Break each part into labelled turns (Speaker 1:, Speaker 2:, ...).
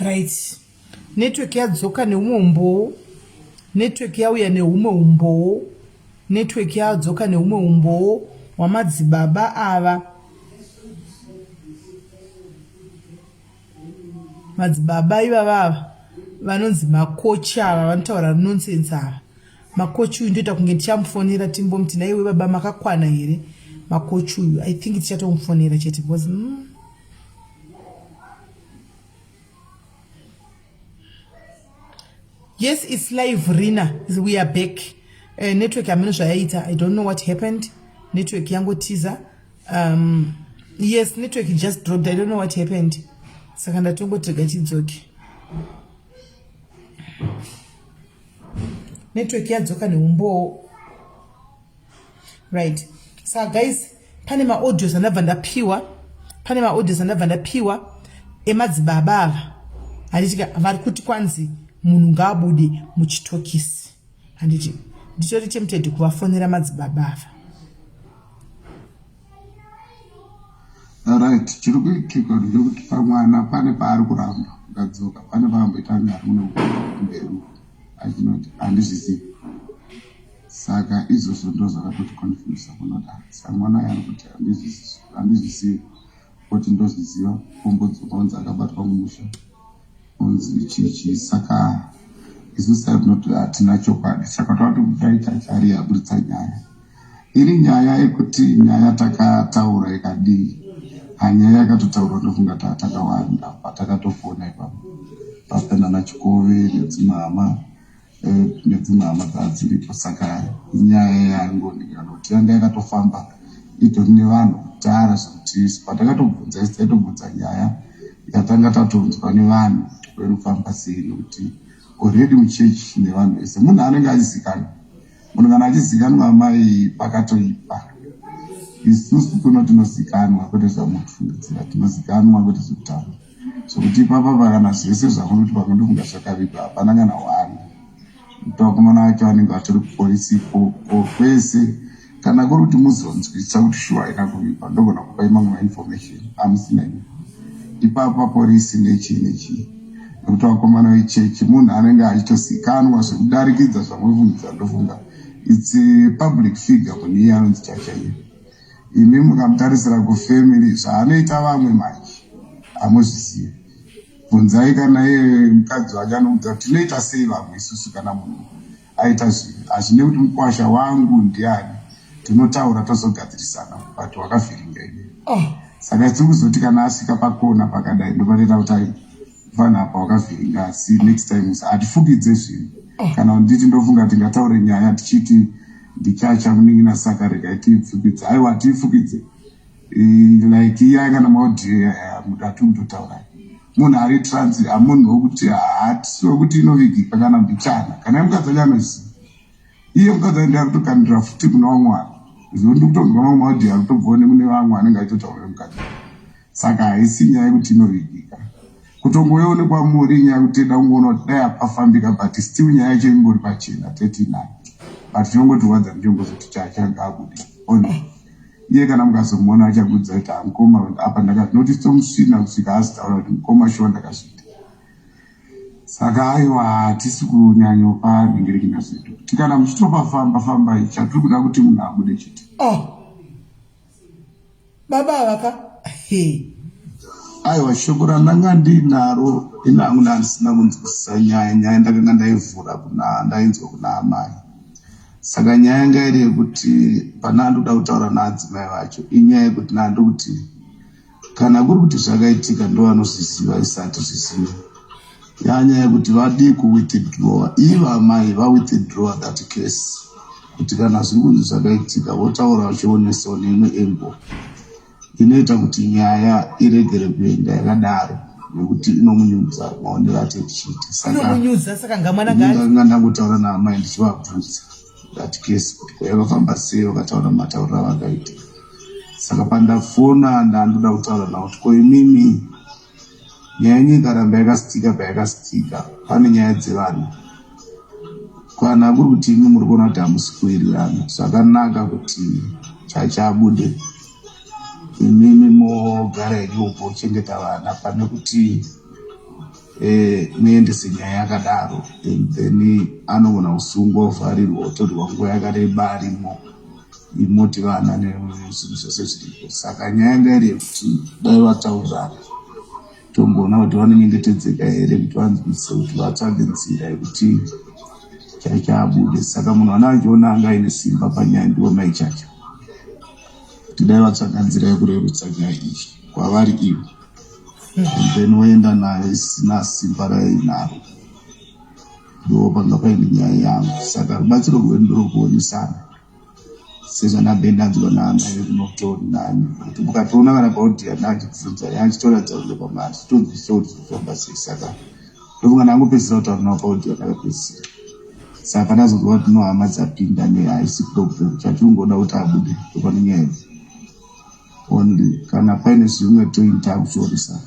Speaker 1: Right, network yadzoka neumwe umbowo, network yauya neumwe umbowo, network yadzoka neumwe umbowo hwamadzibaba ava. Madzibaba ivava ava vanonzi makochi ava vanotaura nonsense ava. Makochi uyu ndoita kunge ndichamufonera timbomuti naiwe baba makakwana here makochi uyu. I think tichatomufonera chete because Yes, it's live Rina. We are back. Network hameno zvayaita. I don't know what happened. Network yangotiza. Yes, network just dropped. I don't know what happened. Saka ndatongotega chidzoke. Network yadzoka neumbowo. Right. Saka guys, pane maaudios andabva ndapiwa. Pane maaudios andabva ndapiwa emadzibaba ava. Handiti vari kuti kwanzi munhu ngaabude muchitokisi. Handiti nditori tempted kuvafonera madzibaba ava.
Speaker 2: Right, chiri kuitika ndechekuti pamwana pane paari kuramba ukadzoka pane paamboita kunge ari kuno kumberi achinoti handizvizivi saka izvozvo ndo zvakatoti confusa kunodaro saka mwana uyo ari kuti handizvizivi oti ndozviziva ombodzoka onzi akabatwa mumusha onzi chii chii saka isu satinoti hatina chokwadi saka tava kuti dai chachari aburitsa nyaya iri nyaya yekuti nyaya takataura ikadii hanyaya yakatotaurwa ndofunga takawanda patakatofona ipapo papenda nachikove nedzimwe hama nedzimwe hama dzadziripo saka inyaya yangoningana kuti yanga yakatofamba itori nevanhu kudhara zvekuti patakatobvunza isi taitobvunza nyaya yatanga tatonzwa nevanhu kuti kwerufamba sei nekuti already muchechi nevanhu vese munhu anenge achizikanwa munhu kana achizikanwa amai pakatoipa isusu kuno tinozikanwa kwete zvamufungidzira tinozikanwa kwete zvekutaura zvekuti ipapa pakana zvese zvamunoti pamwe ndofunga zvakavigwa hapana kana one vakomana vacho vanenge vatori kupolisi ikoko kwese kana kuri kuti muzonzwisisa kuti shuwa haina kuvigwa ndogona kupai mamwe mainformation amusina imi ipapa polisi nechii nechii nekuti vakomana vechechi munhu anenge achitozikanwa zvekudarikidza zvamufungidzira ndofunga its a public figure munhu iye anonzi chachaiye imi mukamutarisira kufamily zvaanoita vamwe manje hamuzvizivi bvunzai kana iye mukadzi wake anoudza kuti tinoita sei vamwe isusu kana munhu aita zvinhu hazvine kuti mukwasha wangu ndiani tinotaura tozogadzirisana but wakavhiringa ini oh. Saka tiri kuzoti kana asvika pakona pakadai ndopatoita kuti ai mfana apa wakavhiringa asi next time hatifukidze zvinhu oh. Kana nditi ndofunga tingataure nyaya tichiti ndichacha munin'ina saka regai tiifukidze aiwa hatiifukidze like iya kana maaudio hatiri kutotaura munhu ari trans amunhu wekuti haatisi wekuti inovigika kana mbichana kana yemukadzi wacho anoziva iye mukadzi aende ari kutokandira futi kuna vamwe vanhu zvo ndi kutonzwa mamwe maaudio ari kutobvawo nekune vamwe anenge achitotaura nemukadzi saka haisi nyaya yekuti inovigika kutongoionekwa muri nyaya yekuti teda kungoona kuti dai apafambika but still nyaya yacho ingori pachena 39 but chinongotirwadza ndechongozoti chacha ngaabude on iye kana mukazomuona achakuudza kuti hamukoma apa ndakati nokuti tomusvina kusvika azitaura kuti mukoma shuwa ndakazviita saka aiwa hatisi kunyanyopa nhingirekina zvedu kuti kana muchitopafamba fambai chatiri kuda kuti munhu abude chete
Speaker 1: oh. Baba ava ka hey.
Speaker 2: Aiwa shoko randanga ndiinaro ini hangu ndandisina kunzwisisa nyaya nyaya ndakanga ndaivhura kuna ndainzwa kuna amai. Saka nyaya yanga iri yekuti pana andoda kutaura naadzimai vacho inyaya yekuti nandikuti kana kuri kuti zvakaitika ndovanozviziva isati zviziva yanyaya yekuti vadii kuwithdrawer ivo amai vawithdrawer that case kuti kana zviri kunzi zvakaitika votaura vachionesawo neimwe angle inoita kuti nyaya iregere kuenda yakadaro nekuti inomunyudza maonero ati tichiita
Speaker 1: sakainomunyudza saka ngamwana
Speaker 2: nganga ndangotaura naamai ndichivabvunza that case kuti ko yakafamba sei vakataura matauriro avakaita saka pandafona ndandoda kutaura navo kuti ko imimi nyaya yenyu ikaramba yakasitika payakasitika pane nyaya dzevana kana kuri kuti imi muri kuona kuti hamusi kuwirirana zvakanaka kuti chacha abude imimi mogara henyu upo uchengeta vana pane kuti eh, muendese nyaya yakadaro and then anogona kusungwa ovharirwa otorwa nguva yakareba arimo imoti vana nezvinhu zvese zviripo saka nyaya yanga iri yekuti dai vataurirana tomboona kuti vanonyengetedzeka here kuti vanzwisise kuti vatsvage nzira yekuti chacha abude saka munhu ana achiona anga aine simba panyaya ndiwo mai chacha kuti dai vatsvaga nzira yekurerutsa nyaya iyi kwavari ivo and then voenda nayo isina simba rainaro ndo panga paine nyaya yangu saka rubatsiro rwedu ndorokuonesana sezvanabve ndanzwa naamai vekunotori nani kuti mukatoona kana paaudio ndachibvunza yachitoratidza kunge pamwe handichitonzwisisa kuti zvinofamba sei saka ndofunga ndangopedzisira kutaura nawo paaudio ndakapedzisira saka pandazonzwa kuti no hama dzapinda ne haisi problem chatinongoda kuti abude ndopane nyaya idzi only kana paine zvimwe toita kuchionesana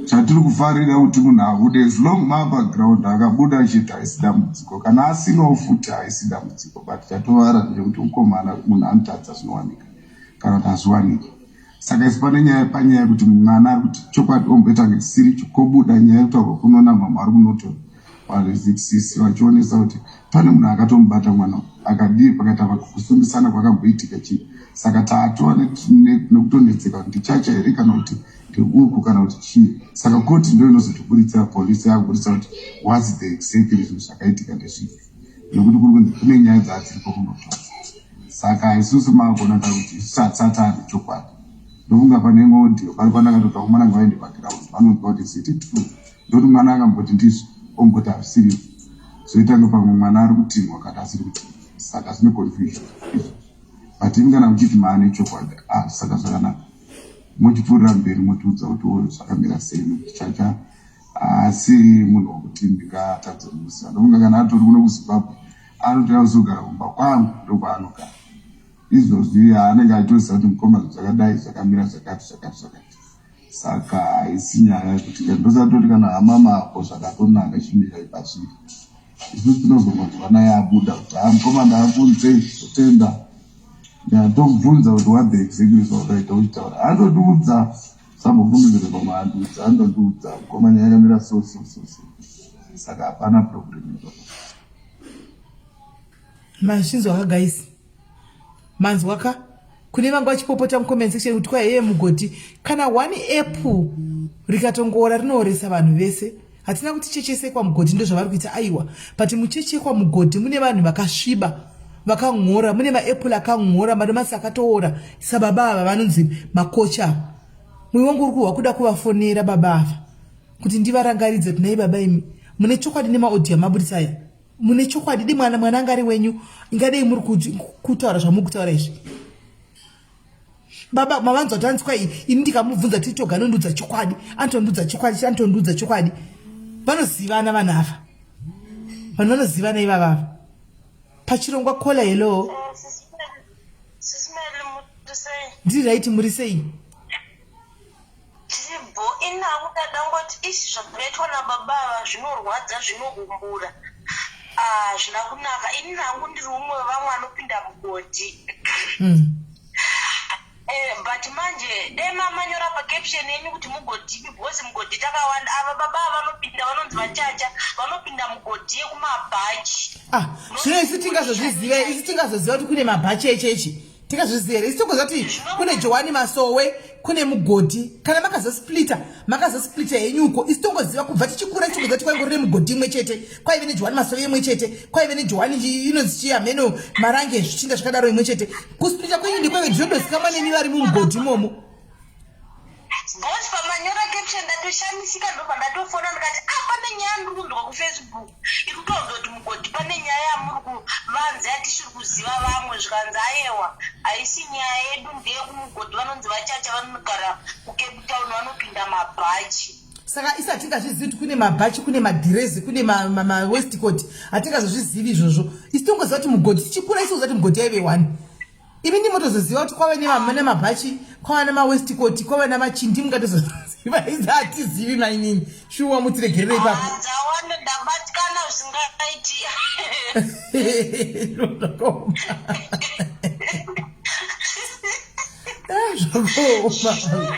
Speaker 2: Chatiri kufarira kuti munhu abude as long maapaground akabuda chete haisi dambudziko kana asinawo futi haisi dambudziko but chatovara ndechekuti mukomana munhu anotadza zvinowanika kana kuti hazviwaniki saka isu pane nyaya panyaya yekuti mwana ari kuti chokwadi omboita kunge chisiricho kobuda nyaya yekutaurwa kuno namama ari kunoto varizitsisi vachionesa kuti pane munhu akatomubata mwana akadii pakaita kusungisana kwakamboitika chii saka tatova nekutonetseka kuti ndichacha here kana kuti ndeuku kana kuti chii saka koti ndo inozotiburitsa polisi yakuburitsa kuti whats the exactly zvinhu zvakaitika ndezvipi nekuti kuri kunzi kune nyaya dzaadziripo kunotora saka isusu maakona ta kuti isusu hatisati chokwadi ndofunga pane imwe audio pari pandakatoti vakomana ngavaende paground vanonzwa kuti ziti true Ndoti mwana akamboti ndizvo omboti hazvisiri zvoita kunge pamwe mwana ari kutinhwa kana asiri kutinhwa saka zvine confusion izvozvo but imi kana muchiti maane chokwadi ah saka zvakanaka mochipfuurira mberi motiudza kuti wo zvakamira sei nekuti chacha haasi munhu wekuti ndingatadze kumuziva ndofunga kana atori kuno kuzimbabwe anotouya kuzogara kumba kwangu ndokwaanogara izvozvi anenge achitoziva kuti mukoma zvakadai zvakamira zvakati zvakati zvakati Saka haisi nyaya yekuti ndosatoti kana hama mako zvakatonaka chimirai pazviri. Isusu tinozongonzwa naye abuda kuti haa mukoma ndaakunze totenda. Ndatobvunza kuti what the exactly zvawakaita uchitaura. Andotiudza sambofungidzire pamwe andiudza andondiudza mukoma nyaya yakamira so so so so. Saka hapana problem ipapo.
Speaker 1: Mazvinzwa ka guys? Manzwa ka? Kune vanga vachipopota mucomment section kuti kwai heye mugodhi kana one apple rikatongoora rinooresa vanhu vese. Hatina kuti chechesekwa mugodhi ndozvavari kuita aiwa. But muchechekwa mugodhi mune vanhu vakasviba vakan'ora mune maapple akan'ora madomasi akatoora sababa ava vanonzi makocha. Mwoyo wangu uri kuhwa kuda kuvafonera baba ava kuti ndivarangaridze kuti nhai baba imi mune chokwadi nemaaudio amaburitsa aya. Mune chokwadi di mwana mwana anga ari wenyu ingadei muri kutaura zvamuri kutaura izvi. Baba mavanzwa tanzi kwai ini ndikamubvunza tiri toga anondiudza chokwadi anotondiudza chokwadi anotondiudza chokwadi. Vanozivana vanhu ava. Vanhu vanozivana ivava ava. Pachirongwa kola hello. Ndiri right muri sei?
Speaker 3: Tiri bho ini hangu ndadangoti ish zvakaitwa nababa ava zvinorwadza zvinogumbura ah hazvina kunaka ini hangu ndiri umwe wevamwe anopinda mugodhi mm. Eh, but manje dai mamanyora pacaption yenyu kuti mugodhipi because mugodhi takawanda ava baba ava vanopinda vanonzi vachacha vanopinda mugodhi yekumabhachi
Speaker 1: ah zvino isu tingazozviziva isu tingazoziva kuti kune mabhachi echechi. Tingazviziva here? Isu tokuziva kuti kune Johani Masowe, kune mugodhi. Kana makazosplita, makazosplita henyu uko. Isu tongoziva kubva tichikura isu tokuziva kuti kwaingori nemugodhi imwe chete, kwaive neJohani Masowe imwe chete, kwaive neJohani inonzi chii hameno Marange zvichinda zvakadaro imwe chete. Kusplita kwenyu ndikwaive ndinotozikamwa nemi vari mumugodhi imomo.
Speaker 3: Boss pamanyora caption ndatoshamisika ndobva ndatofona ndikati ah pane nyaya ndiri kunzwa kufacebook iri kutaudza kuti mugodhi pane nyaya yamuri kuvanza yatisiri kuziva vamwe zvikanzi ayewa haisi nyaya yedu ndeyekumugodhi vanonzi vachacha vanogara kucape town vanopinda mabhachi
Speaker 1: saka isi hatingazvizivi kuti kune mabhachi kune madhirezi kune mawestcot hatingazozvizivi izvozvo isi tongoziva kuti mugodhi tichikura isi kuziva kuti mugodhi yaive one imi ndimotozoziva kuti kwave nemabhachi kwava nemawestcot kwava namachindi mungatozoziva izi hatizivi mainini shuwa mutiregerere ipapo
Speaker 3: dzawanda ndabatikana zvisingaiti
Speaker 1: zvakaoma zvakaoma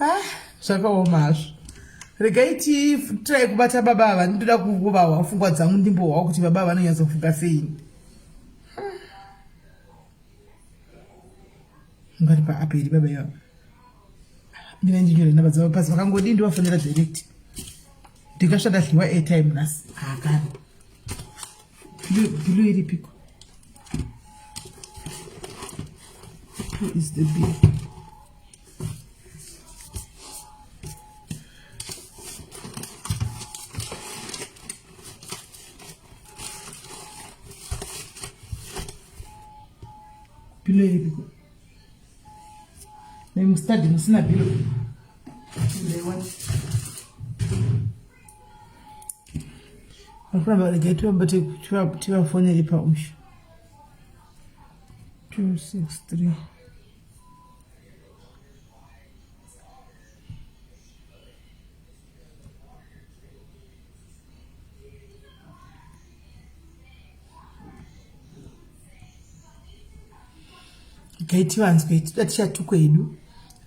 Speaker 1: ah, zvakaoma hazvo regai titrai kubata baba ava ndinoda kuvahwa pfungwa dzangu ndimbohwa kuti baba ava vanonyatsofunga sei ungati paapp iri baba ivava mina ndinyore namba dzavo pasi vakangodii ndivafonera direct ndingasva ndadliwa airtime nhasi haakani bilo iripiko Who is the bill? Bilo iripiko nemustadi musina bilo vakuramba regai tivafonere paushu 263 Regai tivanzwe tida tichatukwa hedu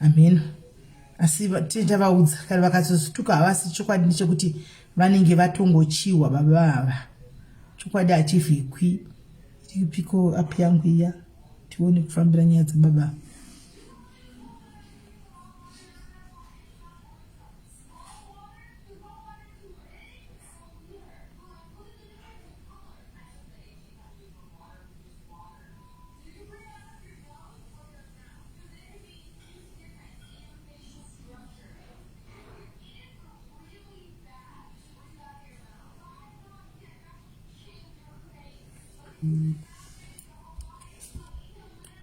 Speaker 1: hameno asi tine tavaudza kana vakazozvituka havasi chokwadi ndechekuti vanenge vatongochiwa baba ava chokwadi hachivhikwi iripiko app yangu iya tione kufambira nyaya dzababa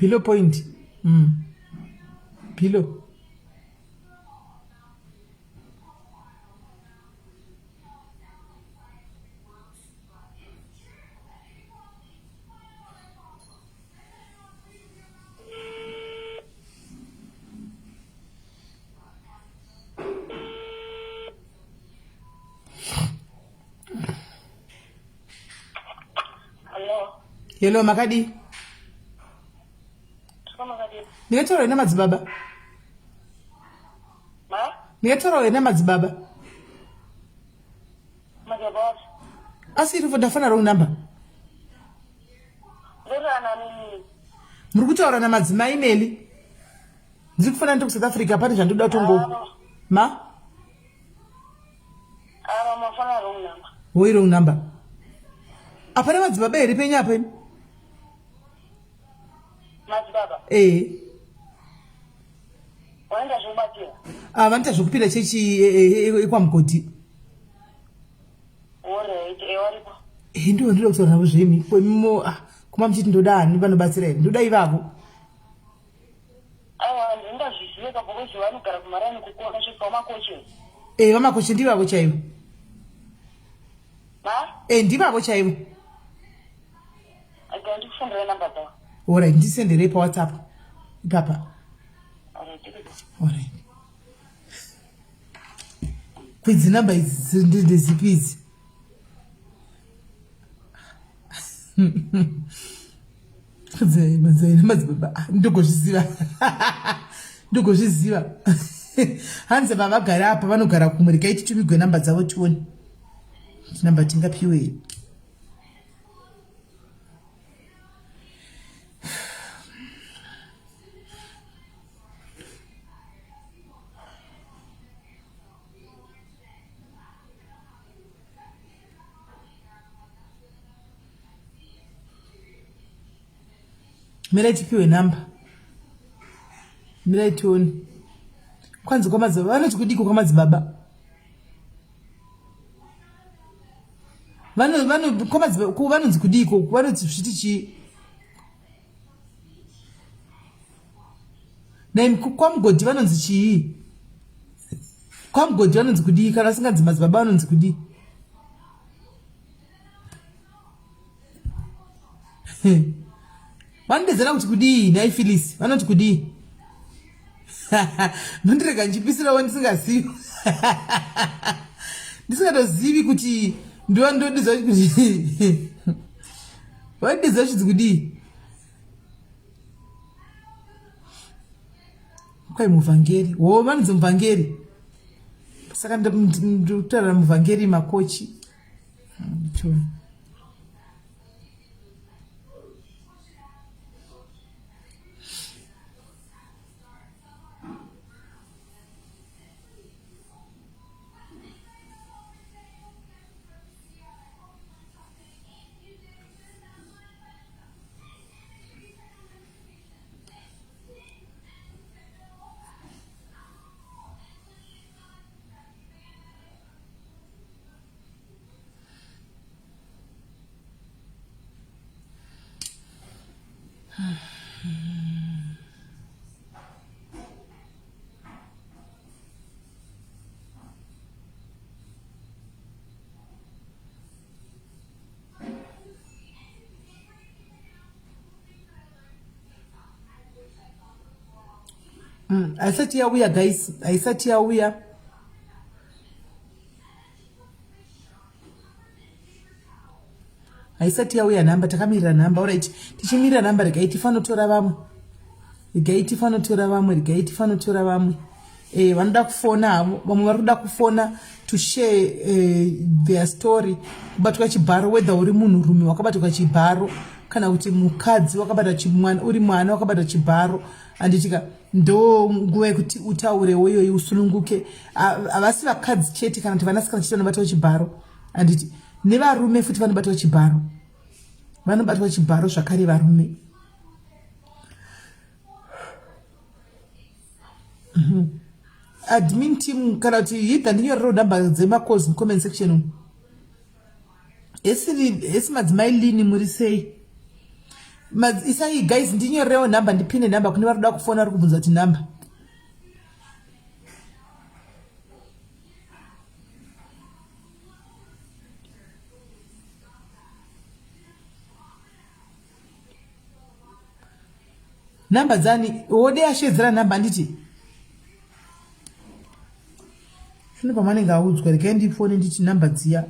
Speaker 1: Pillow point. Mm. Pillow. Hello, makadii? Ndingataura here namadzibaba? Ndingataura here namadzibaba? Asi iripo ndafana wrong number. Muri kutaura namadzimai Meli. Ndiri kufanira ndiri kuSouth Africa pane zvandoda kutongo. Ma? Woi wrong number. Apana madzibaba here penyu apa imi?
Speaker 3: Madzibaba?
Speaker 1: Eh.
Speaker 3: Vanoita zvekubatsira?
Speaker 1: Ah, vanoita zvekupinda chechi ekwamugodhi. Eh, eh,
Speaker 3: Alright, eh waripo.
Speaker 1: Eh, ndivo ndinoda kutaura navo zvemi. Kwemimo ah, kuma muchiti ndoda ani vanobatsira here? Ndoda ivavo.
Speaker 3: Aiwa, ndingazvizive ka because vanogara kumaraini kukona svika vamakoche.
Speaker 1: Eh, vamakoche ndivavo chaivo.
Speaker 3: Ma?
Speaker 1: Eh, ndivavo chaivo.
Speaker 3: Aiwa, ndikufundira namba dzavo.
Speaker 1: Alright, ndisenderei pa WhatsApp. Ipapa.
Speaker 3: Alright.
Speaker 1: Alright. Kwidzi namba idzi ndedzipi idzi? Madzibaba ah, ndogozviziva ndogozviziva hanzi vavagara apa vanogara kumwe regai titumigwe namba dzavo tione namba tingapiwe here. Mirai tipiwe number. Mirai tione. Kwanzi kwamadzibaba vanoti kudiko kwamadzibaba? Vano vano kwamadzibaba ko vanonzi kudiko? Vanoti zviti chii? Naim kwamugodhi vanonzi chii? Kwamugodhi vanonzi kudii kana vasinganzi madzibaba vanonzi kudii? Vanodedzera kuti kudii nhai Phyllis? Vanoti kudii? Nondirega ndichipisirawo ndisingazivi. Ndisingatozivi kuti ndiva ndodedza kuti vanodedza kuti kudii? Kwai muvhangeri. Wo vanonzi muvhangeri. Saka ndikutaura muvhangeri makochi. Choni. Haisati yauya guys, haisati yauya. Haisati yauya nhamba, takamirira nhamba. Alright, tichimirira nhamba regai tifanotora vamwe. Regai tifanotora vamwe, regai tifanotora vamwe. Eh, vanoda kufona havo, vamwe vari kuda kufona to share eh, their story. Kubatwa chibharo, whether uri munhurume wakabatwa chibharo kana kuti mukadzi wakabata chimwana, uri mwana wakabata chibharo, handitika ndo nguva yekuti utaurewo iyoyi usununguke. Havasi vakadzi chete kana kuti vanasikana chete vanobatwa chibharo, handiti nevarume futi vanobatwa chibharo, vanobatwa chibharo zvakare varume. Admin team kana kuti hidha ndinyorero number dzemacalls mucomment section umu. Esi madzimai lini muri sei? Isai guys ndinyorerewo number, ndipine number kune vari kuda kufona vari kubvunza kuti number. Number dzani? Wode ashedzera number handiti? Zvino pamanenge audzwa regai ndifone nditi number dziya.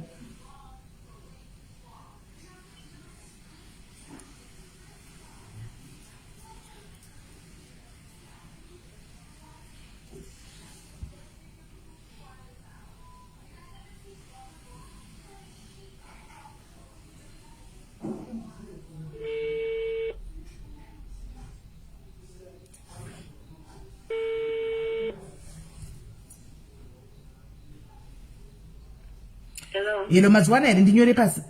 Speaker 3: Hello.
Speaker 1: Hello, mazuwana here ndinyore pasi?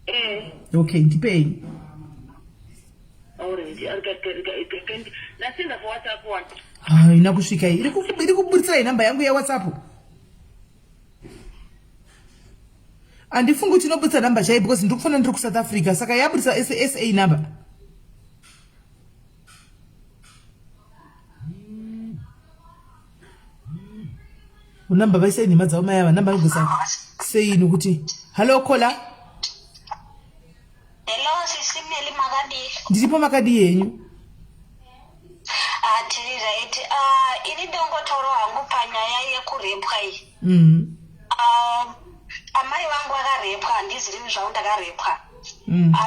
Speaker 3: Eh.
Speaker 1: Okay, ndipei. Haina kusvika iyi. Iri kuburitsira inhamba yangu yeWhatsApp. Handifungi kuti inoburitsa nhamba chaiyo because ndiri kufona ndiri kuSouth Africa saka yaburitsa SA number. Unamba vaisai nhema dzavo mai ava namba anogesa sei nokuti hallo kola.
Speaker 3: Hello sisi Meli makadii?
Speaker 1: Ndiripo makadii henyu?
Speaker 3: Ah, tiri right. Ah, ini ndongotaura hangu panyaya yekurepwa iyi. Ah, amai vangu vakarepwa, handizivi zvangu ndakarepwa.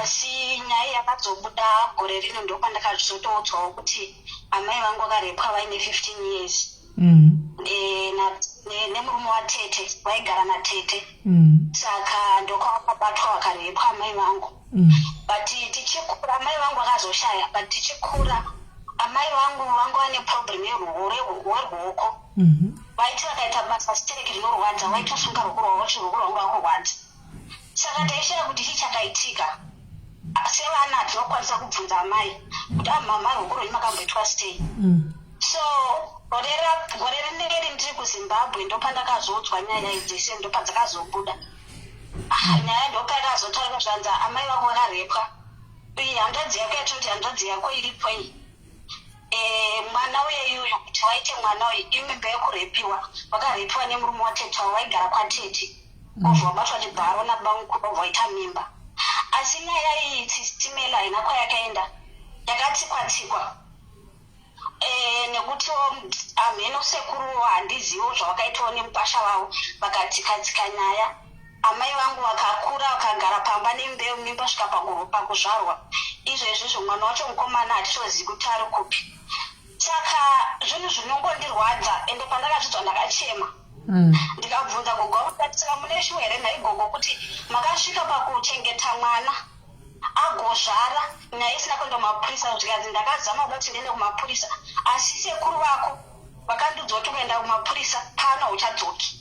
Speaker 3: Asi nyaya yakazobuda gore rino ndopandakazotoudzwawo kuti amai vangu vakarepwa vaine 15 years. Eh, nemurume watete, vaigara natete. Saka ndokwavakabatwa vakarepwa amai vangu. But tichikura amai vangu vakazoshaya, but tichikura amai vangu vanga vane problem yerwoko. Vaiti vakaita basa stereki rinorwadza, vaitosunga ruoko rwavo voti ruoko rwangu rwakurwadza. Saka taishaya kuti chii chakaitika.
Speaker 4: Sevana hatinokwanisa kubvunza amai kuti amhamha ah, ruoko rwenyu makamboitwa sei. So gore gore rineri ndiri kuZimbabwe ndopandakazoudzwa nyaya idzi se ndopadzakazobuda. Ah, nyaya ndopayakazotaurika zvanzi amai vako vakarepwa. Iyi hanzvadzi yako yatinoti hanzvadzi yako iripo iyi. Eh, mwana uye yuyu kuti waite mwana uyu imimba yekurepiwa vakarepiwa nemurume watete wavo vaigara kwatete obva wabatwa chibharo nabamukuru obva waita mimba asi nyaya iyi tsisimela haina kwayakaenda yakatsikwa tsikwa Eh, nekutiwo hamheno sekuruwo handizivo zvavakaitawo nemukwasha wavo vakatsika tsika nyaya amai vangu vakakura vakagara pamba nembeu mimba svika pakuzvarwa izvezvizvo mwana wacho mukomana hatitozivi kuti ari kupi saka zvinhu zvinongondirwadza ende pandakazvidzwa ndakachema ndikabvunza gogo vangu ndikati saka mune shuwa here nhai gogo kuti makasvika pakuchengeta mwana agozvara nyaya isina kuenda kumapurisa zvikanzi ndakazama kuda kuti ndiende kumapurisa asi sekuru vako vakandiudza kuti ukaenda kumapurisa pano hauchadzoki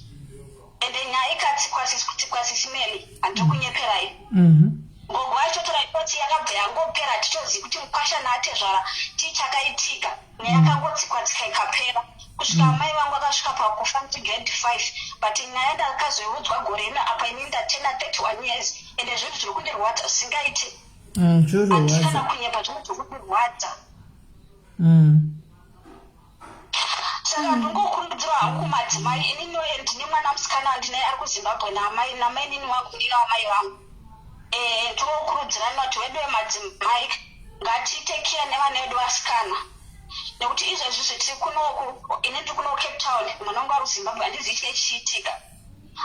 Speaker 4: ende nyaya ikatsikwa tsikwa sisi Meli handiri kunyeperai gogo vaitotora ripoti yakabva yangopera hatitozivi kuti mukwasha naatezvara chii chakaitika nyaya yakangotsikwa tsika ikapera kusvika amai vangu vakasvika pakufa ndiri grade 5 but nyaya ndakazoiudzwa gore rino apa ini ndatena 31 years ende zvinhu zviri kundirwadza zvisingaite
Speaker 1: Zvinorwadza.
Speaker 4: Handisi kana kunyepa zvinhu zviri kundirwadza. Saka ndingokurudzira hangu madzimai ini noye ndine mwana musikana wandinaye ari kuZimbabwe naamai namainini wangu ndina amai vangu eh, ndingokurudzirana kuti wedu wemadzimai ngatiite care nevana vedu vasikana nekuti izvezvi zvitiri kunoku ini ndiri kuno Cape Town mwana wangu ari kuZimbabwe handizivi chine chichiitika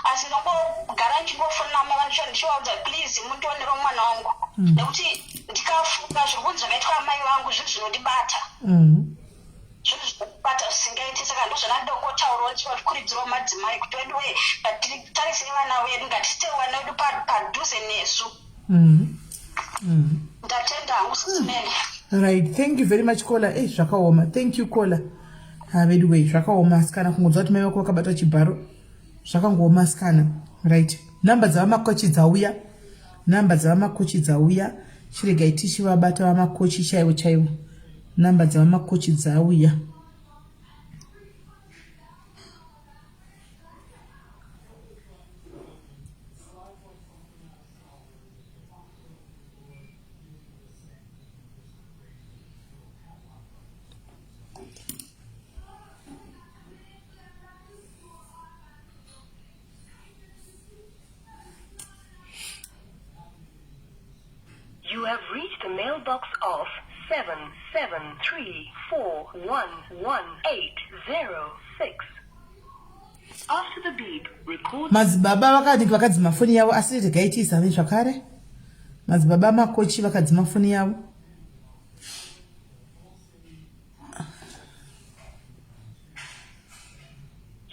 Speaker 4: asi ndongogara ndichingofonera amai vangu ndichivaudza please mundionero mwana wangu nekuti ndikafunga zviri kunzi zvakaitwa amai vangu zvinhu zvinondibata zvinhu zvinondibata zvisingaiti saka ndozvandandongotaurawo ndichivakurudzirawo madzimai kuti wedu wee ngatitarisei vana vedu ngatiitewo vana vedu padhuze nesu ndatenda hangu sisi Mary.
Speaker 1: Right, thank you very much caller. Eh, zvakaoma. Thank you caller. Ha vedu wee zvakaoma asikana kungonzwa kuti mai vako vakabatwa chibharo. Zvakangooma asikana. Right. Number dzavamakochi dzauya. Number dzavamakochi dzauya. Chiregai tichivabata vamakochi chaivo chaivo. Number dzavamakochi dzauya.
Speaker 5: You have reached the mailbox of 773411806. After the beep, record
Speaker 1: Madzibaba vakadiki vakadzima foni yavo asi regai tiizame zvakare. Madzibaba makochi vakadzima foni yavo.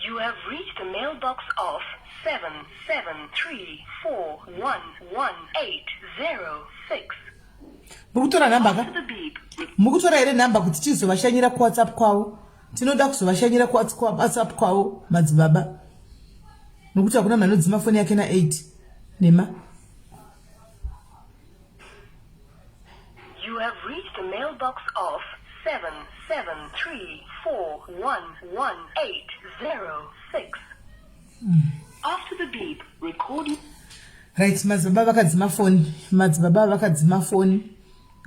Speaker 5: You have reached the mailbox of 773411806.
Speaker 1: Muri kutora nhamba ka?
Speaker 5: After the beep,
Speaker 1: Muri kutora here nhamba kuti tizovashanyira kuWhatsApp kwavo? Tinoda kuzovashanyira kuWhatsApp kwavo madzibaba. Nokuti hakuna munhu anodzima foni yake na 8 nema.
Speaker 5: You have reached the mailbox of 773411806. After the beep, record.
Speaker 1: Right, madzibaba vakadzima foni. Madzibaba vakadzima foni.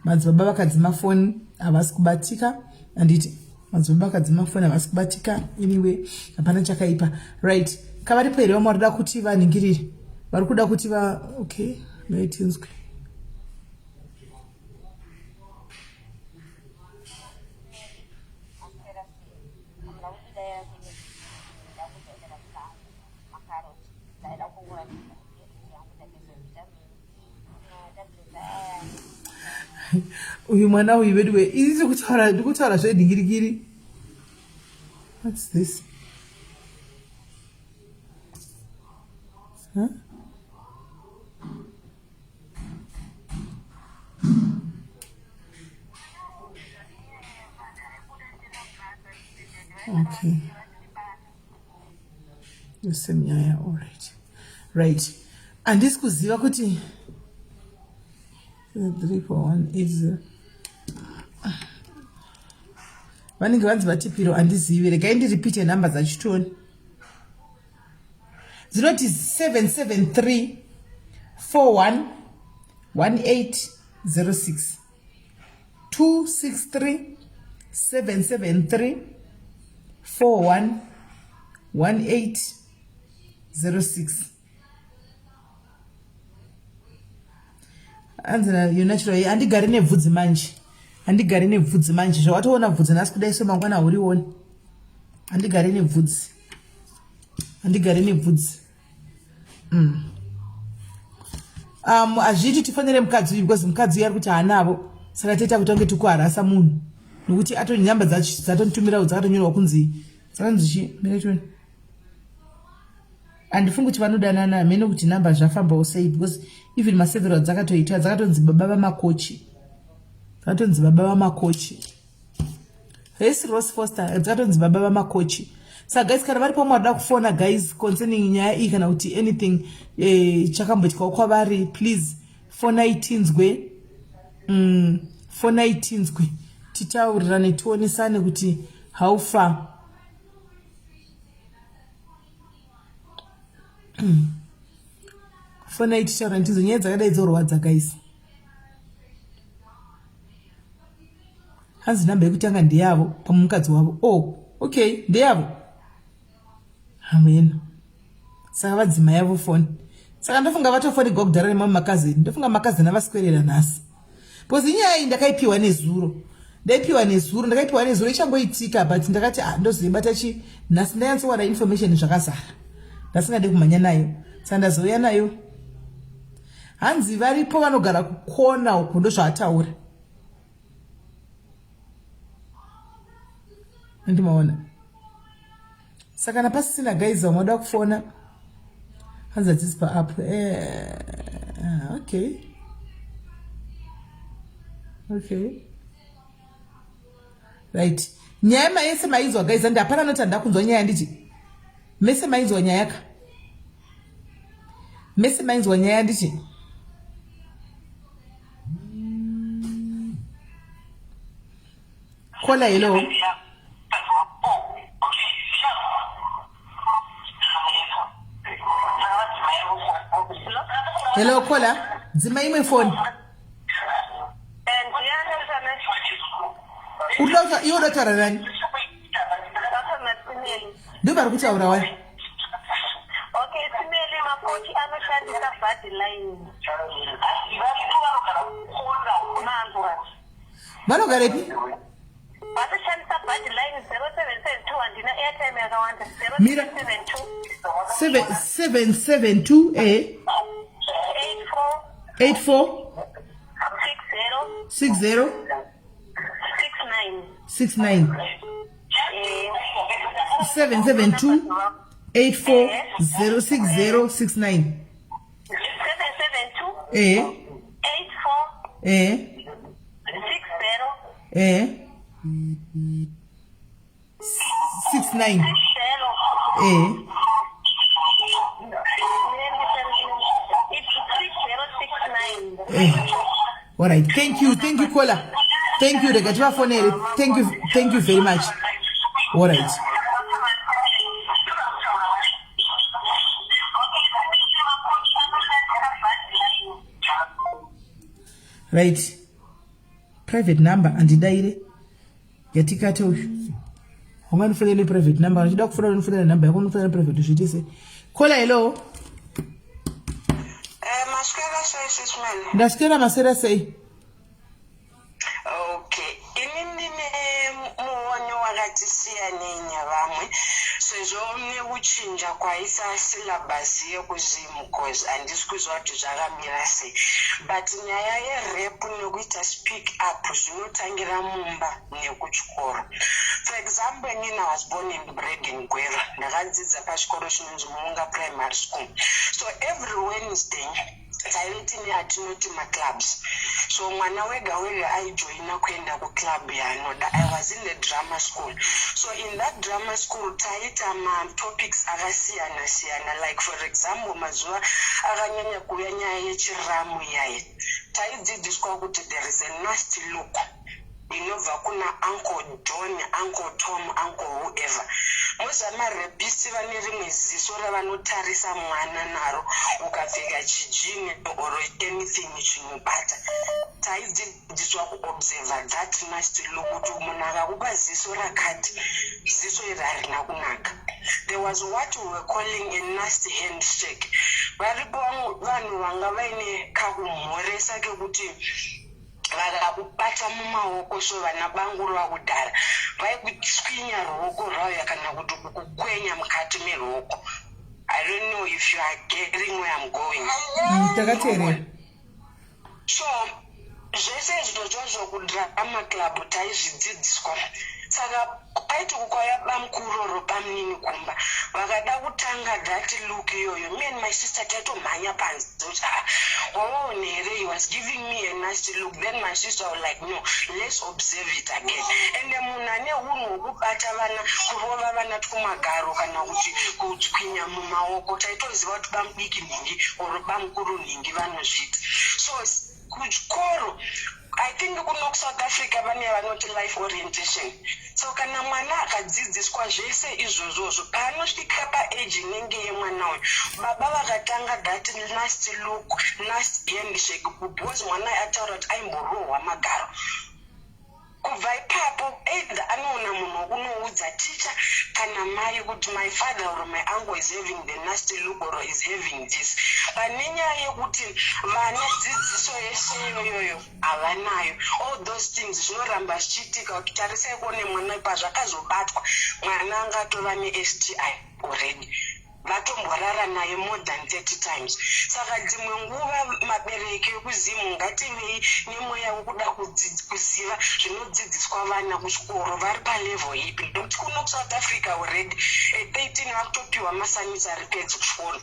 Speaker 1: Madzibaba vakadzima foni havasi kubatika. Handiti madzibaba vakadzima foni havasi kubatika. Anyway, hapana chakaipa. Right, kavaripo here vamwe varikuda kuti vanhingirire? Vari kuda kuti va okay, ngaitinzwe. Uyu mwana uyu veduwe, ini ndikutaura ndikutaura zvedhingirikiri. What's this? Huh? Okay. The same nyaya, all right. Right. Handisi kuziva kuti 3 4 1 8 0 vanenge vanzi vatipiro handizivi regai ndiripite nhamba dzachitoni dzinoti 773 41 1806 263 773 41 1806 anzi na handigari nebvudzi manje handigari nebvudzi manje zvawatoona bvudzi nhasi kudai so mangwana haurioni handigari nebvudzi handigari nebvudzi mm. um hazviiti tifanire mukadzi uyu because mukadzi uyu ari kuti haanavo saka toita kuti ange tikuharasa munhu nokuti atonyamba dzatonditumirawo dzakatonyorwa kunzi dzakanzi chi miretoni handifungi kuti vanodanana hamene kuti number zvafambawo sei because even masevero adzakatoita dzakatonzi baba vamakochi dzakatonzi baba vamakochi Resi Rose Foster dzakatonzi baba vamakochi saka guys kana vari pamwe varida kufona guys concerning nyaya iyi kana kuti anything eh, chakamboitikawo kwavari please fonai tinzwe mm, fonai tinzwe titaurirane tionesane kuti how far fonai titaurane tinzwe nyaya dzakadai dzorwadza guys hanzi nhamba yekutanga ndeyavo pamwe mukadzi wavo oh okay ndeyavo hameno saka vadzima yavo foni saka ndofunga vatofonigwa kudhara nemamwe makazeni ndofunga makazeni avaswerera nhasi because inyaya iyi ndakaipiwa nezuro ndaipiwa nezuro ndakaipiwa nezuro ichangoitika but ndakati ah, ndozoibata chi nhasi ndanyatsowana information zvakazara ndasingade kumhanya nayo saka ndazouya nayo hanzi varipo vanogara kukona uko ndozvaataura andimaona saka kana pasisina guys vamwe kufona hanzi hadzisi paapp eh, okay okay right nyaya mayese mainzwa guys andi hapana anoti handida kunzwa nyaya nditi mese mainzwa nyaya ka mese mainzwa nyaya nditi Kola hello. Hello Kola, dzima imwe foni. Unoda iwe unoda kutaura nani? Ndo vari kutaura wani.
Speaker 3: Okay, Simeli makochi anoshandisa Vaseline. Manzwa.
Speaker 1: Vanogarepi?
Speaker 3: Vanoshandisa Vaseline 0772 handina airtime yakawanda.
Speaker 1: Mira.
Speaker 3: 0772
Speaker 1: 772 eh
Speaker 3: 84
Speaker 1: 84
Speaker 3: 60
Speaker 1: 60
Speaker 3: 69.
Speaker 1: 69 772 84 060 69
Speaker 3: 772
Speaker 1: eh
Speaker 3: 84
Speaker 1: eh
Speaker 3: 60
Speaker 1: eh 69 eh
Speaker 3: It's 6069.
Speaker 1: eh all right thank you thank you caller thank you rega tivafonere thank you thank you very much all right right private number andidaire yatikate uyu ungandifonere neprivate number uchida kufonera unofonera number yako unofonera private zviite sei caller hello
Speaker 3: Eh, maswera sei sisman
Speaker 1: ndaswera maswera sei
Speaker 3: okay ini ndine muono wakati siyanei nevamwe sezvo nekuchinja kwaisa syllabus yekuZim cause handisi kuziva kuti zvakamira sei but nyaya yerape nekuita speak up zvinotangira mumba nekuchikoro for example inini i was born and bred in Gweru ndakadzidza pachikoro chinonzi Muunga Primary School so every Wednesday Taive tine atinoti maclubs, so mwana wega wega aijoina kuenda kuclub yaanoda. I was in the drama school, so in that drama school taiita matopics akasiyana siyana. Like for example, mazuva akanyanya kuuya nyaya yechiramu iyaye, taidzidziswa kuti there is a nasty look inobva kuna Uncle John, Uncle Tom, Uncle whoever. Moziva marepisi vane rimwe ziso ravanotarisa mwana naro ukapfeka chijini or anything chinobata. Taidzidziswa kuobserva that nasty look, kuti munhu akakupa ziso rakati, ziso iri harina kunaka. There was what we were calling a nasty handshake. Varipo vanhu vanga vaine kakumhoresa kekuti vakakubata mumaoko, so vana banguru vakudhara vaikutswinya ruoko rwauya kana kuti kukukwenya mukati meruoko. I don't know if you are getting where I'm going.
Speaker 1: Takateerera.
Speaker 3: So zvese izvozvozvo kudrama club taizvidzidziswa. Saka paiti kukauya bamukuru or bamunini kumba, vakada kutanga that look iyoyo, me and my sister taitomhanya panze kuti, "Ah, wawaona here? He was giving me a nasty look." Then my sister was like, "No, let's observe it again." Ende munhu ane unhu hwekubata vana, kurova vana twumagaro kana kuti kutswinya mumaoko, taitoziva kuti bamudiki nhingi or bamukuru nhingi vanozviita. So kuchikoro, I think kuno kuSouth Africa vane vanoti life orientation. So kana mwana akadzidziswa zvese izvozvozvo, paanosvika paage inenge yemwana uyu, baba vakatanga that nasty look, nasty handshake, because mwana ataura kuti aimborohwa magaro, kubva ipapo either anoona munhu wekunoudza ticha kana mai kuti my father or my uncle is having the nasty look or is having this. Pane nyaya yekuti vana dzidziso yese iyoyoyo havanayo, all those things zvinoramba zvichiitika. Kuti tarisai kuone mwana pazvakazobatwa, mwana angatova neSTI already, vatomborara naye more than 30 times. Saka dzimwe nguva mabereki ekuzimu ngativei nemweya wekuda kuziva zvinodzidziswa vana kuchikoro, vari palevel ipi, nekuti kuno kuSouth Africa already at 13 vakutopiwa masanitary pads kuchikoro,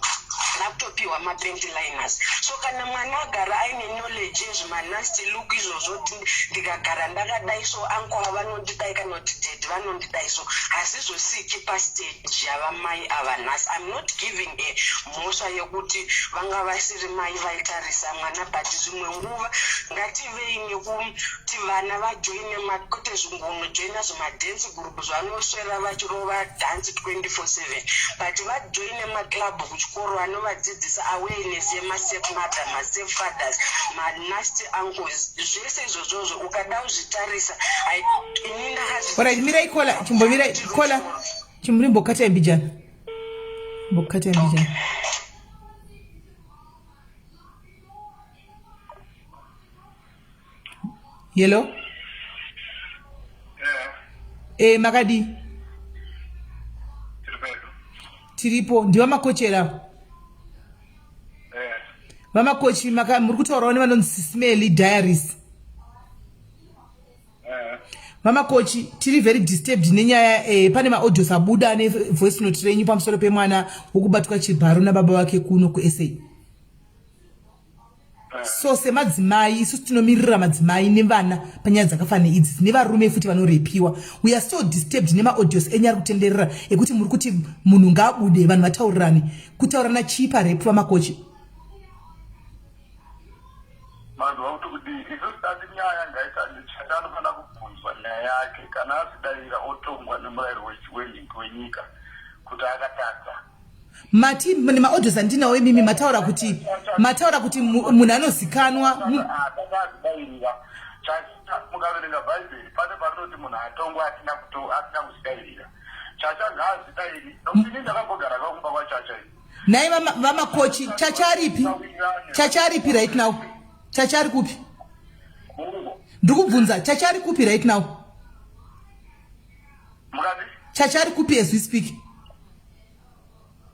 Speaker 3: vakutopiwa mapanty liners. So kana mwana agara aine knowledge yezvemanasty look izvozvo, kuti ndikagara ndakadai so uncle vanondidai kana kuti daddy vanondidai, so hazvizosviki pastage yavamai ava nhasi. I'm not giving a mhosva yekuti vanga vasiri mai vaitarisa mwana, but zvimwe nguva ngativei nekuti vana vajoine, kwete zvingonojoina zvimadance group zvanoswera vachirova dhansi 24/7, but vajoine maclub kuchikoro anovadzidzisa awareness yemastep mother, mastep fathers, manasty uncles, zvese izvozvozvo. Ukada kuzvitarisa, ini
Speaker 1: Alright, mirai caller, chimbomirai caller, chimbokata mbijana, mbokata mbijana. Hello?
Speaker 2: Yeah.
Speaker 1: E, makadi?
Speaker 2: Tiri pedo.
Speaker 1: Tiripo. Ndivamakochera?
Speaker 2: Eh.
Speaker 1: Vamakochi, muri kutaurawo nevanonzi Sismely Diaries.
Speaker 2: Eh.
Speaker 1: Vamakochi, tiri very disturbed nenyaya pane maaudios abuda nevoice note renyu pamusoro pemwana wokubatwa chibharo nababa vake kuno kuSA. So semadzimai, isusu tinomirira madzimai nevana panyaya dzakafanana idzi, nevarume futi vanorepiwa. We are so disturbed nemaaudios enyu ari kutenderera ekuti muri kuti munhu ngaabude, vanhu vataurirane. Kutaurirana chii parape, vamakochi?
Speaker 2: Manzwa kuti kudii? Isusu tati nyaya ngaita anofanira kubvunzwa nyaya yake. Kana azidavira, otongwa nemurayiro wenyika kuti akatadza.
Speaker 1: Mati nemaaudios andinawo imimi mataura kuti munhu anozikanwa
Speaker 2: Atanga azvidavirira. Chacha, mukaverenga Bhaibheri, pane parinoti munhu atongwa asina kuzvidavirira? Chacha ngaazvidairi, nokuti ini ndakambogara kakumba kwaChacha iyi.
Speaker 1: Nhai vamakochi, Chacha aripi? Chacha aripi right now? Chacha ari kupi?
Speaker 2: Mungu.
Speaker 1: Ndiri kubvunza, Chacha ari kupi right now?
Speaker 2: Mukati?
Speaker 1: Chacha ari kupi as we speak?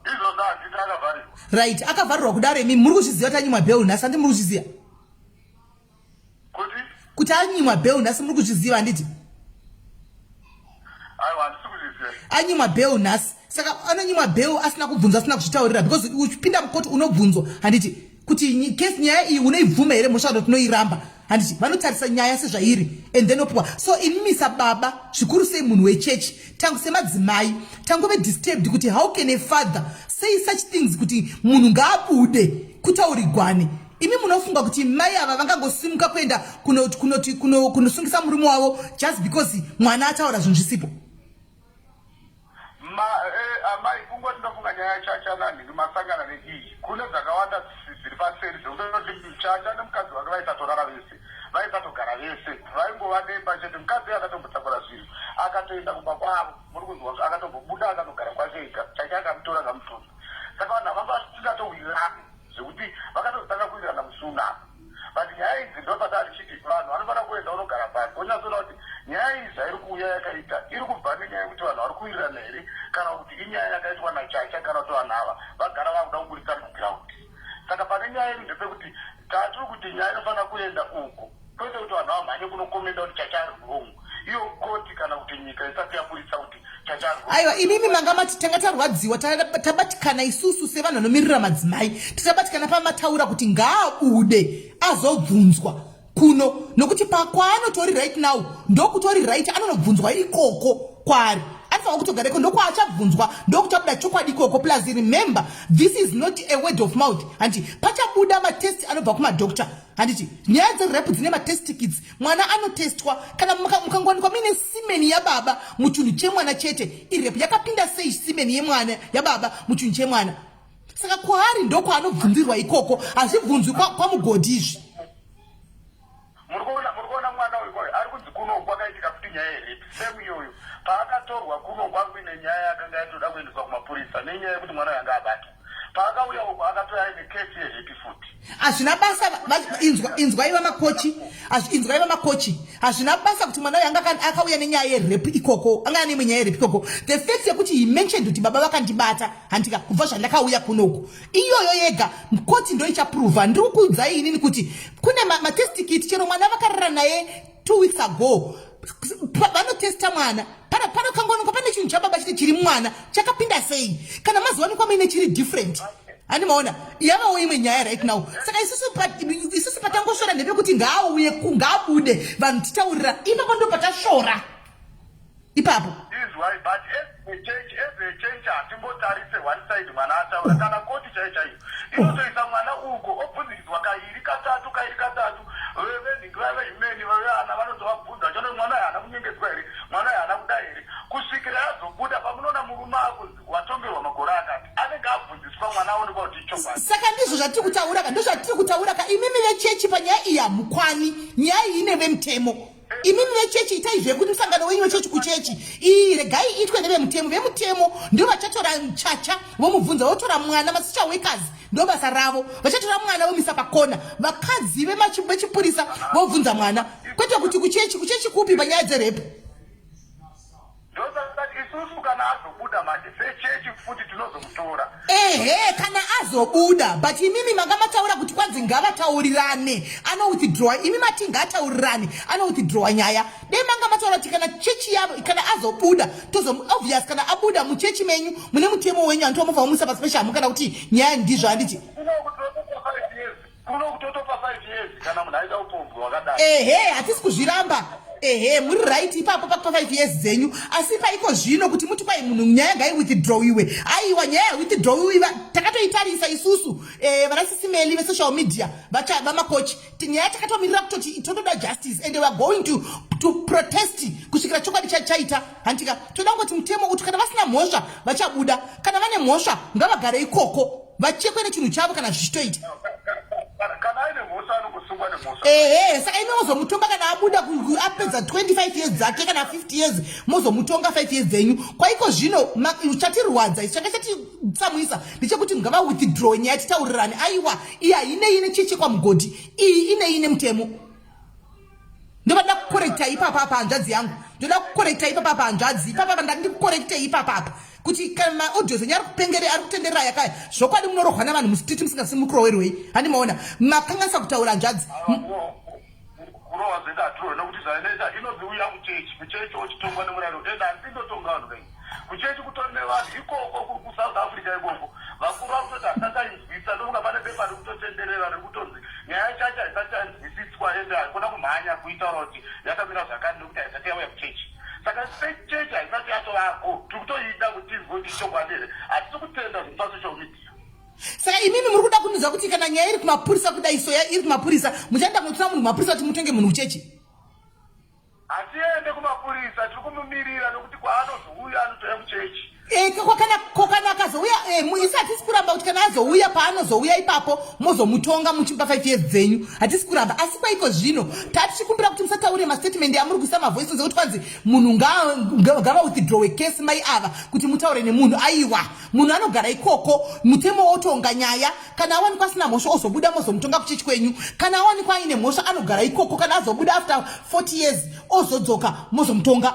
Speaker 2: Izvozvo handiti akavharirwa?
Speaker 1: Right, akavharirwa kudaro, imi muri kuzviziva kuti anyimwa bail nhasi, handi muri kuzviziva?
Speaker 2: Kuti?
Speaker 1: Kuti anyimwa bail nhasi, muri kuzviziva, handiti?
Speaker 2: Aiwa, handisi kuzviziva.
Speaker 1: Anyimwa bail nhasi. Saka anonyimwa bail asina kubvunzwa, asina kuzvitaurira? Because uchipinda mukoti unobvunzwa, handiti? Kuti kesi, nyaya iyi unoibvuma here mhosva kana tinoiramba, handiti? Vanotarisa nyaya sezvairi and then opiwa. So imimisa baba, zvikuru sei munhu wechechi, tangu semadzimai tangove disturbed kuti how can a father say such things, kuti munhu ngaabude kutaurigwane. Imi munofunga kuti mai ava vangangosimuka kuenda kunosungisa murume wavo just because mwana ataura zvinhu zvisipo?
Speaker 6: Amai, kungoti ndofunga nyaya yaChacha nanhingi masangana neiyi, kune dzakawanda dziri paseri dzekutoti Chacha nemukadzi wake vaisatorara vese, vaisatogara vese, vaingova nemba chete. Mukadzi akatombotakura zvinhu akatoenda kumba kwavo, muri kunzwa? Akatombobuda akanogara kwake ega. Chacha akamutora, akamutonga. Saka vanhu ava vasingatowirirani zvekuti vakatozotanga kuwirirana musi unapa. But nyaya idzi, ndosaka richiti vanhu vanofanira kuenda unogara pasi, wonyatsoona kuti nyaya iyi zvairi kuuya yakaita, iri kubva nenyaya yekuti vanhu vari kuwirirana here, kana kuti inyaya yakaitwa naChacha, kana kuti vanhu ava vagara vakuda kuburitsa muground. Saka pane nyaya yedu ndepekuti tatiri kuti nyaya inofanira kuenda uko, kwete kuti vanhu vamhanye kunokomenda kuti Chacha ari wrong, iyo koti kana kuti nyika isati yaburitsa kuti Chacha ari wrong.
Speaker 1: Aiwa, imimi manga mati tanga tarwadziwa, tabatikana isusu sevanhu vanomirira madzimai. Tichabatikana pamataura kuti ngaabude azobvunzwa kuno, nokuti pakwaanotori right now ndokutori right, anonobvunzwa ikoko kwaari anofanira kutogara iko, ndokwaachabvunzwa, ndokuchabuda chokwadi ikoko. Plus remember, this is not a word of mouth, handiti? Pachabuda matest anobva kumadoctor, handiti? Nyaya dzerape dzine matest kits, mwana anotestwa. Kana mukangowanikwa muine semen yababa muchinhu chemwana chete, irape. Yakapinda sei semen yemwana yababa muchinhu chemwana? Saka kwaari ndokwaanobvunzirwa ikoko, hazvibvunzwi kwamugodhi izvi.
Speaker 6: Muri kuona mwana uyu kwayo ari kunzi kuno kwakaitika futi nyaya yerape same iyoyo. Paakatorwa kuno kwakuine nyaya yakanga yatoda kuendeswa kumapurisa nenyaya yekuti mwana uyu anga abatwa. Paakauya uko akatouya aine kesi yerape futi.
Speaker 1: Hazvina basa. Inzwai vamakochi, inzwai vamakochi, hazvina basa kuti mwana uyu anga akauya nenyaya yerape ikoko, anga ane imwe nyaya yerape ikoko. The fact yekuti he mentioned kuti baba vakandibata, handika, kubva zvandakauya kunoku, iyoyo yega koti ndo ichaprova. Ndiri kukuudzai inini kuti kune matest kit. Chero mwana vakarara naye 2 weeks ago, vanotesta mwana. Panokangonekwa pane chinhu chababa chiti chiri mwana, chakapinda sei? Kana mazuvanikwa muine chiri different, handimaona, yavawo imwe nyaya right now. Saka isusu patangosvora ndepekuti ngaauye, ngaabude, vanhu titaurira ipapo, ndo patasvora ipapo.
Speaker 6: Izwai, but as a church hatimbotarise one side. Mwana ataura, kana koti chaiyo chaiyo inotoisa mwana uko, obvunzikidzwa kairi katatu, kairi katatu. Venhingi vavehimeni vevana vanotovabvunza vachiona kuti mwana uyu haana kunyengedzwa here, mwana uyu haana kuda here, kusvikira azobuda. Pamunoona murume akunzi watongerwa makore akati, anenge abvunziswa mwana, aonekwa kuti ichokwadi.
Speaker 1: Saka ndizvo zvatiri kutaura ka, ndozvatiri kutaura ka. Imimi vechechi, panyaya iyi hamukwani. Nyaya iyi ine vemutemo. Imimi vechechi, itai zvekuti musangano wenyu wechechi kuchechi, iyi regai itwe nevemutemo. Vemutemo ndo vachatora Chacha vomubvunza, votora mwana. Masocial workers ndo basa ravo, vachatora mwana vomisa pakona, vakadzi vechipurisa vobvunza mwana, kwete kuti kuchechi. Kuchechi kupi panyaya dzerape?
Speaker 6: Ndosaka isusu kana azobuda manje sechechi futi tinozomutora.
Speaker 1: Ehe, kana azobuda. But imimi manga mataura kuti kwanzi ngavataurirane, anowithdrawa. Imi mati ngaataurirane, anowithdrawa nyaya. Dei manga mataura kuti kana chechi yavo, kana azobuda tozo, obvious kana abuda muchechi menyu mune mutemo wenyu, handiti? Wamubva wamuisa pasi peshamu kana kuti nyaya ndizvo, handiti?
Speaker 6: Kuno kutotopa 5 years kana munhu aita upombwe hwakadai.
Speaker 1: Ehe, hatisi kuzviramba. Ehe, muri right ipapo pakupa 5 years dzenyu. Asi paiko zvino kuti muti kwai munhu nyaya ngaiwithdrawiwe, aiwa, nyaya yawithdrawiwa takatoitarisa isusu, vana sisimeli vesocial media, vamakochi. Nyaya takatomirira kutoti totoda justice and we are going to protest kusvikira chokwadi chaita, handika? Toda kungoti mutemo uti kana vasina mhosva vachabuda, kana vane mhosva ngavagare ikoko, vachekwe nechinhu chavo kana zvichitoita.
Speaker 6: Kana aine mhosva anongosungwa nemhosva.
Speaker 1: Ehe, saka imi mozomutonga kana abuda, apedza 25 years dzake kana 50 years, mozomutonga 5 years dzenyu. Kwaiko zvino chatirwadza isu, changa chatitsamwisa ndechekuti ngavawithdraw nyaya titaurirane. Aiwa, iyi hainei nechechi kwamugodhi, iyi inei nemutemo. Ndovada kukorekta ipapa apa, hanzvadzi yangu, ndoda kukorekta ipapa apa, hanzvadzi, ipapa ndati ndikukorekte ipapa apa, kuti kana maaudios enyu ari kupengere, ari kutenderera yakaya, zvokwadi munorohwa navanhu mustreet musingasimukrowerwei, handimaona? Makanganisa kutaura, hanzvadzi.
Speaker 6: Kurohwa zvese hatirohwe, nokuti zvainoita inonzi uya kuchechi, kuchechi ochitongwa nemurayiro. Ende handindotonga vanhu kai kuchechi, kutori nevanhu ikoko kuri kuSouth Africa ikoko, vakuru vari kutoti hasatainzwisa. Ndofunga pane pepa riri kutotenderera.
Speaker 1: Saka imimi muri kuda kundiudza kuti kana nyaya iri kumapurisa kudai so iri kumapurisa, muchaenda kunotora munhu kumapurisa kuti mutenge munhu kuchechi?
Speaker 6: Hatiende kumapurisa, tiri kumumirira nokuti kwaanozouya anotouya kuchechi.
Speaker 1: Eh, ko kana akazouya eh, isi hatisi kuramba kuti kana azouya paanozouya ipapo mozomutonga muchimupa 5 years dzenyu, hatisi kuramba. Asi kwaiko zvino tatichikumbira kuti musataure mastatement amuri kuisa mavoice ekuti kwanzi munhu ngava withdrawe case mai ava kuti mutaure nemunhu. Aiwa, munhu anogara ikoko, mutemo wotonga nyaya. Kana awanikwa asina mhosva ozobuda, mozomutonga kuchechi kwenyu. Kana awanikwa aine mhosva anogara ikoko, kana azobuda after 40 years ozodzoka mozomutonga.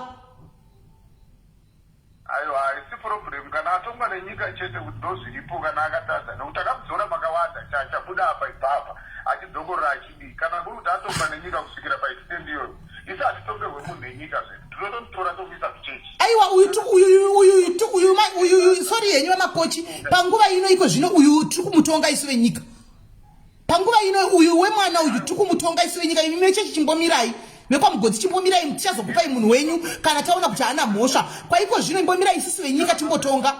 Speaker 6: Aiwa, haisi problem kana atongwa nenyika chete kuti ndozviripo kana akatadza, nekuti akamudzora makawanda chabuda apa ibva apa achidzokorora achidii. Kana kuri kuti atongwa nenyika kusvikira paextent iyoyo, isi hatitongerwe munhu nenyika zvedu, tinotomutora tomuisa kuchechi.
Speaker 1: Aiwa, uyu uyu uyu uyu uyu, sorry henyu vamakochi, panguva ino iko zvino uyu tiri kumutonga isu venyika. Panguva ino uyu wemwana uyu tiri kumutonga isu venyika. Imi vechechi chimbomirai, vekwaMugodzi chimbomirai, tichazokupai munhu wenyu kana taona kuti haana mhosva. Kwaiko zvino imbomirai isusu venyika timbotonga.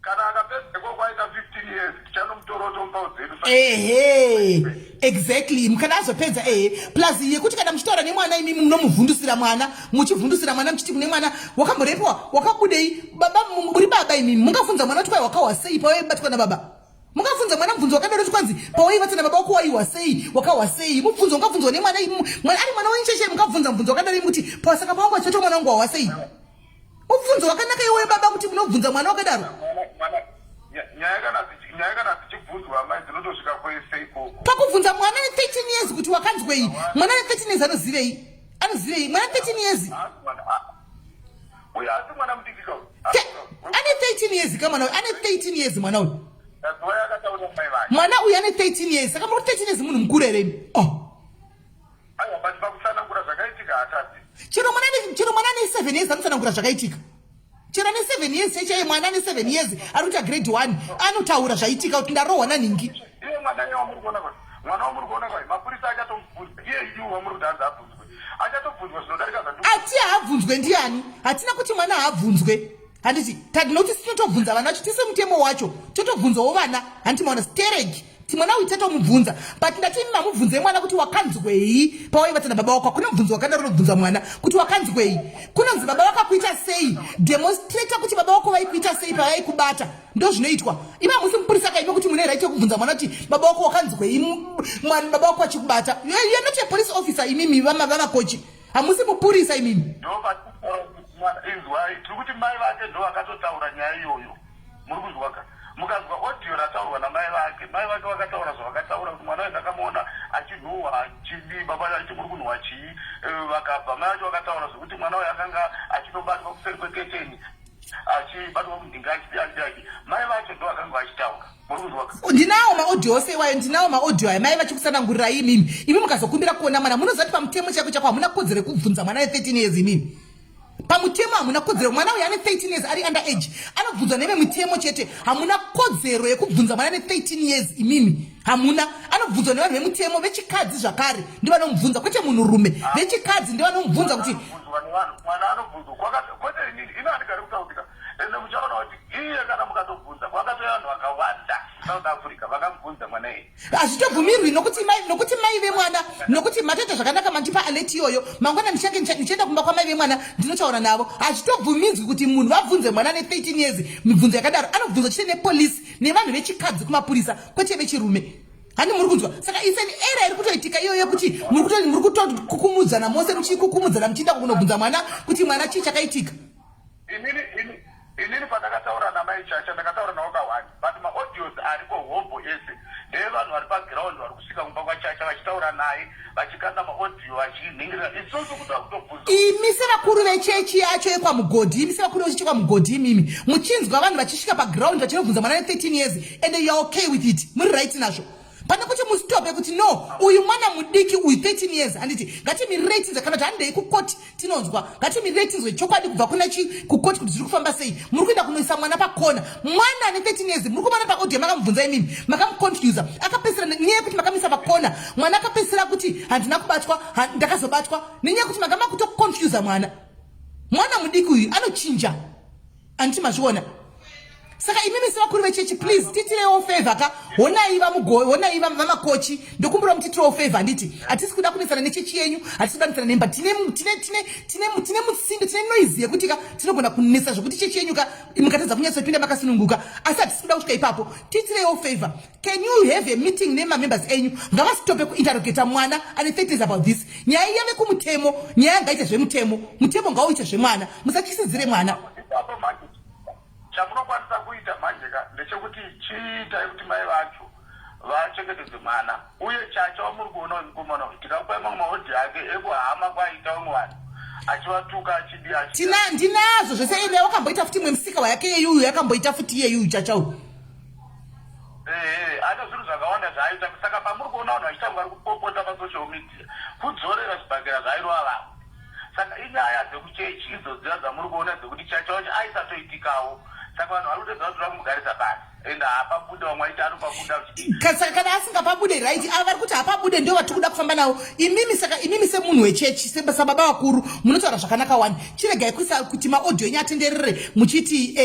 Speaker 6: Kana akapedza ikoko aita 15 years, tichanomutora tomupawo dzedu.
Speaker 1: Ehe, exactly, kana azopedza. Ehe, plus yekuti kana muchitaura nemwana imimi munomuvhundusira mwana, muchivhundusira mwana muchiti kune mwana, wakamborepiwa, wakabudei baba, muri baba imimi mungabvunza mwana kuti kwai wakahwa sei pawaibatwa nababa? Mungabvunza mwana mubvunzo wakadaro kuti kwanzi pawaivatsa nababa wako waiwa sei, wakahwa sei? Mubvunzo ungabvunzwa nemwana mwana ari mwana wenyu chaichai, mungabvunza mubvunzo wakadaro imi kuti pasaka pawangu achivatwa mwana wangu wahwa sei? Mubvunzo wakanaka iwoyo baba kuti munobvunza mwana wakadaro.
Speaker 6: Nyaya kana dzichibvunzwa amai dzinotosvika kwese ikoko.
Speaker 1: Pakubvunza mwana ne 13 years kuti wakanzwei, mwana ne 13 years anozivei? Anozivei mwana 13 years?
Speaker 6: Uyo asi mwana mudiki ka.
Speaker 1: Ane 13 years ka mwana uyu, ane 13 years mwana uyu. Mwana uyu ane 13 years, saka muri 13 years munhu mukuru here imi? Oh.
Speaker 6: Aiwa, but pakutsanangura zvakaitika hatadzi.
Speaker 1: Chero mwana ane 7 years anotsanangura zvakaitika. Chero ane 7 years chaiye, mwana ane 7 years ari kuita grade 1 anotaura zvaitika kuti ndarohwa nanhingi.
Speaker 6: Iye mwana iye wamuri kuona kwa, mwana wamuri kuona kwa, mapurisa achatomubvunza. Iye iye wamuri kuti hanzi abvunzwe, achatobvunzwa zvinodarika zvandu.
Speaker 1: Ati haabvunzwe ndiani? Hatina kuti mwana haabvunzwe, handiti? Tadinoti tinotobvunza vana vacho tise mutemo wacho, totobvunzawo vana, handiti? Maona stereki ti mwana uyu tatomubvunza, but ndati imi mamubvunze mwana kuti wakanzwei pawaivata nababa wako. Hakuna mubvunzo wakadaro unobvunza mwana kuti wakanzwei. Kunonzi baba vakakuita sei, demonstrata kuti baba wako vaikuita sei pavaikubata, ndo zvinoitwa. Imi hamusi mupurisa kaime kuti mune right yekubvunza mwana kuti baba wako wakanzwei mwana baba wako achikubata. You are not a police officer imimi vamakochi, hamusi mupurisa imimi.
Speaker 6: Inzwai, tiri kuti mai vake ndo vakatotaura nyaya iyoyo, muri kunzwaka? Mukanzwa audio rataurwa namai vake, mai vake vakataura zvavakataura kuti mwana uyu ndakamuona achinhuhwa achidii, baba vacho achiti muri kunhuhwa chii? Vakabva mai vacho vakataura zvekuti mwana uyu akanga achinobatwa kuseri kweketeni, achibatwa kundinga, achidi achidi achidi. Mai vacho ndo vakanga vachitaura, muri kunzwaka?
Speaker 1: Ndinawo maaudio ose iwayo, ndinawo maaudio ayo mai vachikusanangurirai imimi. Imi mukazokumbira kuona mwana, munoziva kuti pamutemo chako chako hamuna kodzero yekubvunza mwana ne13 years imimi. Pamutemo hamuna kodzero. Mwana uyu ane 13 years, ari under age, anobvunzwa nevemutemo chete. Hamuna kodzero yekubvunza mwana ne13 years imimi, hamuna. Anobvunzwa nevanhu vemutemo vechikadzi zvakare, ndivanomubvunza, kwete munhurume. Vechikadzi ndivanomubvunza kuti
Speaker 6: Anobvunzwa nevanhu, mwana anobvunzwa kwete inini. Ini handigari kutautika, ende muchaona kuti iye kana mukatobvunza kwakatouya vanhu vakawanda South Africa vakamubvunza mwana iye.
Speaker 1: Hazvitobvumirwi nokuti mai vemwana, nokuti matoita zvakanaka mandipa alert iyoyo. Mangwana ndichange ndichienda kumba kwamai vemwana ndinotaura navo. Hazvitobvumidzwi kuti munhu vabvunze mwana ne13 years mibvunzo yakadaro. Anobvunzwa chete nepolisi nevanhu vechikadzi kumapurisa, kwete vechirume. Hani muri kunzwa? Saka it's an error iri kutoitika iyoyo yekuti muri kutokukumudzana mose, muchikukumudzana muchienda kunobvunza mwana kuti mwana chii chakaitika.
Speaker 6: Inini pandakataura namai Chacha ndakataura navo kahwani, but maaudios ariko hobho ese ndeevanhu vari paground vari kusvika kumba kwaChacha vachitaura naye, vachikanda maaudio, vachinhingirira isusu kuda kutobvunza.
Speaker 1: Imi sevakuru vechechi yacho yekwaMugodhi, imi sevakuru vechechi yekwaMugodhi imimi muchinzwa vanhu vachisvika paground vachinobvunza mwana ne13 years and you are okay with it, muri right nazvo, pane kuti mustope kuti no, uyu mwana mudiki uyu 13 years, handiti? Ngatimirirei tinzwe, kana kuti handei kukoti tinonzwa. Ngatimirire tinzwe chokwadi kubva kuna chi kukoti kuti zviri kufamba sei. Muri kuenda kunoisa mwana pakona, mwana ane 13 years, muri kumana paaudio makamubvunza imimi, makamuconfusa, akapedzisira nenyaya yekuti makamisa pakona mwana, akapedzisira kuti handina kubatwa, ndakazobatwa, nenyaya yekuti manga makutoconfusa mwana. Mwana mudiki uyu anochinja, handiti mazviona? Saka imimi sevakuru vechechi, please tiitirewo favor ka. Honai vamugo, honai vamakochi, ndokumbira mutiitirewo favor. Handiti hatisi kuda kunetsana nechechi yenyu, hatisi kuda kunetsana nemba. Tine tine tine tine tine mutsindo, tine noise yekuti ka tinogona kunetsa zvekuti chechi yenyu ka mukatadza kunyatsopinda makasununguka, asi hatisi kuda kusvika ipapo. Tiitirewo favor. Can you have a meeting nemamembers enyu? Ngavasitope kuinterrogata mwana ane 30 years about this. Nyaya yave kumutemo, nyaya ngaite zvemutemo, mutemo ngauite zvemwana, musatyisidzire mwana.
Speaker 6: Ipapo manje chamunokwanisa kuita manje ka ndechekuti chiitai kuti mai vacho vachengetedze mwana. Uye Chacha wamuri kuona uyu mukomana uyu, tikakupai mamwe maaudio ake ekuhama kwaiita vamwe vanhu achivatuka, achidi achidi.
Speaker 1: Tina ndinazvo zvese. Ine wakamboita futi imwe musika wayake yeyuyu, yakamboita futi iyeyuyu Chacha uyu.
Speaker 6: Ehe, ane zvinhu zvakawanda zvaaita. Saka pamuri kuona vanhu vachiita kunge vari kupopota pasocial media, kudzorera zvibhakera zvaairova vamwe. Saka inyaya dzekuchechi idzo dziya dzamuri kuona dzekuti Chacha wacho aisatoitikawo. Saka vanhu vari kutedza kuti vari kumugarisa pasi. Ende haapabude, vamwe vaiti anopabuda vachiti
Speaker 1: Saka kana asingapabude, right, ava vari kuti hapabude ndio vatiri kuda kufamba navo. Imimi, saka imimi semunhu wechechi, sababa vakuru, munotaura zvakanaka wani. Chiregai kuisa kuti maaudio enyu atenderere muchiti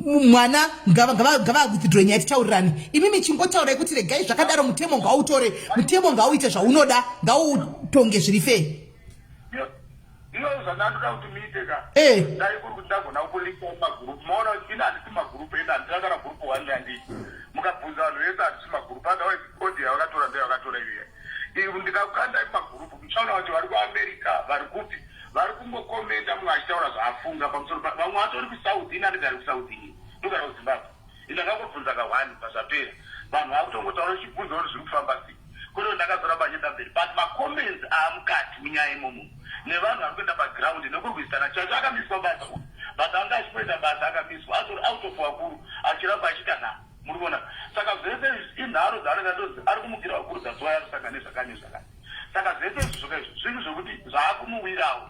Speaker 1: mwana ngava withdraw nyaya, titaurirane. Imimi chingotaurai kuti regai zvakadaro, mutemo ngautore, mutemo ngauite zvaunoda, ngautonge zviri fair.
Speaker 6: Iyo zvandandoda kuti muite ka, dai kuri kuti ndagona kulinka magurupu, maona kuti ini handisi magurupu, ende handina kana gurupu one yandii. Mukabvunza vanhu vese, handisi magurupu, otherwise audio yavakatora ndoyavakatora iyoya. Iyo ndikakukandai mumagurupu, muchaona kuti vari kuAmerica, vari kupi, vari kungokomenda, mumwe achitaura zvaafunga pamusoro pa vamwe vatori kuSouth. Ini handigari kuSouth, ini ndogara kuZimbabwe. Ndakangobvunza kahwani pazvapera, vanhu vakutongotaura, uchibvunza kuti zviri kufamba sei, kwete kuti ndakazoramba nchienda mberi, but macomments aamukati munyaya imomo nevanhu vari kuenda paground nekurwisana. Chacho akamiswa basa uyu, but anga achingoita basa, akamiswa, atori out of vakuru, achiramba achiita nharo. Muri kuona? Saka zvese izvi inharo dzaanenge atozi ari kumukira vakuru, dzatsuwa anosangana nezvakani nezvakani. Saka zvese izvi zvoka izvi zvinhu zvekuti zvaakumuwirawo.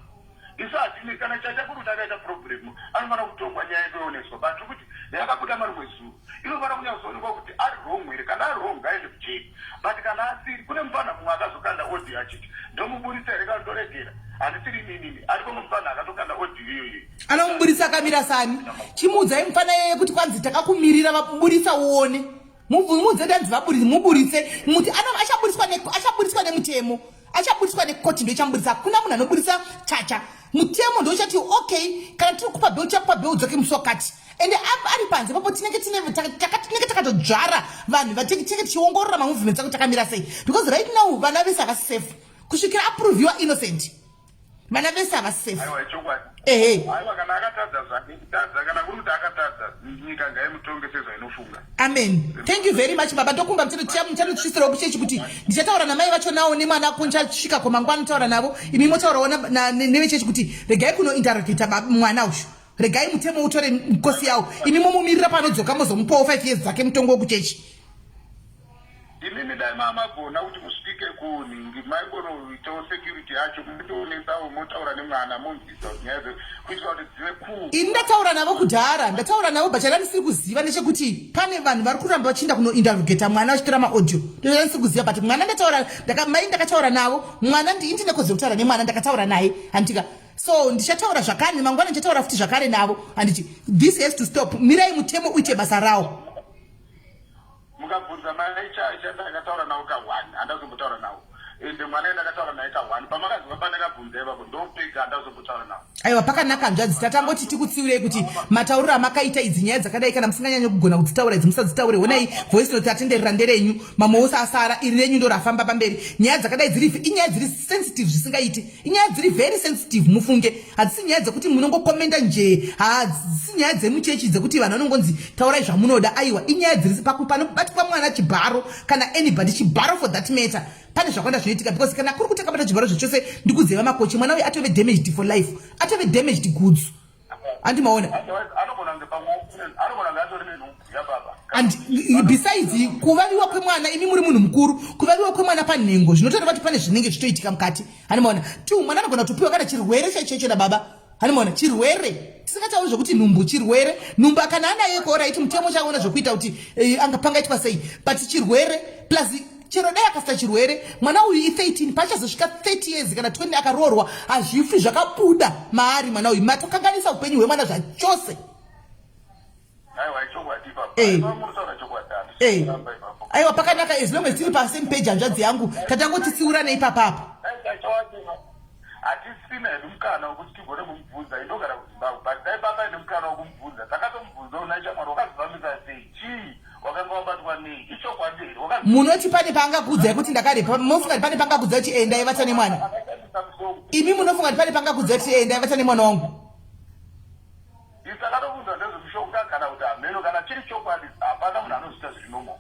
Speaker 6: Isu hatine kana Chacha kuri kuti akaita problem, anofanira kutongwa, nyaya yekuoneswa. But tiri kuti yakabuda marimwe zuro inofanira kunyatsoonekwa kuti ari wrong here. Kana ari wrong, ngaende kujeri, but kana asiri, kune mufana mumwe akazokanda audio achiti ndomuburitsa here kana ndoregera, handisiri ininini, ariko mufana akatokanda audio iyoyo.
Speaker 1: Anomuburitsa akamira sani? Chimuudzai mufana yeye kuti kwanzi takakumirira, vaburitsa uone. Muudze ndanzi vaburitse, muburitse muti achaburitswa nemutemo, achaburitswa nekoti, ndoichamuburitsa. Hakuna munhu anoburitsa Chacha, mutemo ndochati okay, kana tiri kupa bheu, tichakupa bheu, dzoke musi wakati. Ende ari panze papo tinenge tinenge takatodzvara vanhu, tinenge tichiongorora mamovements ako takamira sei, because right now vana vese havasi safe kusvikira aproviwa innocent. Vana vese havasi safe.
Speaker 6: Aiwa, ichokwadi.
Speaker 1: Ehe.
Speaker 6: Aiwa, kana akatadza zvake kutadza, kana kuri kuti akatadza, nyika ngaimutonge sezvainofunga.
Speaker 1: Amen, thank you very much, baba. Ndokumba muchandotisvisirawo kuchechi kuti ndichataura namai vacho nawo nemwana ako. Ndichasvika komangwana, taura navo, imi motaurawo nevechechi kuti regai kunointerrogata mwana uyu, regai mutemo utore nkosi yawo. Imi momumirira panodzoka, mozomupawo 5 years dzake, mutongo wekuchechi.
Speaker 6: Imimi dai mamagona kuti musvike kunhingi, maingonoitawo security yacho, motoonesawo, motaura nemwana, monzwisa kuti nyaya kuitira kuti dzive cool.
Speaker 1: Ini ndataura navo kudhara, ndataura navo, but chandisiri kuziva ndechekuti pane vanhu vari kuramba vachienda kunointerrogata mwana vachitora maaudio. Ndochandisiri kuziva, but mwana ndataura, mai ndakataura navo, mwana ndine kodzero kutaura nemwana, ndakataura naye, handitika? So ndichataura zvakare mangwana, ndichataura futi zvakare navo. Handiti this has to stop. Mirai mutemo uite basa rawo.
Speaker 6: Mukabvunza mai Chacha, ndakataura navo kahwani, handazombotaura navo. Ende mwana ndakataura naye kahwani, pamakaziva pandakabvunza ipapo ndopega, handazombotaura navo.
Speaker 1: Aiwa, pakanaka hanzvadzi. Tatangoti tikutsiurei kuti matauriro amakaita idzi nyaya dzakadai, kana musinganyanye kugona kudzitaura idzi, musadzitaure. Honai voice note atenderera nderenyu, mamwe ose asara, iri renyu ndo rafamba pamberi. Nyaya dzakadai dziri inyaya dziri sensitive zvisingaiti, inyaya dziri very sensitive mufunge. Hadzisi nyaya dzekuti munongokomenda njee, hadzisi nyaya dzemuchechi dzekuti vanhu vanongonzi taurai zvamunoda. Aiwa, inyaya dziri panobatwa mwana chibharo kana anybody chibharo for that matter, pane zvakawanda zvinoitika, because kana kuri kuti akabata chibharo zvechose, ndikuziva makochi, mwana uyu atove damaged for life, atove damaged goods, handimaona?
Speaker 6: Anogona kunge pamwe anogona kunge atori nenhumbu yababa.
Speaker 1: And besides kuvaviwa kwemwana, imi muri munhu mukuru, kuvaviwa kwemwana panhengo zvinotoreva kuti pane zvinenge zvichitoitika mukati, handimaona? Two, mwana anogona kutopiwa kana chirwere chaichoicho nababa, handimaona? Chirwere, tisingatauri zvokuti nhumbu, chirwere. Nhumbu kana anayo koraiti, mutemo chaona zvokuita kuti anga pangaitwa sei, but chirwere plus chero dai akasita chirwere, mwana uyu i13, paachazosvika 30 years kana 20 akaroorwa, hazvifi zvakabuda maari. Mwana uyu matokanganisa upenyu hwemwana zvachose. Eh. Eh. Aiwa pakanaka as long as tiri pasame page hanzvadzi yangu tatangotitsiurana ipapapa.
Speaker 6: Hatisina hedu mukana wekuti tigone kumubvunza indogara kuZimbabwe but dai papaine mukana wekumubvunza takatomubvunza una shamwari wakazvifambisa sei chii wakanga wabatwa nei ichokwadi here
Speaker 1: Munoti pane paangakuudzai kuti ndakarepa mofunga kuti pane paangakuudzai kuti endai vata nemwana imi munofunga kuti pane paangakuudzai kuti endai vata nemwana wangu.
Speaker 6: Isu takatobvunza ndezvemushonga kana kuti hameno kana chiri chokwadi hapana munhu anozviita zviri normal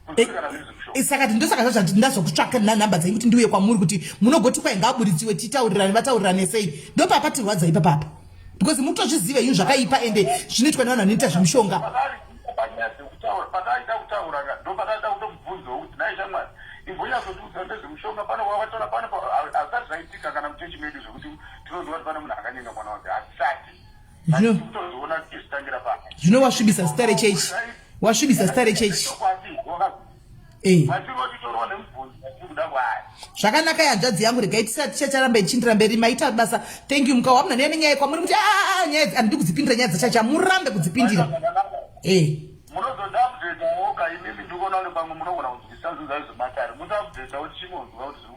Speaker 6: kuzviri kana zviri zvemushonga.
Speaker 1: Saka ndosaka zvazvati ndazokutsvaka nanhamba dzenyu kuti ndiuye kwamuri kuti munogoti kwai ngaabuditsiwe titaurirane vataurirane sei ndopapatirwadza ipapapa because mutozviziva inyu zvakaipa ende zvinoitwa nevanhu vanoita zvemushonga.
Speaker 6: Panyaya dzekutaura pataida kutaura ka ndopataida kutomubvunzawo kuti nhai shamwari imbonyatsotiudza ndezvemushonga pano wakatora pano hazvisati zvaitika kana muchechi medu zvekuti tinoziva kuti pane munhu akanyenga mwana wake hazvisati.
Speaker 1: Zvino wasvibisa zita rechechi, wasvibisa zita rechechi. Eh. Zvakanaka hanzvadzi yangu, regai tisati tichataramba ichindira mberi. Maita basa, thank you. Mukawa munhu anouya nenyaya kwamuri kuti ah, ah, ah, nyaya handidi kudzipindira nyaya dzachacha, murambe kudzipindira. Eh.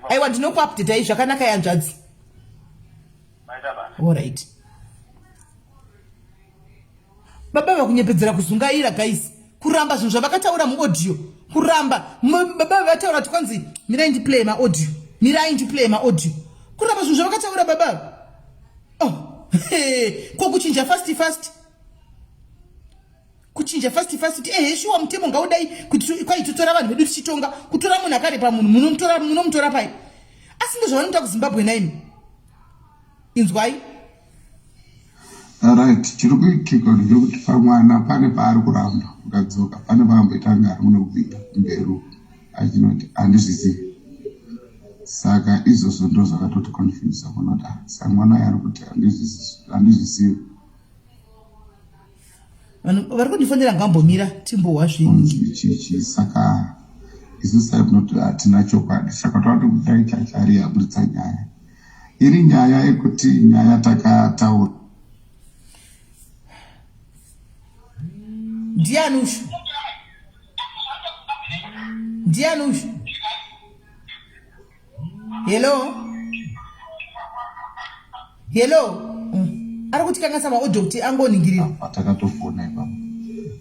Speaker 1: Aiwa ndinokuupdatai zvakanaka hanzvadzi. Alright. Baba vakunyepedzera kuzungaira guys, kuramba zvinhu zvavakataura muaudio, kuramba baba vataura kuti kwanzi mirai ndiplay maaudio, mirai ndiplay maaudio, kuramba zvinhu zvavakataura baba. Oh, hey, ko kuchinja fast fast, kuchinja fast fast kuti ehe shuwa mutemo ngaudai kuti kwaitotora vanhu vedu tichitonga, kutora munhu akarepa munhu munomutora, munomutora pai? Asi ndozvavanoita kuZimbabwe naimi, inzwai.
Speaker 2: Right, chiri kuitika ndechekuti pamwana pane paari kuramba ukadzoka pane paamboita anga ari muno kumberi achinoti handizvizivi saka izvozvo ndo zvakatoti confuse kunoti ah, saka mwana uyo ari kuti handizvizivi.
Speaker 1: Vanhu vari kundifonera ngambomira timbohwa zvinhu
Speaker 2: chichi saka isu sainoti hatina chokwadi saka tavati kudai chachari yaburitsa nyaya iri nyaya yekuti nyaya takataura.
Speaker 1: Ndiani ushu? Ndiani ushu? Hello, hello. Ari kutikanganisa maaudio kuti angoningirira.
Speaker 2: Patakatofona ipapo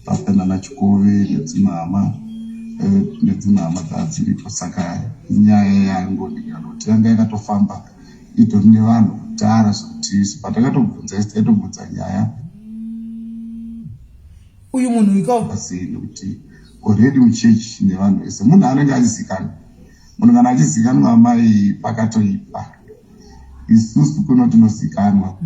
Speaker 2: pasina nachikove nedzimwe hama eh, nedzimwe hama dzadziripo saka inyaya yangoningira nokuti yanga yakatofamba itori nevanhu kudhara zvekuti isu patakatobvunza isu taitobvunza nyaya
Speaker 1: uyu munhu iko
Speaker 2: sei nekuti already muchechi nevanhu vese munhu anenge achizikanwa munhu kana achizikanwa amai pakatoipa isusu kuno tinozikanwa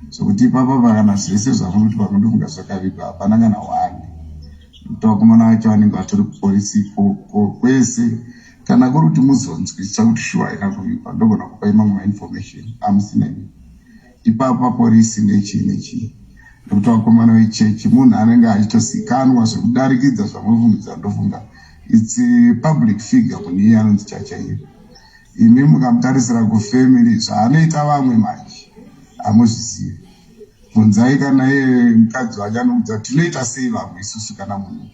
Speaker 2: zvekuti ipapa kana zvese zvamuti pakundofunga zvakavigwa hapana kana one nekuti vakomana vacho vanenge vatori kupolisi ikoko kwese kana kuri kuti muzonzwisisa kuti shuwa haina kuvigwa ndogona kupai mamwe mainformation amusina imi ipapo paporisi nechii nechii nekuti vakomana vechechi munhu anenge achitozikanwa zvekudarikidza zvamunofungidzira ndofunga its public figure munhu iye anonzi chacha iyo imi mukamutarisira kufamily zvaanoita vamwe manje hamuzvizivi bvunzai kana iye mukadzi wacho anoudza tinoita sei vamwe isusu kana munhu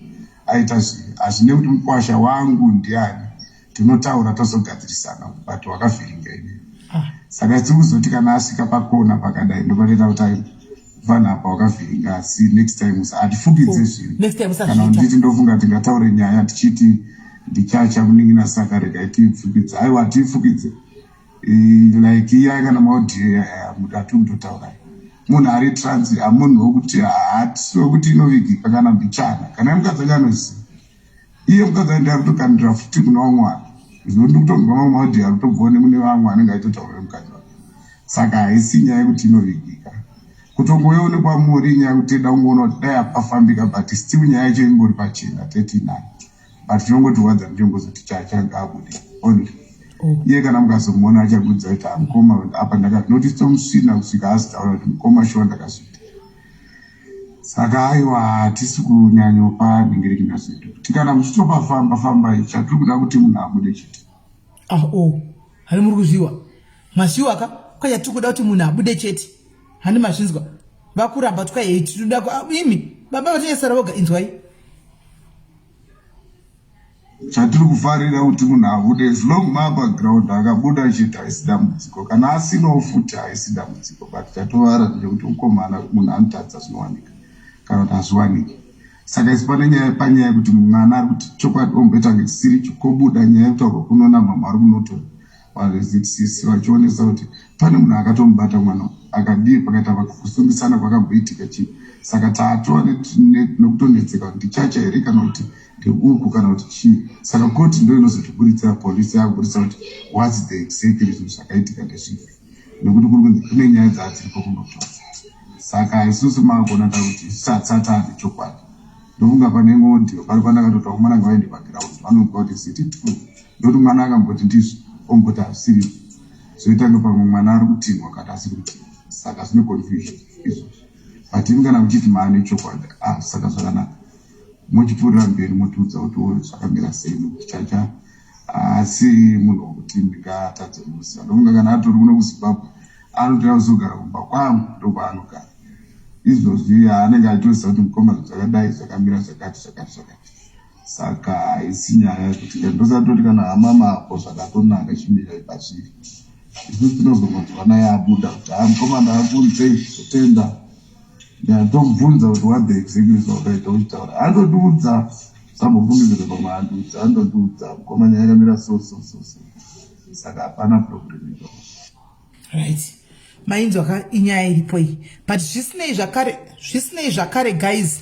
Speaker 2: aita zvivi hazvine kuti mukwasha wangu ndiani tinotaura tozogadzirisana but wakavhiringa ini ah. Saka tiri kuzoti kana asvika pakona pakadai ndopatoita kuti vanhu apa wakavhiringa asi next time hatifukidze oh, zvinhu kana nditi ndofunga tingataure nyaya tichiti ndichacha munin'ina saka regai tiifukidze aiwa hatiifukidze like iya kana maaudio hatiri kutotaura munhu ari trans hamunhu wekuti haatisi wekuti inovigika kana mbichana kana mukadzi wacho anoziva iye mukadzi aende ari kutokandira futi kuna vamwe vanhu zvino ndiri kutonzwa mamwe maaudio ari kutobvawo nekune vamwe anenge aitotaura nemukadzi wake saka haisi nyaya yekuti inovigika kutongouyawo nekwamuri inyaya yekuti teda kungoona kuti dai apafambika but still nyaya yacho ingori pachena 39 but chinongotirwadza ndechongozoti chacha ngaabude only oh. Iye kana mukazomuona achakudza kuti amukoma apa ndaka nokuti tomusvina kusvika azitaura kuti mukoma shuwa ndakazviita saka aiwa hatisi kunyanyopa nhingirekina zvedu kuti kana muchitopafamba fambai chatiri kuda kuti munhu abude chete.
Speaker 1: Ah, oh. Hani muri kuzviwa mazviwa ka kwachatiri kuda kuti munhu abude chete hani mazvinzwa. Vakuramba kuti kwai tinoda ah, imi baba vatonyasara voga inzwai.
Speaker 2: Chatiri kufarira kuti munhu abude as long maapaground akabuda chete haisi dambudziko kana asinawo futi haisi dambudziko but chatovara ndechekuti ukomana munhu anotadza zvinowanika kana kuti hazviwaniki saka isu pane nyaya panyaya yekuti mwana ari kuti chokwadi omboita kunge chisiri icho kobuda nyaya yekutaurwa kunona mama ari kunotora varezitisisi vachionesa kuti pane munhu akatomubata mwana akadii pakaita kusungisana kwakamboitika chii saka tatova nekutonetseka kuti ndichacha here kana kuti ndeuku kana kuti chii saka koti ndo inozotiburitsira polisi yakuburitsa kuti whats the exactly zvinhu zvakaitika ndezvipi nekuti kuri kunzi kune nyaya dzaadziripo kundotora saka isusu maakona takuti isu hatisati chokwadi ndofunga pane imwe audio pari pandakatoti vakomana ngavaende paground vanonzwa kuti is it true ndokuti mwana akamboti ndizvo omboti hazvisiri zvoita kunge pamwe mwana ari kutinhwa kana asiri kutinhwa saka zvine confusion izvozvo but imi kana muchiti maane chokwadi ah saka zvakanaka mochipfuurira mberi motiudza kuti o zvakamira sei nokuti chacha asi munhu wekuti ndingatadze kumuziva ndofunga kana atori kuno kuzimbabwe anotoya kuzogara kumba kwangu ndokwaanogara izvozvi anenge achitoziva kuti mukoma zvakadai zvakamira zvakati zvakati zvakati saka haisi nyaya yekuti ndosatoti kana hama mako zvakatonaka chimirai pazviri isusu tinozongonzwa naye abuda kuti ha mukoma ndaakunze totenda ndatobvunza kuti what the exactly zvaukaita uchitaura andotiudza sambofungidzire pamwe andiudza andotiudza mukoma nyaya yakamira so so so so saka hapana problem ipapo
Speaker 1: right mainzwa ka inyaya iripo iyi but zvisinei zvakare zvisinei zvakare guys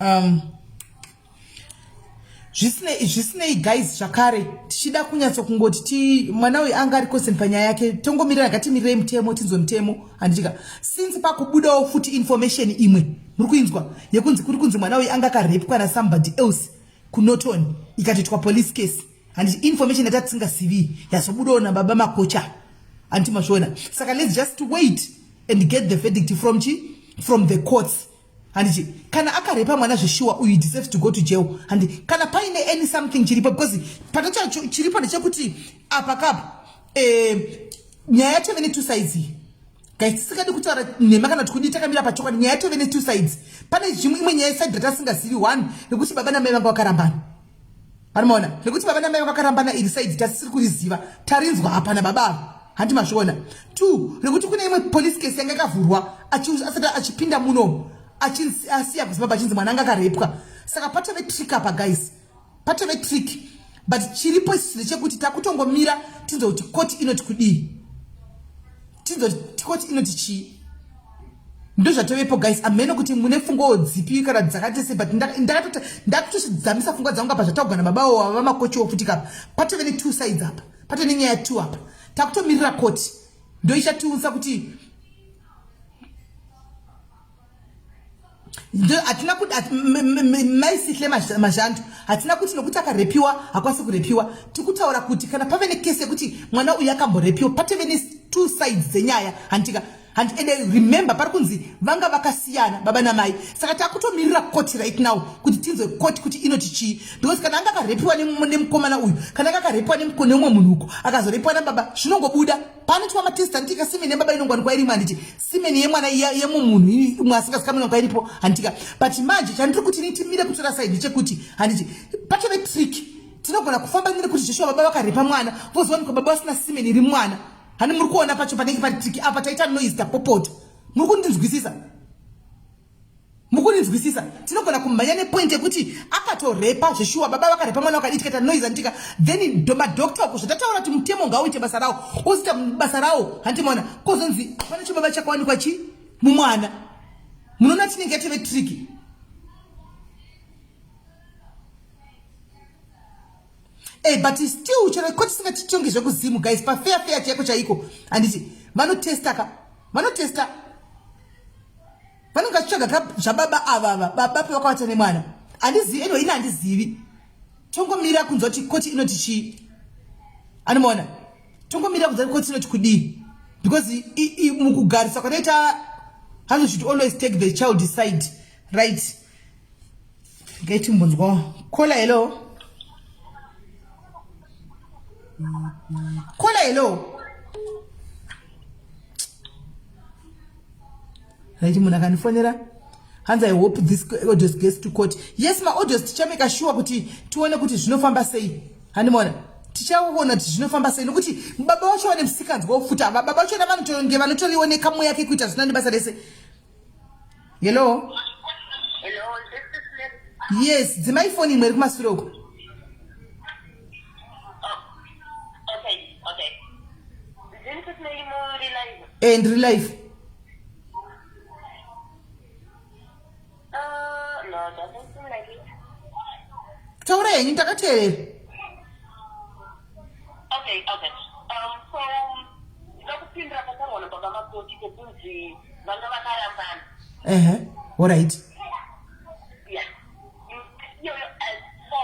Speaker 1: um, zvisinei zvisinei guys zvakare tichida kunyatso kungoti ti mwana uyu anga ari constant panyaya yake tongomirira ngatimirirei mutemo tinzwe mutemo handitika since pakubudawo futi information imwe muri kuinzwa yekunzi kuri kunzi mwana uyu anga akarepwa nasomebody else kunoton ikatoitwa police case handiti information yatatisingazivi yazobudawo nababa makocha handiti mazviona saka let's just wait and get the verdict from chi from the courts handiti kana akarepa mwana zveshuwa uyu deserves to go to jail handi kana paine any something chiripo because patocha chiripo ndechekuti apa kapa eh, nyaya yatove netwo sides iyi guys tisingadi kutaura nhema kana kuti kudii takamira pachokwadi nyaya yatove netwo sides pane zvimwe imwe nyaya side ratasingazivi one nekuti baba namai vanga vakarambana Anomaona nekuti baba namai vakakarambana iri side tasiri kuriziva tarinzwa hapana baba ava hanti mazviona two rekuti kune imwe police case yanga yakavhurwa asati achipinda munomu asiya kuzimbabwe achinzi mwana anga akarepwa saka patove trick apa guys patove trick but chiripo isusu ndechekuti takutongomira tinzwe kuti koti inoti kudii tinzwe kuti koti inoti chii ndozvatovepo guys amheno kuti mune pfungwawo dzipi kana dzakaite sei but ndakatodzamisa pfungwa dzangu apa zvataugwa nababawo ava vamakochiwo futi kapa patove netwo sides apa patove nenyaya two apa takutomirira koti ndoichatiunza kuti hatina kuti maisihle mazhandu hatina kuti nokuti akarepiwa hakwasi kurepiwa tikutaura kuti kana pave nekesi yekuti mwana uyu akamborepiwa patove netwo sides dzenyaya handitika Handi ende remember pari kunzi vanga vakasiyana baba namai saka takutomirira court right now kuti tinzwe court kuti inoti chii because kana anga akarepiwa nemukomana uyu kana anga akarepiwa neumwe munhu uko akazorepiwa nababa zvinongobuda panoitwa matest handitika simeni yebaba inongwanikwa irimo handiti simeni yemwana yemumunhu umwe asingazikaminonkwa iripo handitika but manje chandiri kuti ini timire kutora side ndechekuti handiti patove trick tinogona kufamba nekuti joshua baba vakarepa mwana vozowanikwa baba vasina simeni iri mwana Hani muri kuona pacho panenge pari tricky apa taita noise tapopota. Muri kundinzwisisa? Muri kundinzwisisa? Tinogona kumhanya nepoint yekuti akatorepa zveshuwa baba vakarepa mwana wakadii tikaita noise anditika then madoctor uko zvatataura kuti mutemo ngauite basa rawo ozoita basa rawo hanti maona kozonzi pane chibaba chakawanikwa chi mumwana munoona tinenge yatove tricky Hey, eh, but still chero ko tisingatitongi zvekuzimu guys pafeya feya chaiko chaiko handiti vanotesta ka vanotesta vanenge vachitsvaga ka zvababa avava baba pavakavata nemwana handizivi anyway ini handizivi tongomira kunzwa kuti koti inoti chii anomaona tongomira kunzwa kuti koti inoti kudii because mukugarisa kwataita hanzi should always take the child side right Ngaitimbonzwawo. Kola hello. Kola hello. Right, munhu akandifonera hanzi, "I hope this audios gets to court." Yes, maaudios tichameka sure kuti tione kuti zvinofamba sei. Handimaona, tichaona kuti zvinofamba sei, nokuti baba vacho vane musikanzwa wofuta. Baba vachona vanotonge vanotoriwo nekamoya kekuita zvisina nebasa rese. Hello?
Speaker 3: Hello, this is Mary.
Speaker 1: Yes, dzimai foni imwe iri kumasure uko.
Speaker 3: Okay. This is Mary muri live.
Speaker 1: E, ndiri live.
Speaker 3: No, doesn't seem like it.
Speaker 1: Taura henyu, ndakateerera.
Speaker 3: Okay. So, ndinokupindura pataurwa nababa Makoti pekunzi vanga vakarambana.
Speaker 1: Ehe, alright.
Speaker 3: Yeah. So,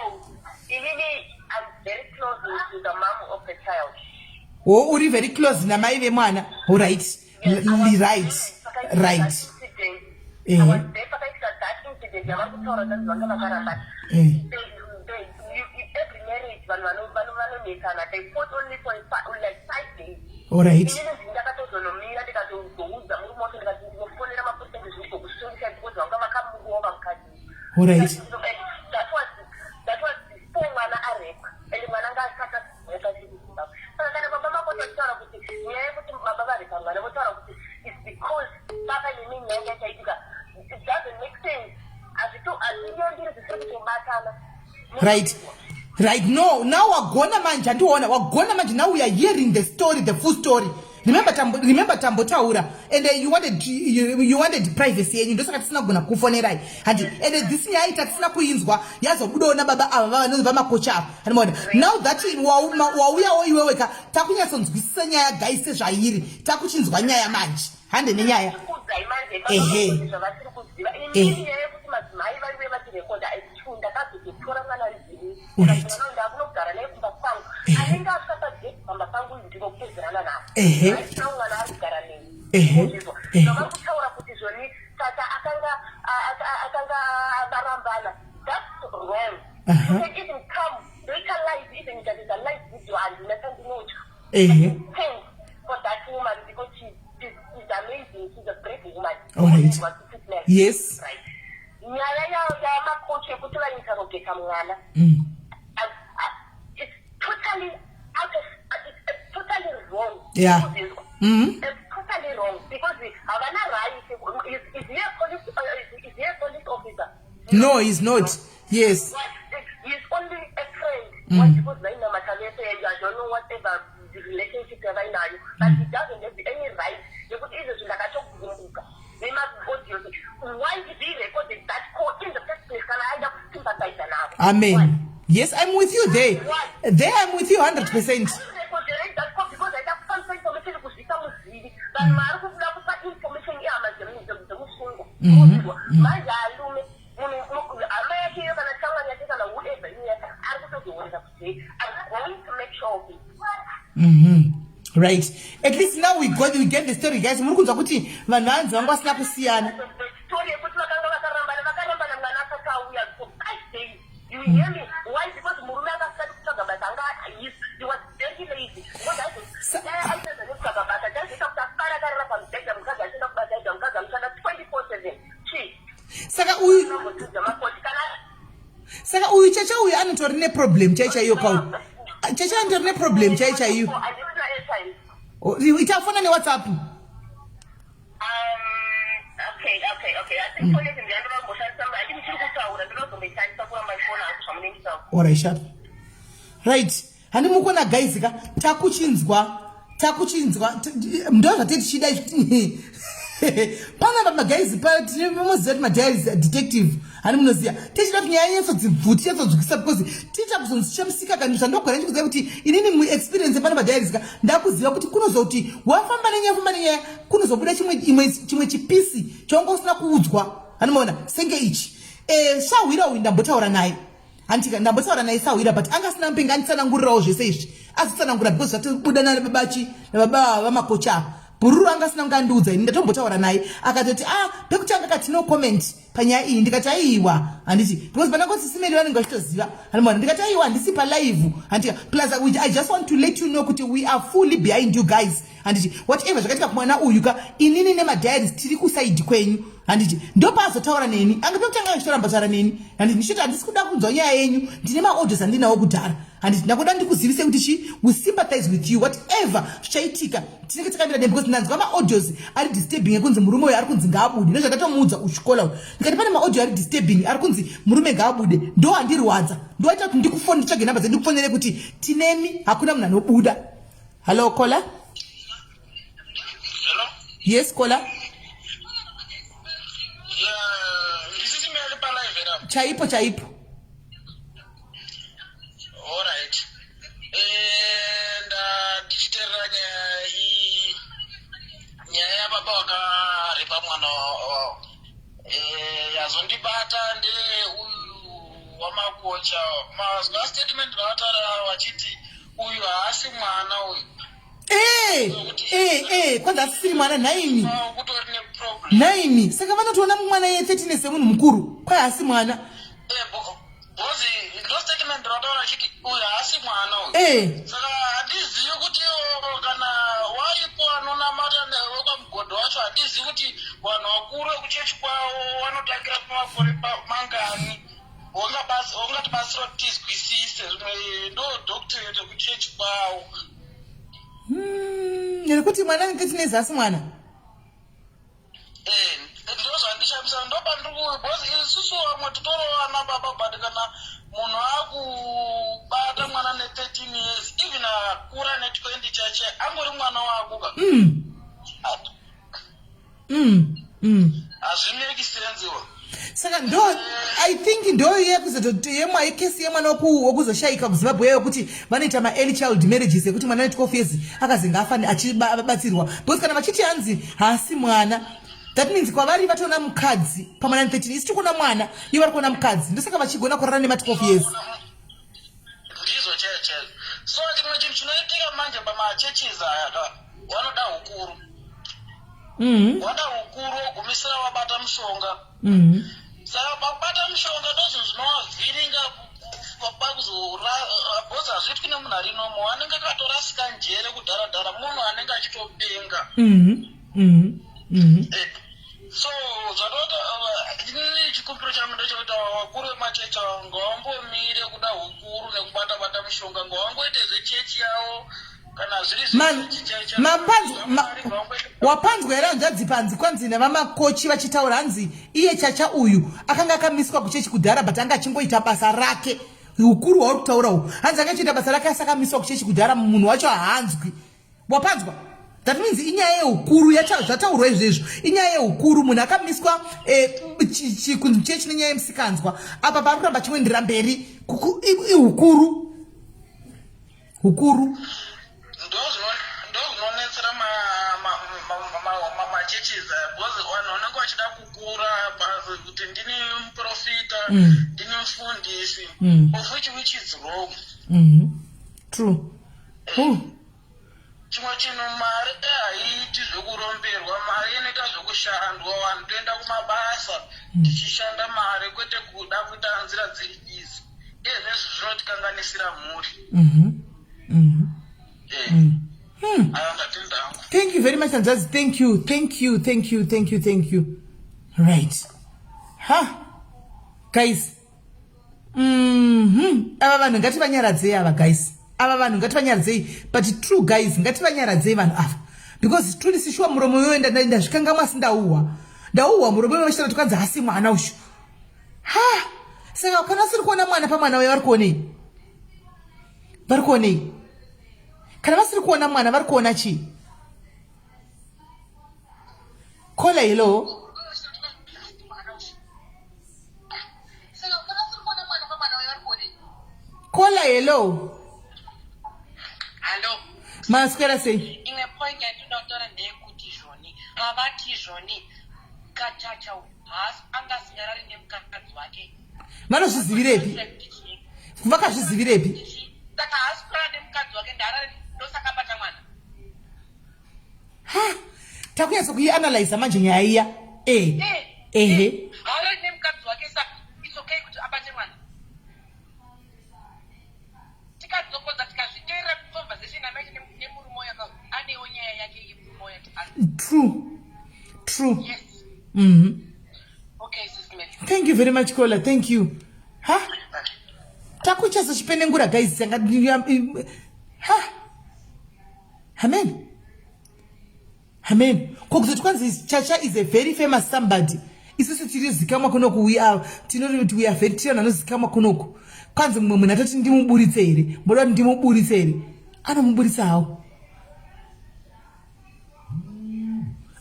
Speaker 3: inini, I'm very close to the mom of the child.
Speaker 1: O, uri very close namai vemwana. Alright. Right.
Speaker 3: I was there pakaitika that incident yavari kutaura kuti vanga vakarambana. Every marriage vanhu vanonetsana. They fought only for like 5 days. Inini ndakatozonomira, ndikatozoudza murume wacho, ndikati ndinofonera mapurisa ndizvinozokusungisa because vanga vakamurova mukadzi. That was before mwana arepwa, and mwana anga asati arepa chiri kuZimbabwe. Saka kana baba Makoti vachitaura kuti nyaya yekuti baba varepa mwana, votaura kuti it's because baba nemi nyaya yachaitika, it doesn't make sense. Hazvinyandiri zvisiri kutobatana.
Speaker 1: Right, no, now wagona manje. Handiona, wagona manje. Now we are hearing the story, the full story. Remember, tambo, remember tambotaura and you wanted privacy yenyu, ndosaka tisina kugona kufonerai handi. And this nyaya ita tisina kuinzwa yazobudawo nababa ava vanonzi vamakocha ava. Handimaona, now that wauyawo iwewe ka, takunyatsonzwisisa nyaya, guys, sezvairi. Takuchinzwa nyaya manje, hande nenyaya.
Speaker 3: Kuudzai manje zvavasiri kuziva. Inini nyaya yekuti madzimai vaive vachirekodha, it's ndakazototora mwana nzini, ndakunogara naye kumba kwangu. Anenge asvika pagate pamba pangu, ndinopedzerana navo. Right now mwana ari kugara neni. Zvavari kutaura kuti zvoni tata akanga varambana, that's wrong. You can even come, ndoita live, even ikatoita live video, handina chandinotya. Thanks for that woman because she is amazing. She's a brave woman.
Speaker 1: All right. Yes.
Speaker 3: Right. Nyaya yamakochi yekuti vainterrogata mwana, it's totally out of it's totally wrong. It's totally wrong because havana right. Is he a police officer?
Speaker 1: No, he's not. Yes.
Speaker 3: What? He's only a friend. What, because vainamata vese, I don't know whatever the relationship yavainayo, but he doesn't have any right yekuti izvezvi ndakatogumbuka nemaaudios. Why did he record that call in the first place kana aida kusympathiza navo?
Speaker 1: Amen. Yes, I'm with you there. There I'm with you 100%.
Speaker 3: Rekodherei that call because aida kufambisa information kuzviita muzivi. Vanhu maari kuda kupa information ihama dzemusungwa. Manje alume munhu, hama yake iyo kana shamwari yake kana whoever iye ari kutozoonesa kuti I'm going to make sure of it.
Speaker 1: Right, at least now we get the story, guys. Muri kunzwa kuti vanhu vanzi vanga vasina kusiyana.
Speaker 3: The story yekuti vakanga vakarambana, vakarambana mwana asati auya for 5 days. You hear me? Why? Because murume anga asati kutsvaga basa. Anga he was very lazy because aitadza nekutsvaga basa. Chaizoita kuti asara akarara pamubhedha, mukadzi achienda kubasa ega, mukadzi anoshanda 24/7. Chii?
Speaker 1: Saka uyu
Speaker 3: Unombotudza Makoti kana
Speaker 1: Saka uyu Chacha uyu anotori neproblem chai chaiyo. Kau Chacha anotori neproblem chai chaiyo.
Speaker 3: Handisina airtime.
Speaker 1: Oh, ichafona neWhatsApp.
Speaker 3: Okay. I think phone yacho ndiyandoda kumboshandisa, handiti muchiri kutaura, ndinozomboishandisa kuramba ifona hangu zvamunenge.
Speaker 1: Alright, sharp. Right, handi mukona, guys ka, takuchinzwa ndo zvatei tichida izvi panapa, maguys. Munoziva kuti madiaries detective, hani munoziva, tichida kuti nyaya nyatso dzibvuti, nyatsonzwisa, because tiita kuzonzichamisika kani. Zvandogara ndikuziva kuti inini muexperience pano padiaries ka, ndakuziva kuti kunozoti wafamba nenyaya, famba nenyaya, kunozobuda chimwe chipisi chaunga usina kuudzwa. Hanimaona senge ichi. Sahwira uyu ndambotaura naye, handika, ndambotaura naye sahwira, but anga asina mupinga anditsanangurirawo zvese izvi. Azitsanangura because zvatobuda nababachi nababa vamakocha ava. Bhururu anga asina kunge andiudza. Ini ndatombotaura naye, akatoti, "Ah, pekutanga kati no comment." panyaya iyi. Ndikati aiwa, handiti, because panangosisimeri vanenge vachitoziva hanimona. Ndikati aiwa, handisi palive, handiti. Plus I just want to let you know kuti we are fully behind you guys, handiti. Whatever zvakaitika kumwana uyu ka, inini nemadiaries tiri kusaidi kwenyu, handiti. Ndopaazotaura neni, anga pekutanga achitoramba taura neni, handiti. Ndichiti handisi kuda kunzwa nyaya yenyu, ndine maaudios andinawo kudhara, handiti. Ndakuda ndikuzivise kuti chi we sympathize with you. Whatever zvichaitika, tinenge takamira ne, because ndanzwa maaudios ari disturbing ekunzi murume uyu ari kunzi ngaabude. Ndozvandatomuudza uchikola uyu, ndikati pane maaudio ari disturbing ari kunzi murume ngaabude. Ndo andirwadza, ndoaita kuti ndikufone, nditsvage namba dzendikufonere kuti tinemi, hakuna munhu anobuda. Hallo, caller.
Speaker 7: Hello?
Speaker 1: Yes, caller.
Speaker 7: Yeah, ndisisi Mary palive here?
Speaker 1: Chaipo chaipo.
Speaker 7: Alright. Nda ndichiteerera nyaya iyi, nyaya yababa wakarepa mwana wavo. Yazondibata ndeuyu wamakocha. Mazwa statement ravataura vachiti uyu haasi mwana uyu.
Speaker 1: Kwanza asisiri mwana nhaimi?
Speaker 7: Kutori neproblem.
Speaker 1: Nhaimi, saka vanotoona mwana ye13 semunhu mukuru, kwai haasi mwana.
Speaker 7: Bozi ndo statement rataura achiti uyu haasi mwana uyu. Saka handizivi kuti iwo kana waipo anonamata wekwamugodho wacho, handizivi kuti vanhu vakuru vekuchechi kwavo vanotangira pamakore mangani. Ungatibatsira kuti tizwisise zvimwe ndo doctrine yekuchechi kwavo.
Speaker 1: Nekuti mwana ane 13 years haasi mwana.
Speaker 7: Ndo zvandishamisa, ndo pandiri because isusu vamwe titorova baba, but kana munhu akubata mwana ne13 years, even akura ne20 chache, angori mwana wako ka. Hazvimeki sense iwo.
Speaker 1: Saka ndo, I think ndo yekuzoteyemwa yekesi yemwana wokuzoshayika kuZimbabwe, yekuti vanoita maearly child marriages, ekuti mwana ane 12 years akazenga afani achibatsirwa, because kana vachiti hanzi haasi mwana, that means kwavari vatoona mukadzi pamwana ane 13. Isi tikuona mwana, ivo vari kuona mukadzi. Ndosaka vachigona kurara nema12 years.
Speaker 7: Ndizvo chaizvo chaizvo. So chimwe chinhu chinoitika manje pamachurches aya ka, vanoda ukuru. Wada ukuru, wogumisira wabata mushonga. Saka pakubata mushonga ndozvinhu zvinovavhiringa pakuzora, because hazviitwi nemunhu ari normal, anenge akatorasika njere kudhara-dhara, munhu anenge achitopenga. So zvatota inini chikumbiro changu ndechekuti vakuru vemachechi avo ngavambomire kuda ukuru nekubata-bata mushonga, ngavangoite zvechechi yavo kana zviri zvechechi chaicho.
Speaker 1: Wapanzwa here, hanzvadzi, panzi kwanzi navamakochi vachitaura, hanzi iye Chacha uyu akanga akamiswa kuchechi kudhara, but anga achingoita basa rake. Ukuru hwauri kutaura uhu, hanzi anga achiita basa rake asi akamiswa kuchechi kudhara, munhu wacho haanzwi. Wapanzwa? That means inyaya yeukuru zvataurwa izvezvo, inyaya yeukuru. Munhu akamiswa kunzi chechi nenyaya yemusikanzwa, apa pari kuramba chimwendera mberi. Ihukuru, hukuru.
Speaker 7: Ndo zvinonetsera machurches aya, because vanhu vanenge vachida kukura kuti ndini muprofita, ndini mufundisi, of which is wrong.
Speaker 1: True. Oh.
Speaker 7: Chimwe chinhu, mari haiiti zvekuromberwa, mari inoita zvekushandwa. Vanhu toenda kumabasa tichishanda mari, kwete kuda kuita nzira dziri izi. Iye nezvi zvinotikanganisira mhuri. Aya, ndatenda hangu.
Speaker 1: Thank you very much, hanzvadzi. Thank you, thank you, thank you, thank you, thank you. Right, ha guys, Ava vanhu ngativanyaradzei ava, guys. Ava vanhu ngativanyaradzei. But true, guys, ngativanyaradzei vanhu ava, because truly sishuwa muromo iyoyo ndazvikangamwa, asi ndauhwa, ndauhwa muromo iyoyo vachitaura kuti kwanzi hasi mwana uyu. Ha, saka kana vasiri kuona mwana pamwana uyo, vari kuonei? Vari kuonei kana vasiri kuona mwana? Vari kuona chii? Caller, hello. Caller, hello.
Speaker 8: Hallo.
Speaker 1: Maswera sei?
Speaker 8: Imwe point yandinoda kutaura ndeyekuti zvoni avati zvoni kachacha uyu haasi anga asingarari nemukadzi wake.
Speaker 1: Vanozvizivirepi? Vakazvizivirepi?
Speaker 8: Saka haasi kurara nemukadzi wake, ndaarare, ndosaka abata mwana.
Speaker 1: Ha, takunyatsa kuianalyza manje nyaya iya. Ehe.
Speaker 8: Haarari nemukadzi wake saka it's okay kuti abate mwana. Tikadzokodza tikazviteerera conversation amaita nemurume uyo anewo nyaya yake yemurume uyo
Speaker 1: True. True.
Speaker 8: Yes. Okay, sis Melly.
Speaker 1: Thank you very much, caller. Thank you. Ha? Takuchazochipenengura guys. Ha? Amen. Amen. Ko kuzoti kwanzi Chacha is a very famous somebody. Isusu tiri zikamwa kunoku we are tinoti kuti we are very tiri vanhu vanozikamwa kunoku. Kwanzi mumwe munhu atoti ndimuburitse here? Mboda kuti ndimuburitse here? Anomuburitsa hawo.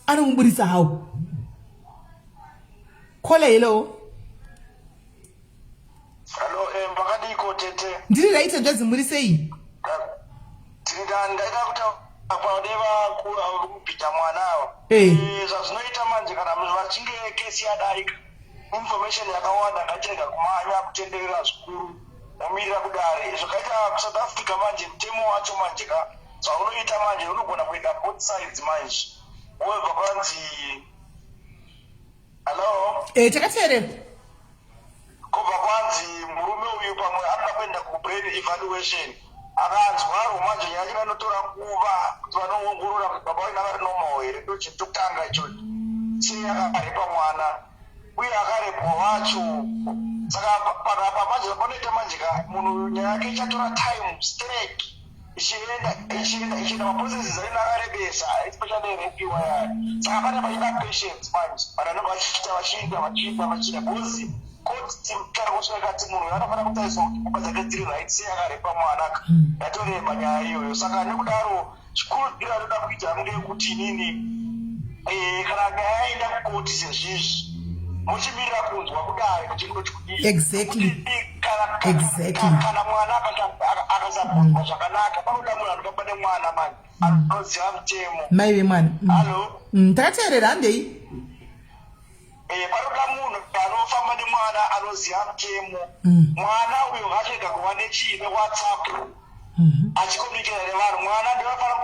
Speaker 1: Anomuburitsa hawo. Caller, hello.
Speaker 7: Hello, makadiko tete?
Speaker 1: Ndiri right hanzvadzi, muri sei?
Speaker 7: Tiri ndaida kutaura pane vakubhita mwana ava. Zvazvinoita manje kana vachinge kesi yadarika, information yakawanda ngachirega kumhanya kutenderera zvikuru momirira kudare. Zvakaita kuSouth Africa manje, mutemo wacho manje ka zvaunoita manje unogona kuenda both sides manje. Wobva kwanzi hello?
Speaker 1: Takateerera.
Speaker 7: Kubva kwanzi murume uyu pamwe anoda kuenda kubrain evaluation, akanzwaro manje nyaya yacho inotora nguva kuti vanoongorora kuti baba vaina vari normal here. Ndo chinhu chokutanga ichocho, sei akarepa mwana uye akarepwa wacho. Saka panapa manje panoita manje ka munhu nyaya yake ichatora time straight ichienda ichienda ichienda, maprocesses anenge akarebesa, especially rapiwa yaya. Saka pane pachida patience manje, vanhu vanenge vachiita vachiita vachiita vachiita, because koti kana kusvika ikati munhu uyu anofanira kutariswa kuti pfungwa dzake dziri right, sei akarepa mwana ka, yatoreba nyaya iyoyo. Saka nekudaro chikurudziro anoda kuita ndeyekuti inini kana nyaya yaenda kukoti sezvizvi, muchimirira kunzwa kudare kuti kunoti kudii. Kana mwana akasabvunzwa zvakanaka, panoda munhu anofamba nemwana manje anoziva mutemo.
Speaker 1: Mai vemwana.
Speaker 7: Hallo?
Speaker 1: Takateerera, handei.
Speaker 7: Panoda munhu anofamba nemwana anoziva mutemo. Mwana uyo ngachirega kuva nechii neWhatsApp achicommunicata nevanhu. Mwana ndinofanira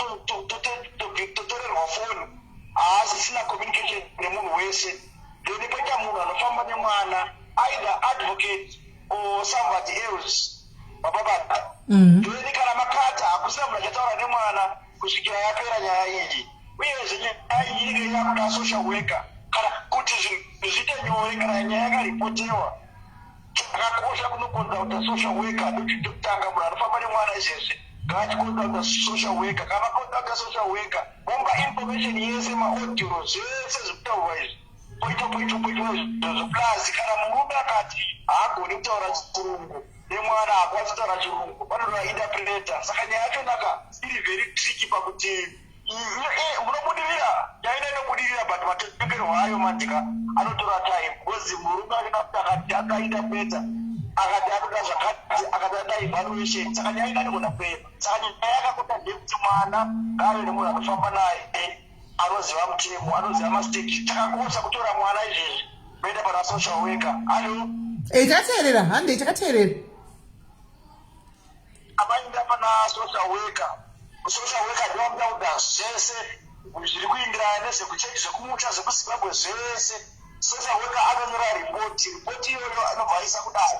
Speaker 7: kutotorerwa foni, haasisina communication nemunhu wese. Then poita munhu anofamba nemwana, either advocate or somebody else, bababata. Then kana makata, hakusina munhu achataura nemwana kusvikira yapera nyaya iyi. Uyezve nyaya iyi inenge yakuda social worker kana kuti zvinhu zviite nyore. Kana nyaya yakaripotewa, chakakosha kunoconsulta social worker. Ndokutanga munhu anofamba nemwana izvezvi ngaachiconsulta social worker. Kana maconsulta social worker, momba information yese, maaudio, zvese zvekutaurwa izvi, poito poito poito izvozvo. Plus kana murume akati haagoni kutaura chirungu nemwana, haakwanisi kutaura chirungu, panoda interpreter. Saka nyaya yachonaka iri very tricky pakuti munobudirira, nyaya ino inobudirira, but matongerwo ayo mandika anotora time, because murume akati akainterpreta, akati anoda zvakati, akati anoda evaluation. Saka nyaya ino anogona kuema. Saka nyaya yakakosha ndeyekuti mwana ngaave nemunhu anofamba naye anoziva mutemo, anoziva masteps. Chakakosha kutora mwana izvezvi kuenda pana social worker. Alo?
Speaker 1: Takateerera, handei, takateerera.
Speaker 7: Amaenda pana social worker, social worker ndivamuda zvese zviri kuindirana nezvekuchechi, zvekumusha, zvekuZimbabwe, zvese. Social worker anonyora ripoti, ripoti iyoyo anobva aisa kudare.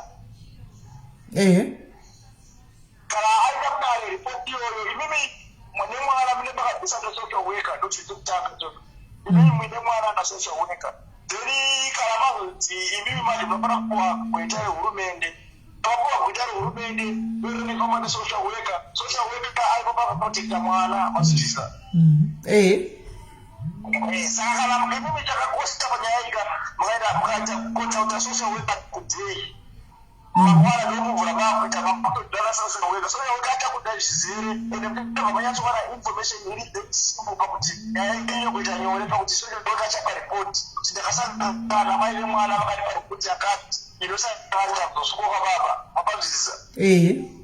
Speaker 7: Kana aenda kudare ripoti iyoyo, imimi nemwana mune makabvisa nesocial worker, ndochiti kutanga ichocho, imimi muine mwana nasocial worker. Then kana mazonzi imimi manje munofanira kupuwa gweta rehurumende, papuwa gweta rehurumende ndorinoifamba nesocial worker. Social worker aifamba kuprotecta mwana, mazvizisa?
Speaker 1: Ehe.
Speaker 7: Saka kana imimi, chakakosha panyaya ika, mukaenda mukaita kuconsulta social worker today, mangwana ndomuvhura maakuita makutodana social worker. Social worker achakuda zvizere, ende muchabva manyatsowana information iri very simple pakuti nyaya inyo kuita nyore, pakuti social worker achapa ripoti kuti ndakasangana namai vemwana, vakatipa ripoti yakati inosangana kuzosungwa kwababa. Mapanzwisisa?
Speaker 1: Ehe.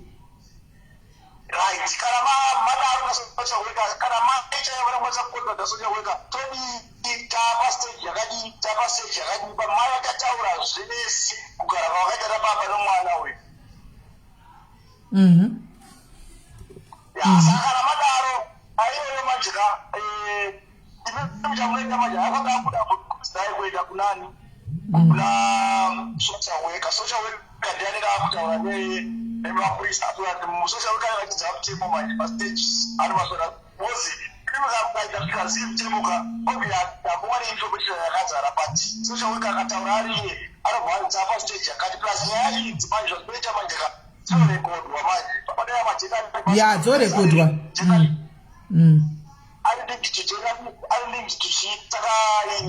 Speaker 7: Right, kana madaro nasocial worker, kana mai chaivo vanokwanisa kuconsulta social worker, todii, tapa stage yakadii, tapa stage yakadii, pamai vachataura zvese kugara kwavakaita nababa nomwana uyu. Ya, saka kana madaro aiyoyo manje ka, imi muchamunoita manje, aifanira kuda kuzidai kuenda kunani?
Speaker 6: Kuna social worker, social worker ndiye anenge akutaura nemapurisa atoati musocial worker anenge achidza mutemo manje pastages ari masora because inokaita zvigazivi mutemo ka obviously hakuwane information yakazara but social worker akataura ari iye anobva anzi apa stage yakati plus nyaya idzi manje zvazvinoita manje ka dzinorekodwa manje papadera majeka
Speaker 1: ya dzorekodwa
Speaker 6: Ari linked to journalist, ari linked to chii saka it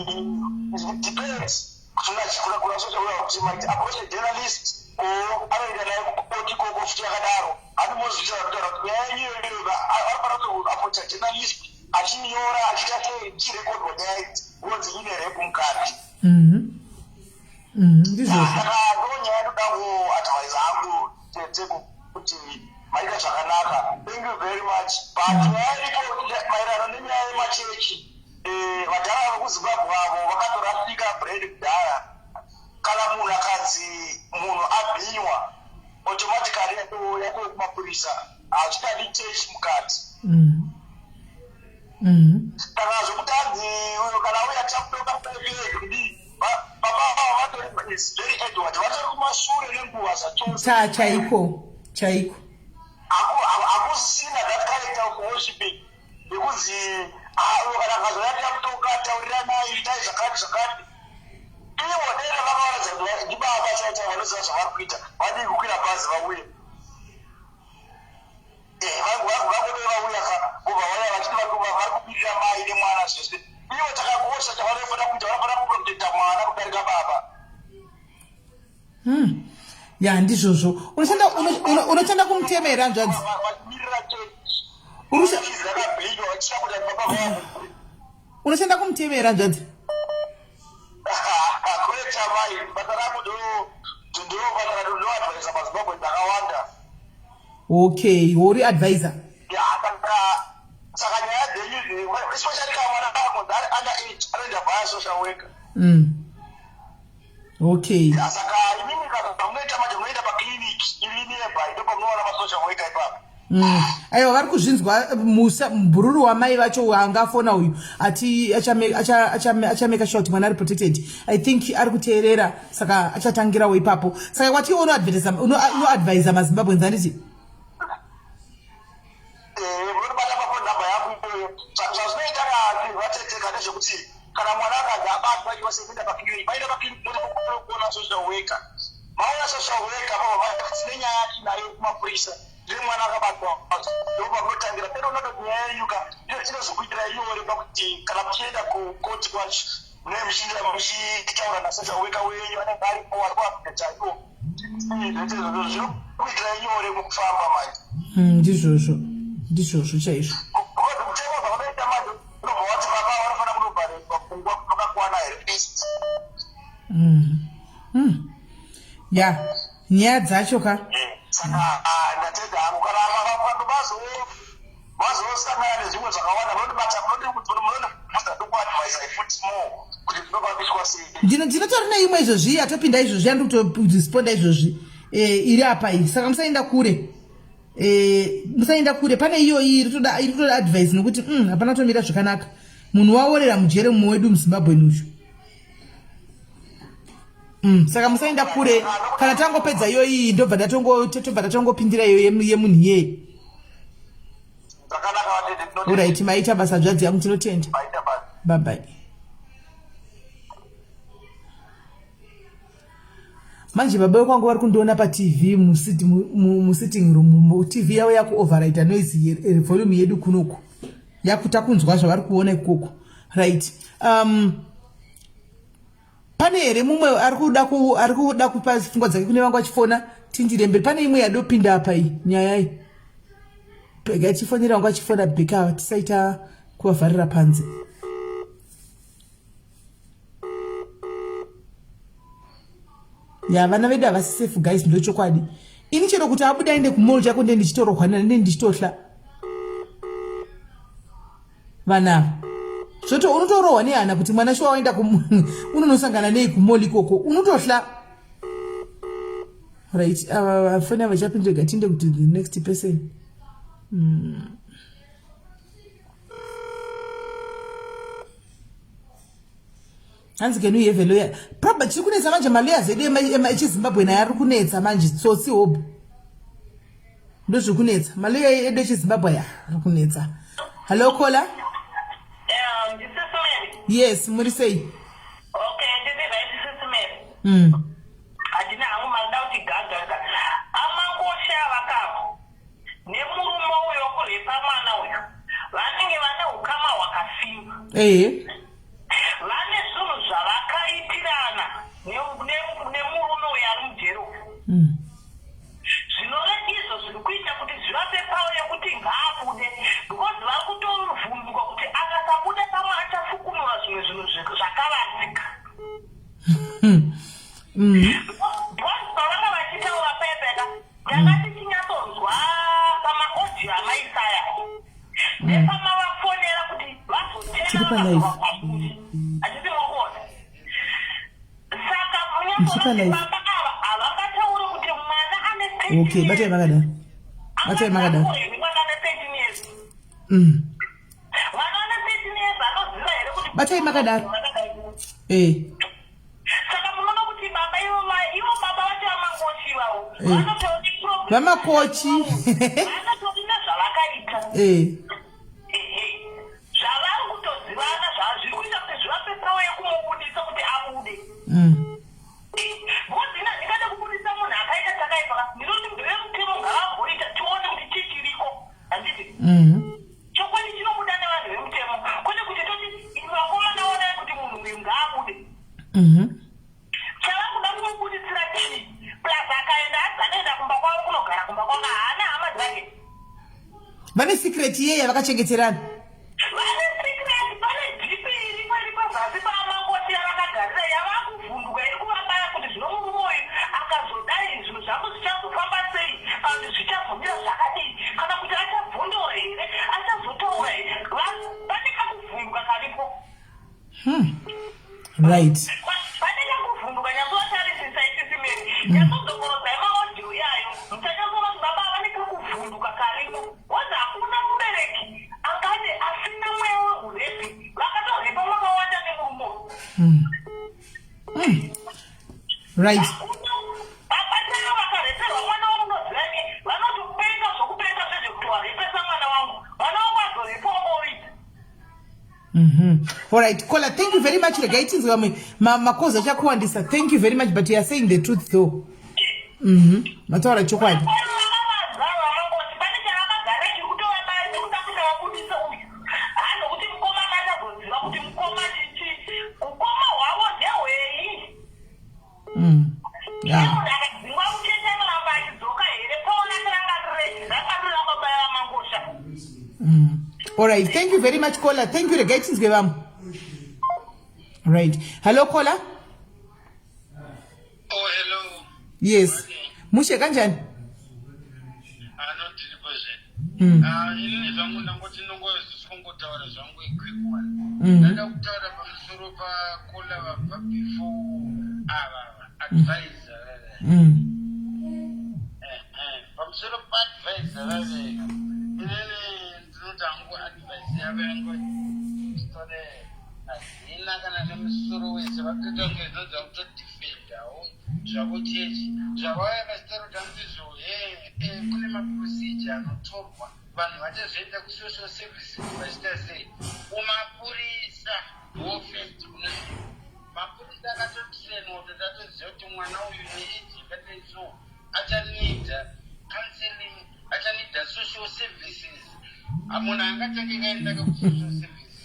Speaker 6: depends kuti unachikura kura social worker kuti might approach a journalist or anoenda naye kukoti ikoko futi yakadaro handimozviita kutaura kuti nyaya yenyu iyoyo iyoyo anofanira kuto approacha journalist achinyora achiita sei ichirekodwa nyaya idzi wonzi ine rape mukati.
Speaker 1: Ndizvozvo.
Speaker 6: Saka ndonyaya ndoda kuadvise hangu tete kuti maita zvakanaka. Thank you very much. But nyaya iripo maererano nenyaya yemachechi eh, vadhara vekuZimbabwe avo vakatorasika brain kudhara. Kana munhu akanzi munhu abhinywa automatically yatoo kumapurisa hazvichadi chechi mukati. Saka zvekuti anzi uyo kana auya tichamutonga 5 years kudii baba ava vatori is very Edward vatori kumashure nenguva zvachose.
Speaker 1: Cha chaiko chaiko.
Speaker 6: Hakusisina that character of worshiping yekunzi ah, uyo kana akazouya tichamutonga tauriranai itai zvakati zvakati. Ivo dai vakawaradza kuti ndibaba chaivo chaivo vanoziva zvavari kuita vadii kukwira bhazi vauye. Eh, vangodai vauya ka vobva vauya vachiti vari kubirira mai nemwana zvese. Ivo chakakosha chavanofanira kuita vanofanira kuprotecta mwana kudarika baba.
Speaker 1: Ya ndizvozvo. Unoshanda unoshanda kumutema here hanzvadzi? Unoshanda kumutema here hanzvadzi?
Speaker 6: Kwete amai, basa rangu ndo basa rangu ndo advisor maZimbabwe dzakawanda.
Speaker 1: Okay, uri advisor.
Speaker 6: Ya, saka nyaya dzenyu especially kana mwana akanzi ari under age anoenda via social worker.
Speaker 1: Okay.
Speaker 6: Ya, saka imimi kana munoita manje munoenda paclinic iri nearby ndopamunowana masocial worker ipapo.
Speaker 1: Aiwa vari kuzvinzwa musa mubhururu wamai vacho angafona uyu ati achameka sure kuti mwana ari protected. I think ari kuteerera saka achatangirawo ipapo. Saka wati unoadvisa maZimbabweans handiti?
Speaker 6: Munobata pafoni number yangu iyoyo. Zvazvinoita vatete ndezvekuti kana mwana akanzi abatwa iwe sekuenda paclinic, maenda paclinic motokuona social worker. Maona social worker vobva vati tine nyaya yatinayo kumapurisa. Ndine mwana akabatwa ndopamunotangira peno unototi nyaya yenyu ka inozokuitirai nyore pakuti kana muchienda kukoti kwacho munenge muchienda muchitaura nasocial worker wenyu anenge aripo ari kuapdata iwo zvese izvozvo zvinokuitirai nyore mukufamba manje.
Speaker 1: Ndizvozvo ndizvozvo chaizvo.
Speaker 6: Because mutemo zvaunoita manje unobva wati baba vanofanira kunobharirwa pfungwa kwakakwana here first.
Speaker 1: Ya nyaya dzacho ka.
Speaker 6: Saka ndatenda hangu kana vanhu vazosangana nezvimwe zvakawanda munondibata munondibvunza ndokuadvisa futi more kuti zvinofambiswa sei.
Speaker 1: Ndinotori neimwe izvozvi yatopinda izvozvi yandiri kutoresponda izvozvi iri apa iyi saka musaenda kure. Musaenda kure pane iyoyi iri kutoda advice nekuti hapana kutomira zvakanaka. Munhu waorera mujere mumwe wedu muZimbabwe uyu. Saka musaenda kure kana tangopedza iyoyi ndobva tobva tatongopindira iyo yemunhu iyeye. Alright, maita basa hanzvadzi yangu, tinotenda. Bye bye. Manje baba vekwangu vari kundiona paTV musitting room, TV yavo yakuoverride noise volume yedu kunoku. Yakutakunzwa zvavari kuona ikoko. Right. Pane here mumwe ari kuda kupa pfungwa dzake kune vangu vachifona tindiremberi? Pane imwe yadopinda apa iyi nyaya iyi. Rega tifonera vangu vachifona bheka tisaita kuvavharira panze. Ya vana vedu havasi safe guys, ndochokwadi. Ini chero kuti abuda aende kumall chako ndiye ndichitorohwa ndiye ndichitohla. Vana ava. Zvoto unotorohwa nehana kuti mwana shuwa waenda unonosangana nei kumall ikoko unotohla. Right, ava foni ava chapindira tiende kuti the next person. Hanzi can we have a lawyer? Proba chiri kunetsa manje malawyers edu echiZimbabwe naye ari kunetsa manje tsotsi hob. Ndozviri kunetsa. Malawyer edu echiZimbabwe aya ari kunetsa. Hello caller. Yes, muri sei?
Speaker 3: Okay, ndiri right Sis Mary. Handina hangu mari da kuti gagaga. Amangosha vakavo nemurume uyo wekurepa mwana uyu vanenge vane ukama hwakasimba.
Speaker 1: Ehe.
Speaker 3: Vane zvinhu zvavakaitirana nemurume uyo ari mujeri uyu. Zvinove izvo zviri kuita kuti zvivape power yekuti ngaabude because vari kutovhunduka kuti akasabuda pamwe achafukunura zvimwe zvinhu zvakavanzika. Because pavanga vachitaura paya paya ka ndanga tichinyatsonzwa pamaaudio amaisaya nepamavafonera kuti vazotena
Speaker 1: Tiri pa live.
Speaker 3: vakabva kwamuri. Handiti muri kuona? Saka
Speaker 1: Ndichipa
Speaker 3: munyatsoona kuti
Speaker 1: live.
Speaker 3: baba ava havangatauri kuti mwana ane 13
Speaker 1: Okay,
Speaker 3: years.
Speaker 1: batai makadaro. Batai makadaro.
Speaker 3: Angatakure mwana ane 13 years. Mwana ane 13 years anoziva here kuti
Speaker 1: Batai makadaro. Eh.
Speaker 3: Saka munoona kuti baba ivo ivo baba vacho vamangochi ivavo vanotori problem.
Speaker 1: Vamakochi.
Speaker 3: Vanotori nezvavakaita. Ehe. Zvavari kutozivana zvazviri kuita kuti zvivape power yekumubudisa kuti abude. Because ini handingade kubudisa munhu akaita chakaipa ka. Ndinoti vemutemo ngavamboita tione kuti chii chiriko. Handiti? Chokwadi chinobuda nevanhu vemutemo kwete kuti toti imi vakomana onai kuti munhu uyu ngaabude. Chavakuda kumubuditsira chii? Plus akaenda hanzi anoenda kumba kwavo kunogara kumba kwake haana hama dzake.
Speaker 1: Vane secret iye yavakachengeterana.
Speaker 3: Vane secret pane dhip iripo iri pazasi paamangoti yavakagarira yavakuvhunduka iri kuvabaya kuti zvino murume uyu akazodai zvinhu zvangu zvichazofamba sei kana kuti zvichazomira zvakadii kana kuti achabvondora here achazotaura here pane kakuvhunduka karipo.
Speaker 1: Right.
Speaker 3: Pane kakuvhunduka nyatsotarisisa isisi Mary. Nyatsodzokorodzai maaudio iyayo muchanyatsoona kuti baba ava nekakuvhunduka karimo. Wanzi hakuna mubereki angade asina mweya wehurepi vakatorepa vakawanda nemurume uyu.
Speaker 1: Right.
Speaker 3: Baba chaivo vakareperwa mwana wamunoziva imi vanotopenga zvokupenga zvezvekuti warepesa mwana wangu mwana wangu azorepawo oita.
Speaker 1: All right, caller, thank you very much. Regai tinzwe vamwe makozi achakuwandisa. Thank you very much, but you are saying the truth though. Mataura chokwadi.
Speaker 3: Vakavanza vamangoti pane chavakagara chiri kutovabaya chekuda kuti vabudise uyu. Hanzi mukomana achazoziva kuti mukoma chichi ukoma hwavo ndehwei. Munhu akadzingwa mucheche anoramba achidzoka here paona rangarire rangarire baba vamangosha.
Speaker 1: All right, thank you very much, caller. Thank you. Regai tinzwe vamwe. Right. Hello, caller.
Speaker 7: Oh, hello.
Speaker 1: Yes. Mushe kanjani?
Speaker 7: Anotiripo zve. Ah, inini zvangu ndangoti ndongozotongotaura zvangu quick one. Ndada kutaura pamusoro pacaller vabva before ava advisor. Pamusoro paadvisor vaveka. Inini ndinoti hangu advice yavo yangu tore hazina kana nemusoro wese vatoita kunge zvinonzi kutodefendawo zvavo chechi zvavauya vachitaura kuti handizvo he kune maprocedure anotorwa vanhu vachazoenda kusocial services vachiita sei kumapurisa wofirst kunosvika mapurisa akatotrainwa kuti tatoziva kuti mwana uyu neage yakadai so achanida counseling achanida social services munhu angatange kaendaka kusocial services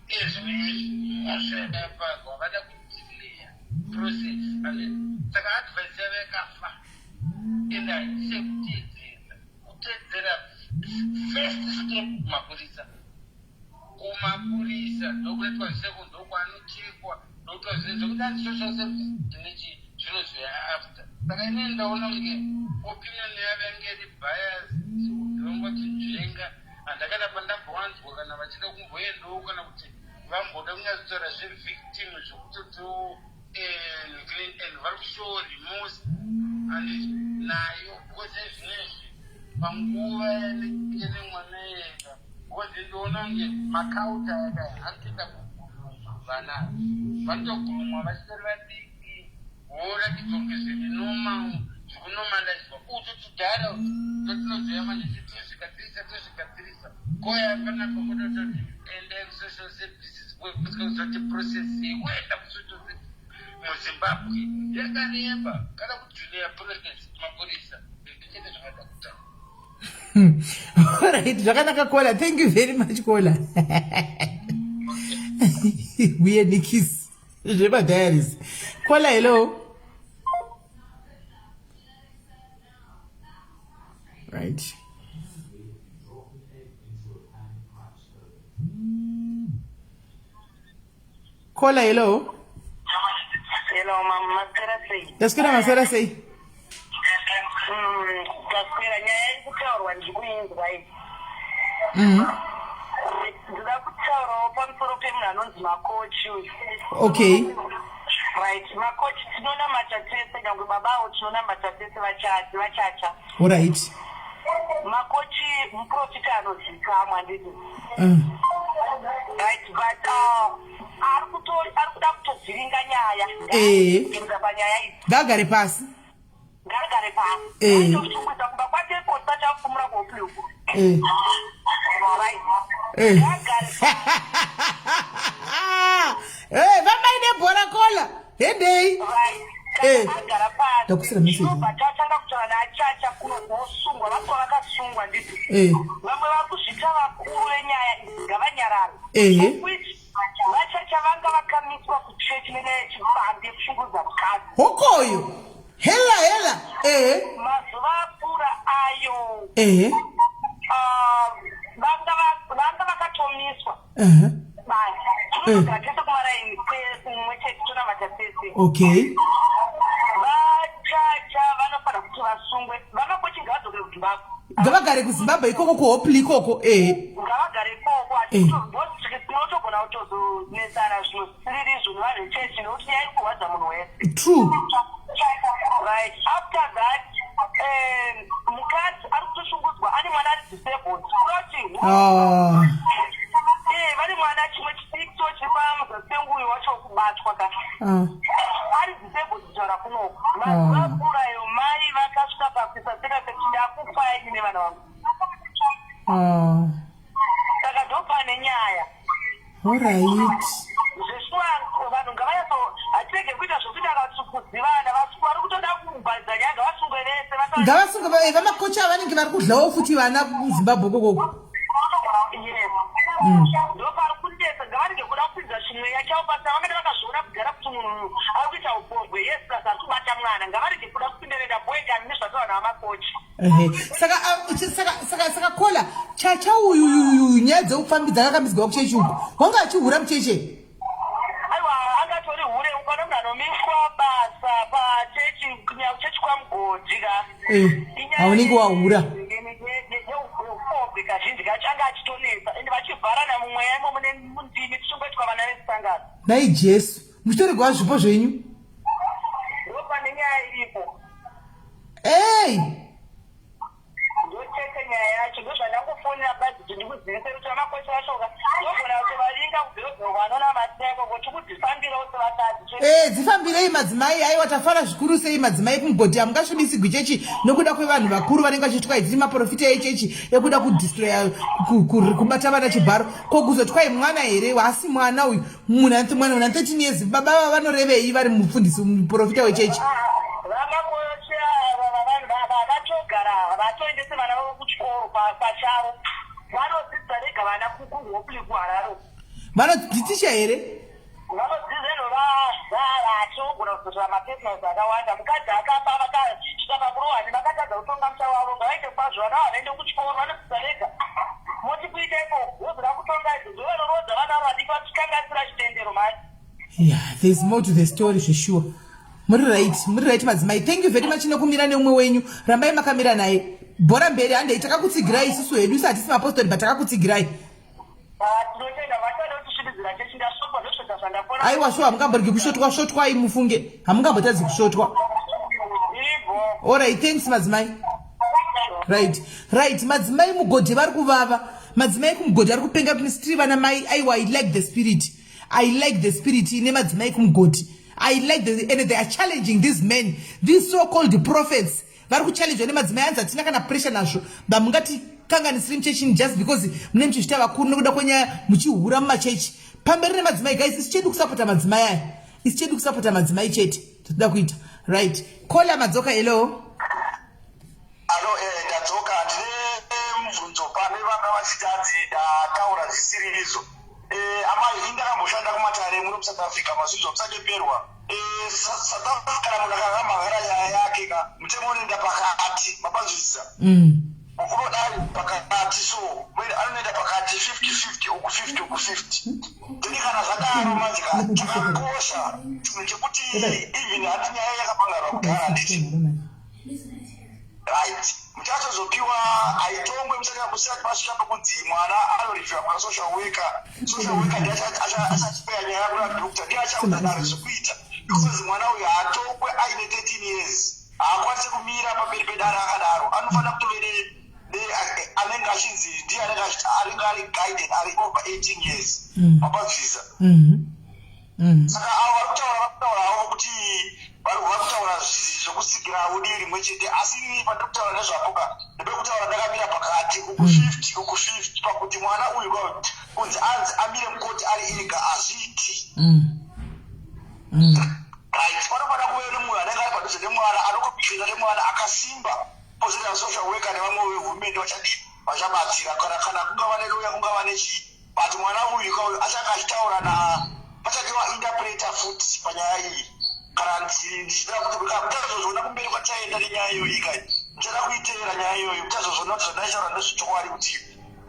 Speaker 7: izvi izvi mhosva yakapagwa vada kudelaya process saka advice yavo yakafa ende haisi yekuteedzera kuteedzera first step kumapurisa kumapurisa ndokunoitwa zviseko ndokwaanochekwa ndokuitwa zvese zvekuti anzi social service nechi zvinozouya after saka inini ndaona kunge opinion yavo yange iri bias vangoti nzvenga handakana pandambowanzwa kana vachida kumboendawo kana kuti vamboda kunyatsotaura zvevictim zvekutoto and vari kushow remorse and nayo because ezvinezvi panguva yanenge nemwana ega because ndoona kunge makauta aka ari kuita
Speaker 9: Vana vanotogurumwa vachitori vadiki woratidzwa kunge zviri normal zvikunormalizwa utu tudhara utu ndotunozoya manje tozvigadzirisa tozvigadzirisa koya panapa kotototi endai kusocial services kuzoti process yekuenda kusocial services muzimbabwe yakareba kana kudelaya process mapurisa chete zvakada kutaura.
Speaker 1: Alright, zvakanaka kola. Thank you very much kola. Uye nikis zvemadiaries. Kola, hello. Right. Kola, hello.
Speaker 3: Hello, mama, maswera sei?
Speaker 1: Ndaswera maswera sei?
Speaker 3: Taswera, nyaya iri kutaurwa ndiri kuinzwa iyi. Ndinoda kutaurawo pamusoro pemunhu anonzi Makochi uyu.
Speaker 1: Okay.
Speaker 3: Right, Makochi tinonamata tese, nyangwe baba avo tinonamata tese vachacha vachacha.
Speaker 1: All right.
Speaker 3: Makochi muprofita anozikamwa handiti? Right, but ari kuto ari kuda kutovhiringa nyaya.
Speaker 1: Eh.
Speaker 3: Kuenda panyaya idzi.
Speaker 1: Ngagare pasi.
Speaker 3: Ngagare pasi.
Speaker 1: Eh.
Speaker 3: Kutokuita kumba kwake kota chakufumura kuhope uku.
Speaker 1: Eh.
Speaker 3: Right.
Speaker 1: Eh.
Speaker 3: Ngagare
Speaker 1: Eh, vamai nebhora kola. Hendei.
Speaker 3: Right.
Speaker 1: Eh.
Speaker 3: Kana agara pasi.
Speaker 1: Ndakusira message.
Speaker 3: Zvinobva tatanga kutaura naChacha kuno vosungwa vanga vakasungwa nditi.
Speaker 1: Eh.
Speaker 3: Vamwe vari kuzviita vakuru venyaya idzi ngavanyarare.
Speaker 1: Ehe.
Speaker 3: Of which vaChacha vanga vakamiswa kuchechi nenyaya yechipfambi yekushungurudza mukadzi.
Speaker 1: Hokoyo. Hela hela. Ehe.
Speaker 3: Mazuva apfuura ayo.
Speaker 1: Ehe.
Speaker 3: Ah, vanga vanga vakatomiswa.
Speaker 1: Ehe.
Speaker 3: Basi. Tinogara tese kumaraini kumwe chete tonamata tese.
Speaker 1: Okay.
Speaker 3: Vachacha vanofanira kuti vasungwe. Vamakochi ngavadzokere kuZimbabwe.
Speaker 1: Ngavagare kuZimbabwe ikoko kuHopley ikoko. Ehe.
Speaker 3: Ngavagare ikoko. Tinotogona kutozonetsana zvinhu zvisiriri izvo nevanhu vechechi nekuti nyaya iri kurwadza munhu wese.
Speaker 1: True.
Speaker 3: Right. After that, mukadzi ari kutoshungudzwa ane mwana ari disabled. Kuroti.
Speaker 1: Ah.
Speaker 3: Eh, vane mwana chimwe chidiki so chiri pamuzasi penguyo wacho wekubatwa ka.
Speaker 1: Ah.
Speaker 3: Ari disabled kutaura kunoku. Mazuva apfuurayo mai vakasvika pakuisa status yekuti ndakufa ini nevana vangu.
Speaker 1: Ah.
Speaker 3: Saka ndopane nyaya.
Speaker 1: Alright.
Speaker 3: Zveshuwa vanhu ngavanyatso hatirege kuita zvekuita kuzivana vari kutoda kubhadza nyaya ngavasungwe vese vasa
Speaker 1: Ngavasungwe vamakocha vanenge vari kudlawo futi vana kuZimbabwe kokoko.
Speaker 3: Yes. Ndopari kunetsa ngavarege kuda kupinza chimweya chavo pasina vangada vakazviona kudhara kuti munhu ari kuita upombwe yes plus ari kubata mwana ngavarege kuda kupinda boekani nezvataura navamakochi.
Speaker 1: Ehe. Saka saka saka saka kola chacha uyu uyu uyu nyaya dzeupfambi dzakakambidzwa kuchechi uku. Wanga achihura mucheche.
Speaker 3: Aiwa angatori hure ukaona munhu anomiswa basa pachechi kunyanya kuchechi kwamugodhi ka.
Speaker 1: Eh. Haunenge wahura.
Speaker 3: Neupombwe kazhinji kacho anga achitonetsa ende vachivharana mumweya imomo nemundimi tichongoitwa vana vesangano.
Speaker 1: Nhai Jesu. Muchitoregwa zvipo zvenyu.
Speaker 3: Ndopane nyaya iripo.
Speaker 1: Hey!
Speaker 3: Ndocheke nyaya yacho ndozvandangofonera badzi kuti ndikuzivise kuti vamakocha vacho ka ndogona kutovavinga kubhebhero kwanonamatira ikoko tikudzifambirawo sevakadzi.
Speaker 1: Eh, dzifambirei madzimai aiwa tafara zvikuru sei madzimai kumugodhi hamungasvibisigwi chechi nokuda kwevanhu vakuru vanenge vachitwai dziri maprofita echechi ekuda kudistroya kubata vana chibharo ko kuzotwai mwana here haasi mwana uyu munhu ane mwana una 13 years baba ava vanorevei vari mufundisi muprofita wechechi
Speaker 3: vamakochi ava vanhu vatogara vatoendese vana vavo kuchikoro pachavo vanodzidza vega vana kuhopli kuharare
Speaker 1: vanodziticha here
Speaker 3: vanodzidza inovavatogona kuzotora mapersonals akawanda mukadzi akafa vakasvika pakurohani vakatadza kutonga musha wavo ngavaite kwazvo vana vavaende kuchikoro vanodzidza vega moti kuita ikoko wozoda kutonga izvo ndovanorodza vana vadiki vachikanganisira chitendero manje.
Speaker 1: Yeah, there's more to the story zveshuwa. Muri right, muri right madzimai. Thank you very much nekumira neumwe wenyu. Rambai makamira naye. Bhora mberi handei takakutsigirai isusu hedu isu hatisi mapostori but takakutsigirai. Aiwa shuwa hamungamboregi kusvotwa svotwai mufunge. Hamungambotadzi kusvotwa. Alright, thanks madzimai. Right, right madzimai mugodhi vari kuvava. Madzimai kumugodhi ari kupenga kuti tiri vana mai aiwa I like the spirit. I like the spirit ine madzimai kumugodhi. I like the, and they are challenging these men, these so called prophets. Vari kuchallengwa nemadzimai anzi hatina kana pressure nazvo. Bamungati kanganisiri muchechini just because mune muchizvita vakuru nekuda kwenyaya muchihura mumachechi. Pamberi nemadzimai guys, isu chedu kusapota madzimai aya. Isu chedu kusapota madzimai chete. Tinoda kuita. Right. Kola madzoka hello.
Speaker 6: Alo, eh, ndadzoka ndine mubvunzo pane vanga vachiti hanzi ndataura zvisiri izvo. Eh, amai ini ndakamboshanda kumatare muno muSouth Africa mazvinzwa musanyeperwa. Eh, South Africa kana munhu akamhan'ara nyaya yake ka mutemo unoenda pakati mapanzwisisa. Unodai pakati so anoenda pakati 50 50 uku 50 uku 50 then kana zvadaro manje ka chakakosha chinhu chekuti even hati nyaya yakapangarwa kudhara handiti right muchazozopiwa haitongwe musati musati masvika pekunzi mwana anorifira kuna social worker social worker ndiye achachipeya nyaya kuna doctor ndiye achaudza dare zvekuita because mwana uyu haatongwe aine 13 years haakwanise kumira pamberi pedare akadaro anofanira kutove anenge achinzi ndiye anenge anenge ari guided ari over 18 years mapazvisa Saka avo vari kutaura vari kutaura havo kuti vari kutaura zvekusigira havo divi rimwe chete asi ini pandiri kutaura nezvapo ka ndepekutaura ndakamira pakati uku 50 uku 50 pakuti mwana uyu kunzi anzi amire mukoti ari ega hazviiti right panofanira kuve nemunhu anenge ari padhuze nemwana anokopikira nemwana akasimba pozoita social worker nevamwe vehurumende vachadii vachabatsira kana kana kungava neloya kungava nechii But mwana uyu ka uyu achange achitaura na pachadiwa interpreter futi panyaya iyi kana ndichida kuti muchazozviona kumberi kwatichaenda nenyaya iyoyi kai muchada kuiteera nyaya iyoyi muchazozviona kuti zvandaitaura ndezvechokwadi kuti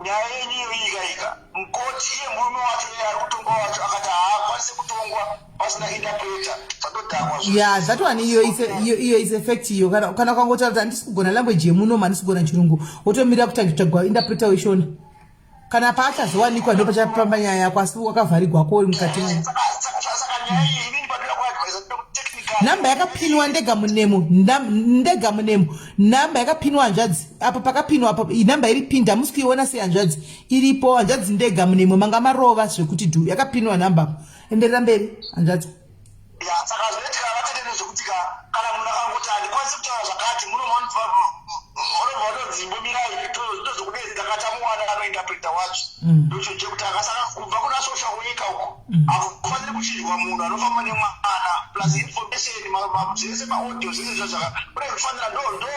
Speaker 6: nyaya yenyu iyoyi ikaika mukoti iye murume wacho iye ari kutongwa wacho akati haakwanise kutongwa pasina interpreter zvatodhakwa
Speaker 1: ya that one iyo iyo is effect iyo kana ukangotaura kuti handisi kugona language yemuno handisi kugona chirungu wotomirira kutsvagwa interpreter weshona kana paachazowanikwa ndo pachafamba nyaya yako asi wakavharigwa ko uri mukati nhamba yakapinwa ndega munemo ndega munemo nhamba yakapinwa hanzvadzi apo pakapinwa apo nhamba iri pindi hamusi kuiona sei hanzvadzi iripo hanzvadzi ndega munemo manga marova zvekuti dhu yakapinwa nhamba apo enderera mberi hanzvadzi
Speaker 6: Ya, saka zvinoitika vatete ndezvekuti ka kana munhu akangoti handikwanisi kutaura zvakati muno vanobva vatonzi imbomirai tozokudeedza ka tamuwana anointerpreta wacho ndocho chekutanga saka kubva kuna social worker uko hakufaniri kuchinjwa munhu anofamba nemwana plus information zvese maaudio zvese zvazvaka kune kufanira ndo ndo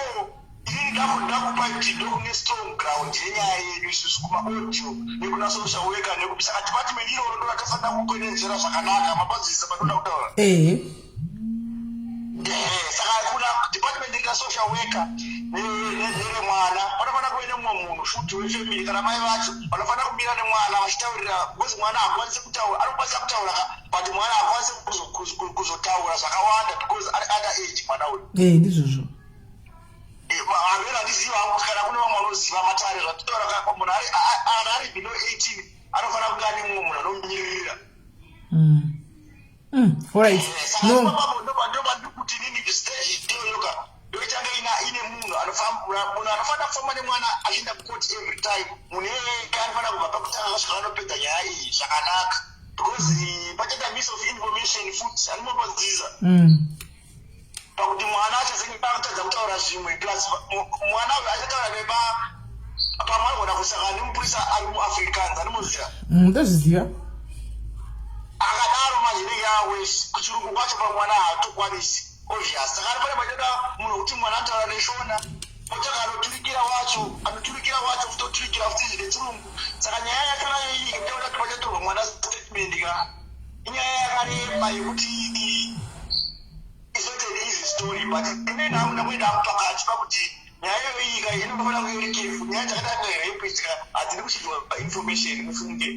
Speaker 6: Inini ndakupa kuti ndokune strong ground yenyaya yedu isusu kumaaudio nekuna social worker nekupi saka department iroro ndo ratofanira kukwenenzvera zvakanaka mapanzwisisa panoda kutaura
Speaker 1: ehe
Speaker 6: saka kuna department rina social worker neremwana panofanira kuve nemumwe munhu futi wefamily kana mai vacho vanofanira kumira nemwana vachitaurira because mwana haakwanisi kutaura anokwanisa kutaura ka but mwana haakwanisi kuzotaura zvakawanda because ari under age mwana uyu
Speaker 1: ee ndizvozvo
Speaker 6: Hameno handizivi hangu kuti kana kune vamwe vanoziva matare zvatitaura ka munhu ari kana ari below 18 anofanira kunge ane mumwe munhu anomumiririra.
Speaker 1: Alright.
Speaker 6: Eh,
Speaker 1: No.
Speaker 6: Ndobandiri kuti inini stage iyoyo ka ndoichange ina ine munhu anofamba munhu anofanira kufamba nemwana achienda kucourt every time munhu iyeye anofanira kubva pakutanga kusvika anopedza nyaya iyi zvakanaka because pachaita miss of information futi animopaziza Pakuti mwana achazenge akutadza kutaura zvimwe plus mwana uyu achataura neba pamwe anogona kusangana nemupurisa ari muAfrikaans anomuziva.
Speaker 1: Ndozviziva.
Speaker 6: Akadaro manje inenge yawesi kuchirungu kwacho pamwana haatokwanisi obvious saka anofana pachoda munhu wekuti mwana anotaura neshona otsvaka anoturikira wacho anoturikira wacho futi oturikira futi izvi nechirungu saka nyaya yachona iyi inoda kuti pachatorwa mwana statement ka inyaya yakareba yekuti It's not an easy story but inini hangu ndakuenda hangu pakati pakuti nyaya iyoyo iyi ka inofanira kunge iri careful nyaya dzakadai kunge rape idzi ka hadzidi kuchinjwa information mufunge.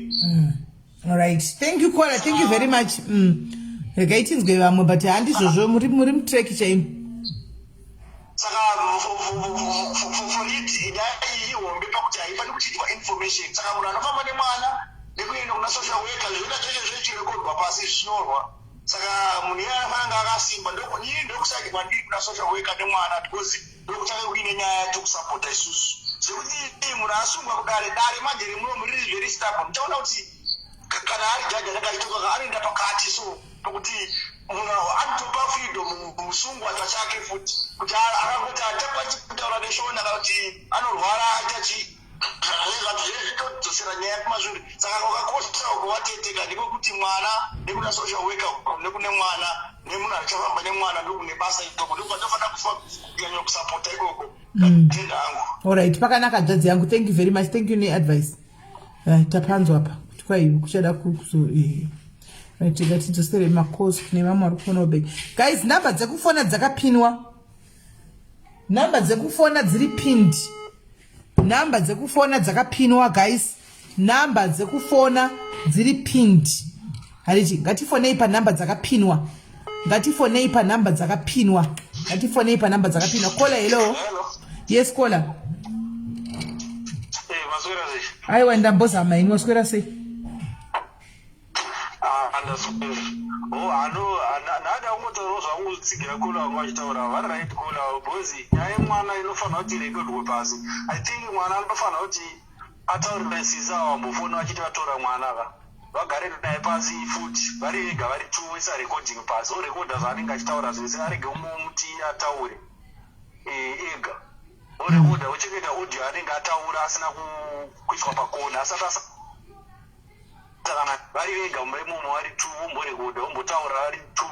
Speaker 1: Alright, thank you Kola, thank you very much. Regai tinzwe vamwe but handizvozvo muri muri mutrack chaimo.
Speaker 6: Saka for it nyaya iyi ihombe pakuti haifaniri kuchinjwa information saka munhu anofamba nemwana nekuenda kuna social worker zvinoita zvese zvechirekodwa pasi zvichinyorwa. Saka munhu iyeye anofanira kunge akasimba inini ndokuside kwandiri kuna social worker nemwana because ndokuchange kuine nyaya yatokusapota isusu zvekuti munhu asungwa kudare dare manje remuno riri very stubborn muchaona kuti
Speaker 10: Kana ari jaji anenge achitonga anoenda pakati, so pokuti munhu anotopa freedom musungwa pachake futi, kuti akangoti hachakwanisi kutaura neShona kana kuti anorwara, aita chii, zvanhu zvitodzosera nyaya kumashure. Saka kwakakosha uko wateteka ndikokuti mwana nekuna social worker nekune mwana nemunhu achafamba nemwana, ndokune basa ikoko, ndokwatofanira kunyanya kusapota ikoko. Tenda hangu.
Speaker 1: Alright, pakanaka, hanzvadzi yangu. Thank you very much, thank you neadvice. Tapanzwa pa kuti kwai kuchada kuzo right. Ngatidzosere macalls kune vamwe vari kufona back. Guys, nhamba dzekufona dzakapinwa, nhamba dzekufona dziri pinned, nhamba dzekufona dzakapinwa. Guys, nhamba dzekufona dziri pinned, handiti? Ngatifonei panhamba dzakapinwa, ngatifonei panhamba dzakapinwa, ngatifonei panhamba dzakapinwa. Caller, hello. Yes, caller.
Speaker 10: Maswera sei?
Speaker 1: Aiwa, ndambozama ini. Waswera sei?
Speaker 10: Ndaswera. Oh, hano nhada kungotaurawo zvangu, tsigira caller vangu vachitaura vari right, caller, because nyaya yemwana inofanira kuti irekodwe pasi. I think mwana anofanira kuti ataurire sisi avo vambofona vachiti vatora mwana ka, vagare naye pasi futi vari vega, vari two, voisa recording pasi, orekodha zvaanenge achitaura zvese, arege kumuti ataure ega, orekodha, ochengeta audio anenge ataura asina kuiswa pakona, asati kana vari vega mumba imomo vari two, vomborekodha, vombotaura vari two,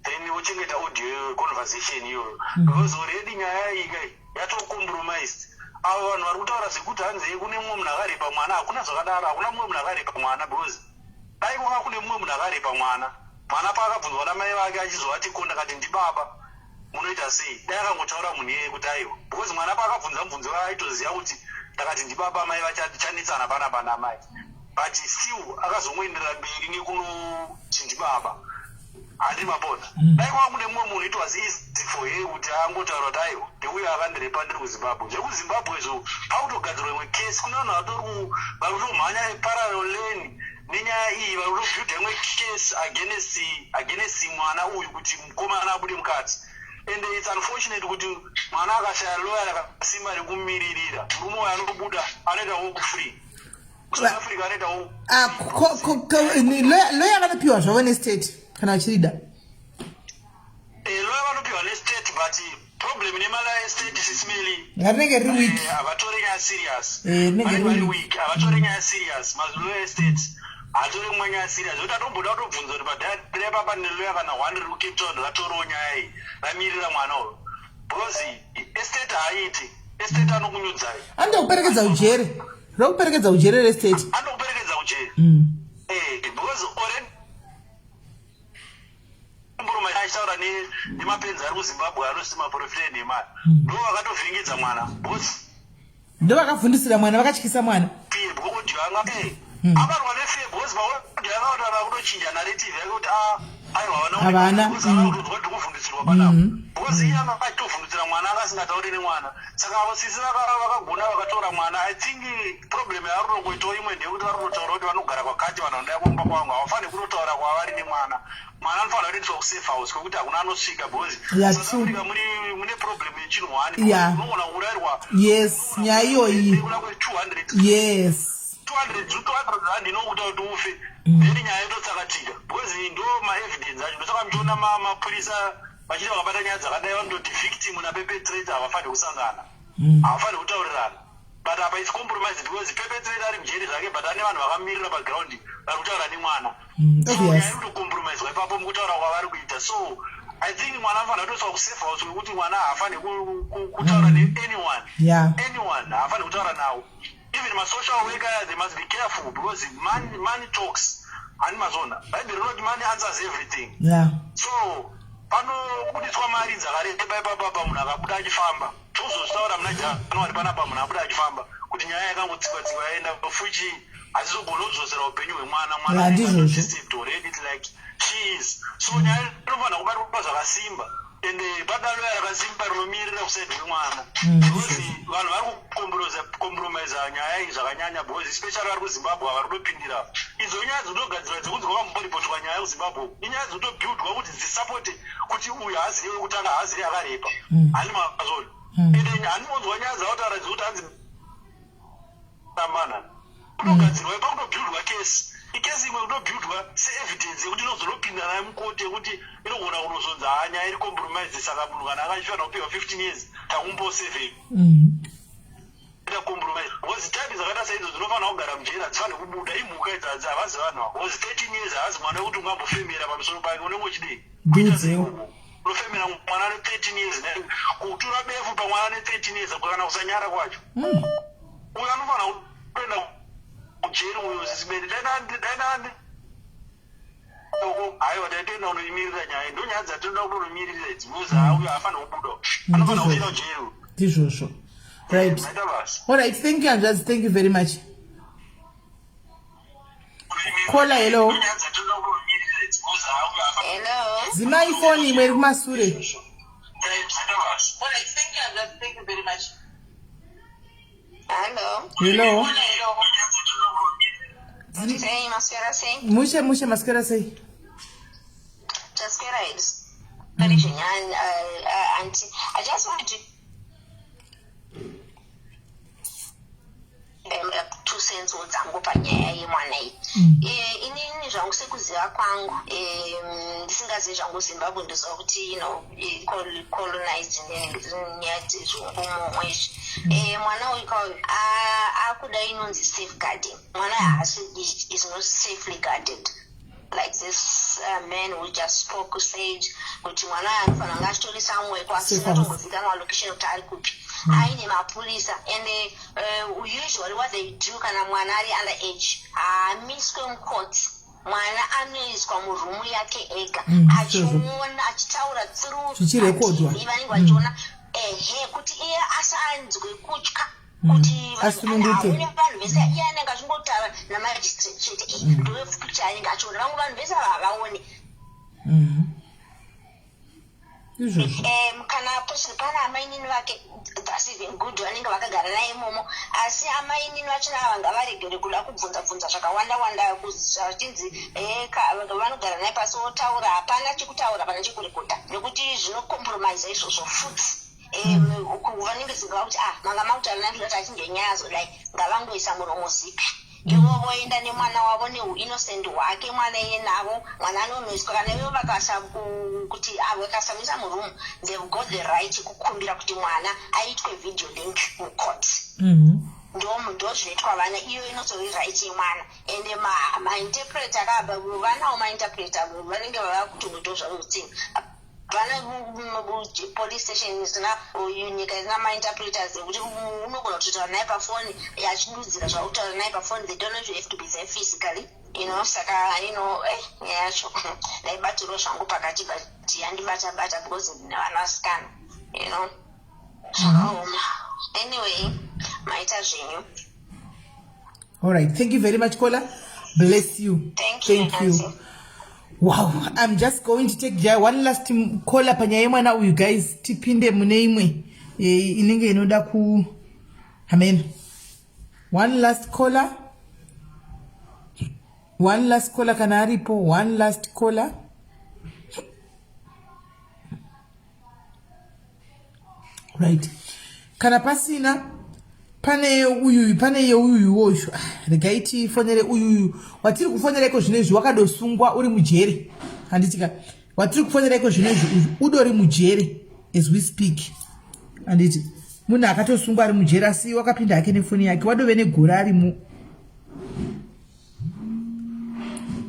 Speaker 10: then vochengeta audio conversation iyoyo, because already nyaya iyi kai yatocompromised. Avo vanhu vari kutaura zvekuti hanzi kune mumwe munhu akarepa mwana, hakuna zvakadaro, hakuna mumwe munhu akarepa mwana, because dai kwanga kune mumwe munhu akarepa mwana, mwana paakabvunzwa namai vake achizovati, "Ko ndakati ndibaba, munoita sei?" Dai akangotaura munhu iyeye kuti aiwa, because mwana paakabvunza mubvunzo aitoziva kuti ndakati ndibaba, mai vachanetsana panapa namai, but still akazongoenderera mberi nekunoti ndibaba, handi mapona? Dai kwanga kune mumwe munhu, it was easy for her kuti angotaura kuti aiwa, ndeuyo akandirepa, ndiri kuZimbabwe. ZvekuZimbabwe izvo pakutogadzirwa imwe case, kune vanhu vatori vari kutomhanya parallel lane nenyaya iyi, vari kutobuilda imwe case against mwana uyu kuti mukomana abude mukati. And it's unfortunate kuti mwana akashaya lawyer rakasimba rekumiririra, murume uyu anobuda, anoita walk free. South Africa anoita walk
Speaker 1: Ah, lawyer vanopiwa zvavo nestate kana vachirida.
Speaker 10: Lawyer vanopiwa nestate, but problem nemalawyer estate, Sis Melly,
Speaker 1: Rinenge riri weak.
Speaker 10: Havatore nyaya serious.
Speaker 1: Rinenge
Speaker 10: Vanenge
Speaker 1: riri
Speaker 10: vari
Speaker 1: weak.
Speaker 10: weak, havatore nyaya serious. Malawyer estate haatore mumwe nyaya serious, zvokuti atomboda kutobvunza kuti padhaya papa nelawyer kana one riri kuCape Town ratorewo nyaya iyi ramirira mwana uyu, because estate haaiti, estate anokunyudzai.
Speaker 1: Anoda ujere, rokuperekedza ujere restate.
Speaker 10: Anokuperekedza ujere. Because already murume achitaura nemapenzi ari kuZimbabwe anosi maprofita enhema, ndo vakatovhiringidza mwana because
Speaker 1: Ndo vakavhundisira mwana, vakatyisa mwana.
Speaker 10: Fear, audio anga abarwa nefear, because maaudio anga kutaura kutochinja narrative yake kuti a aiwa,
Speaker 1: Havana,
Speaker 10: havana ndikuvhundutsirwa panapa, because iye anga achitovhundutsira mwana, anga asingatauri nemwana. Saka avo sisi vakagona vakatora mwana. I think problem yavari kutongoitawo imwe ndeyekuti vari kutotaura kuti vanogara kwakati, vanhu vanoda kumba kwangu, havafaniri kutotaura kwavari nemwana. Mwana anofanira kutoendeswa kusafe house kwekuti hakuna anosvika, because South Africa mune problem yechinhu one, unogona kuurayirwa.
Speaker 1: Yes, nyaya iyoyi.
Speaker 10: Nekuda kwe200 200, 200 rand inokuita kuti ufe, then nyaya yototsakatika, because ndo maevidence acho. Ndosaka muchiona mapurisa vachiti vakabata nyaya dzakadai vanototi victim naperpetrator havafaniri kusangana, havafaniri kutaurirana. But apa is compromise, because perpetrator ari mujeri zvake, but ane vanhu vakamirira paground vari kutaura nemwana. So nyaya iri kutocompromiswa ipapo mukutaura kwavari kuita. So I think mwana anofanira kutoiswa kusafe house kwekuti mwana haafaniri kutaura neanyone. Anyone haafaniri kutaura nawo. Even masocial worker, they must be careful, because money talks, hani mazona? Bhaibheri rinoti money answers everything. So panobudiswa mari dzakareba ipapapa, munhu akabuda achifamba, tozozvitaura muna January panapa, munhu abuda achifamba kuti nyaya yakangotsikwa tsikwa yaenda fuchi, hazizogona kudzosera upenyu hwemwana. Mwana
Speaker 1: Yeah, ndizvozvo.
Speaker 10: disturbed already, it's like she is. So nyaya inofanira kubatwa zvakasimba, ende pada lawyer rakasimba rinomirira kuside kwemwana, because vanhu vari kucompromisa nyaya iyi zvakanyanya, because especially vari kuZimbabwe vari kutopindira. Idzo nyaya dzinotogadzirwa dzekunzi kwakamboripotswa nyaya yekuZimbabwe, inyaya dzinotobuildwa kuti dzisapote kuti uyu haazive wekutanga, haazive akarepa, hani mazona? Ende handinonzwa nyaya dzavataura dzekuti hanzi mana kutogadzirwa, pakutobuildwa case. Ikesi imwe kutobuildwa seevidence yekuti inozonopinda nayo mukoti yekuti inogona kunozonzi haa nyaya iri compromise saka munhu kana akachifanira kupiwa 15 years takumbo 7 ita compromise because type dzakaita saidzo dzinofanira kugara mujeri hadzifaniri kubuda imhuka idzi hadzi havazi vanhu ava because 13 years haazi mwana wekuti ungambofemera pamusoro pake unenge uchidii kuita sei
Speaker 1: Ndiudzewo.
Speaker 10: unofemera mwana ane 13 years kutura befu pamwana ane 13 years kana kusanyara kwacho uyo anofanira kutoenda kujeri uyo zizimene dainandi haiwa taitoenda kunoimirira nyaya ndo nyaya dzatinoda kutonomiririra idzi because uyo haafanira kubuda anofanira kuenda kujeri
Speaker 1: Ndizvozvo. Right.
Speaker 10: maita basa
Speaker 1: All right, thank you hanzvadzi, thank you very much. Caller, hello.
Speaker 3: Hello.
Speaker 1: Dzimai foni imwe iri kumasure.
Speaker 3: Hello.
Speaker 1: Hello.
Speaker 3: Sei, maswera sei?
Speaker 1: Mushe mushe maswera sei?
Speaker 3: Taswera hedu. Sorry zvenyaya, auntie. I just wanted to 2 cents dzangu panyaya yemwana iyi. Inini zvangu sekuziva kwangu, ndisingazivi zvangu Zimbabwe, ndoziva kuti colonized nenyaya dzezvungumumwe izvi. Mwana uyu kauyu akuda inonzi safeguarding. Mwana haasi is not safely guarded, like this man who just spoke said kuti mwana uyu anofanira kunge achitori somewhere kwasingatombozikanwa location kuti ari kupi, aine mapurisa. And usually what they do kana mwana ari under age, haamiswe mucourt. Mwana anoiswa murumu yake ega, achiona, achitaura through
Speaker 1: Zvichirekodwa.
Speaker 3: TV, vanenge vachiona, ehe, kuti iye asanzwe kutya kuti
Speaker 1: Asununguke.
Speaker 3: aone vanhu vese. Iye anenge achingotaura namagistrate chete. Ndoyepicture anenge achiona, vamwe vanhu vese ava havaoni.
Speaker 1: Izvozvo.
Speaker 3: Kana pana amainini vake, that's even good, vanenge vakagara naye imomo. Asi amainini vachona ava ngavaregere kuda kubvunza bvunza zvakawanda wanda, zvachinzi vanogara naye pasi votaura. Hapana chekutaura, hapana chekurekodha, nekuti zvinocompromise izvozvo futi. Vanenge zingava kuti ah, manga makutaura naye kuti achinge nyaya zodai, ngavangoisa muromo zipi ivo voenda nemwana wavo neuinnocent hwake. Mwana iye navo, mwana anonoiswa. Kana ivo vakasa kuti vakasamisa muroom, they've got the right kukumbira kuti mwana aitwe video link mucourt. Ndo zvinoitwa vana. Iyo inotori right yemwana. Ende mainterpreter akabva, vanawo mainterpreter vanenge vava kutongoitawo zvavo utsinga. Vana police station isina, nyika isina mainterpreters ekuti unogona kutotaura naye pafoni achidudzira zvautaura naye pafoni. They don't know, you have to be there physically. Saka nyaya yacho ndaibatirwa zvangu pakati, but yandibata bata because ndine vana vasikana. Zvakaoma. Anyway, maita zvenyu.
Speaker 1: All right, thank you very much, caller. Bless you.
Speaker 3: Thank you,
Speaker 1: Thank you.
Speaker 3: Nancy.
Speaker 1: Wow, I'm just going to take one last caller panyaya yemwana uyu, guys, tipinde mune imwe inenge inoda ku amen. One last caller, one last caller kana aripo, one last caller. Right, kana pasina, pane uyuyu, pane yeuyuyu woyu. Ah, regai tifonere uyuyu watiri kufonera iko zvino izvi. Wakadosungwa, uri mujere, handitika? Watiri kufonera iko zvino izvi uyu udori mujere as we speak, handiti? Munhu akatosungwa ari mujere, asi wakapinda hake nefoni yake, wadove negore arimo.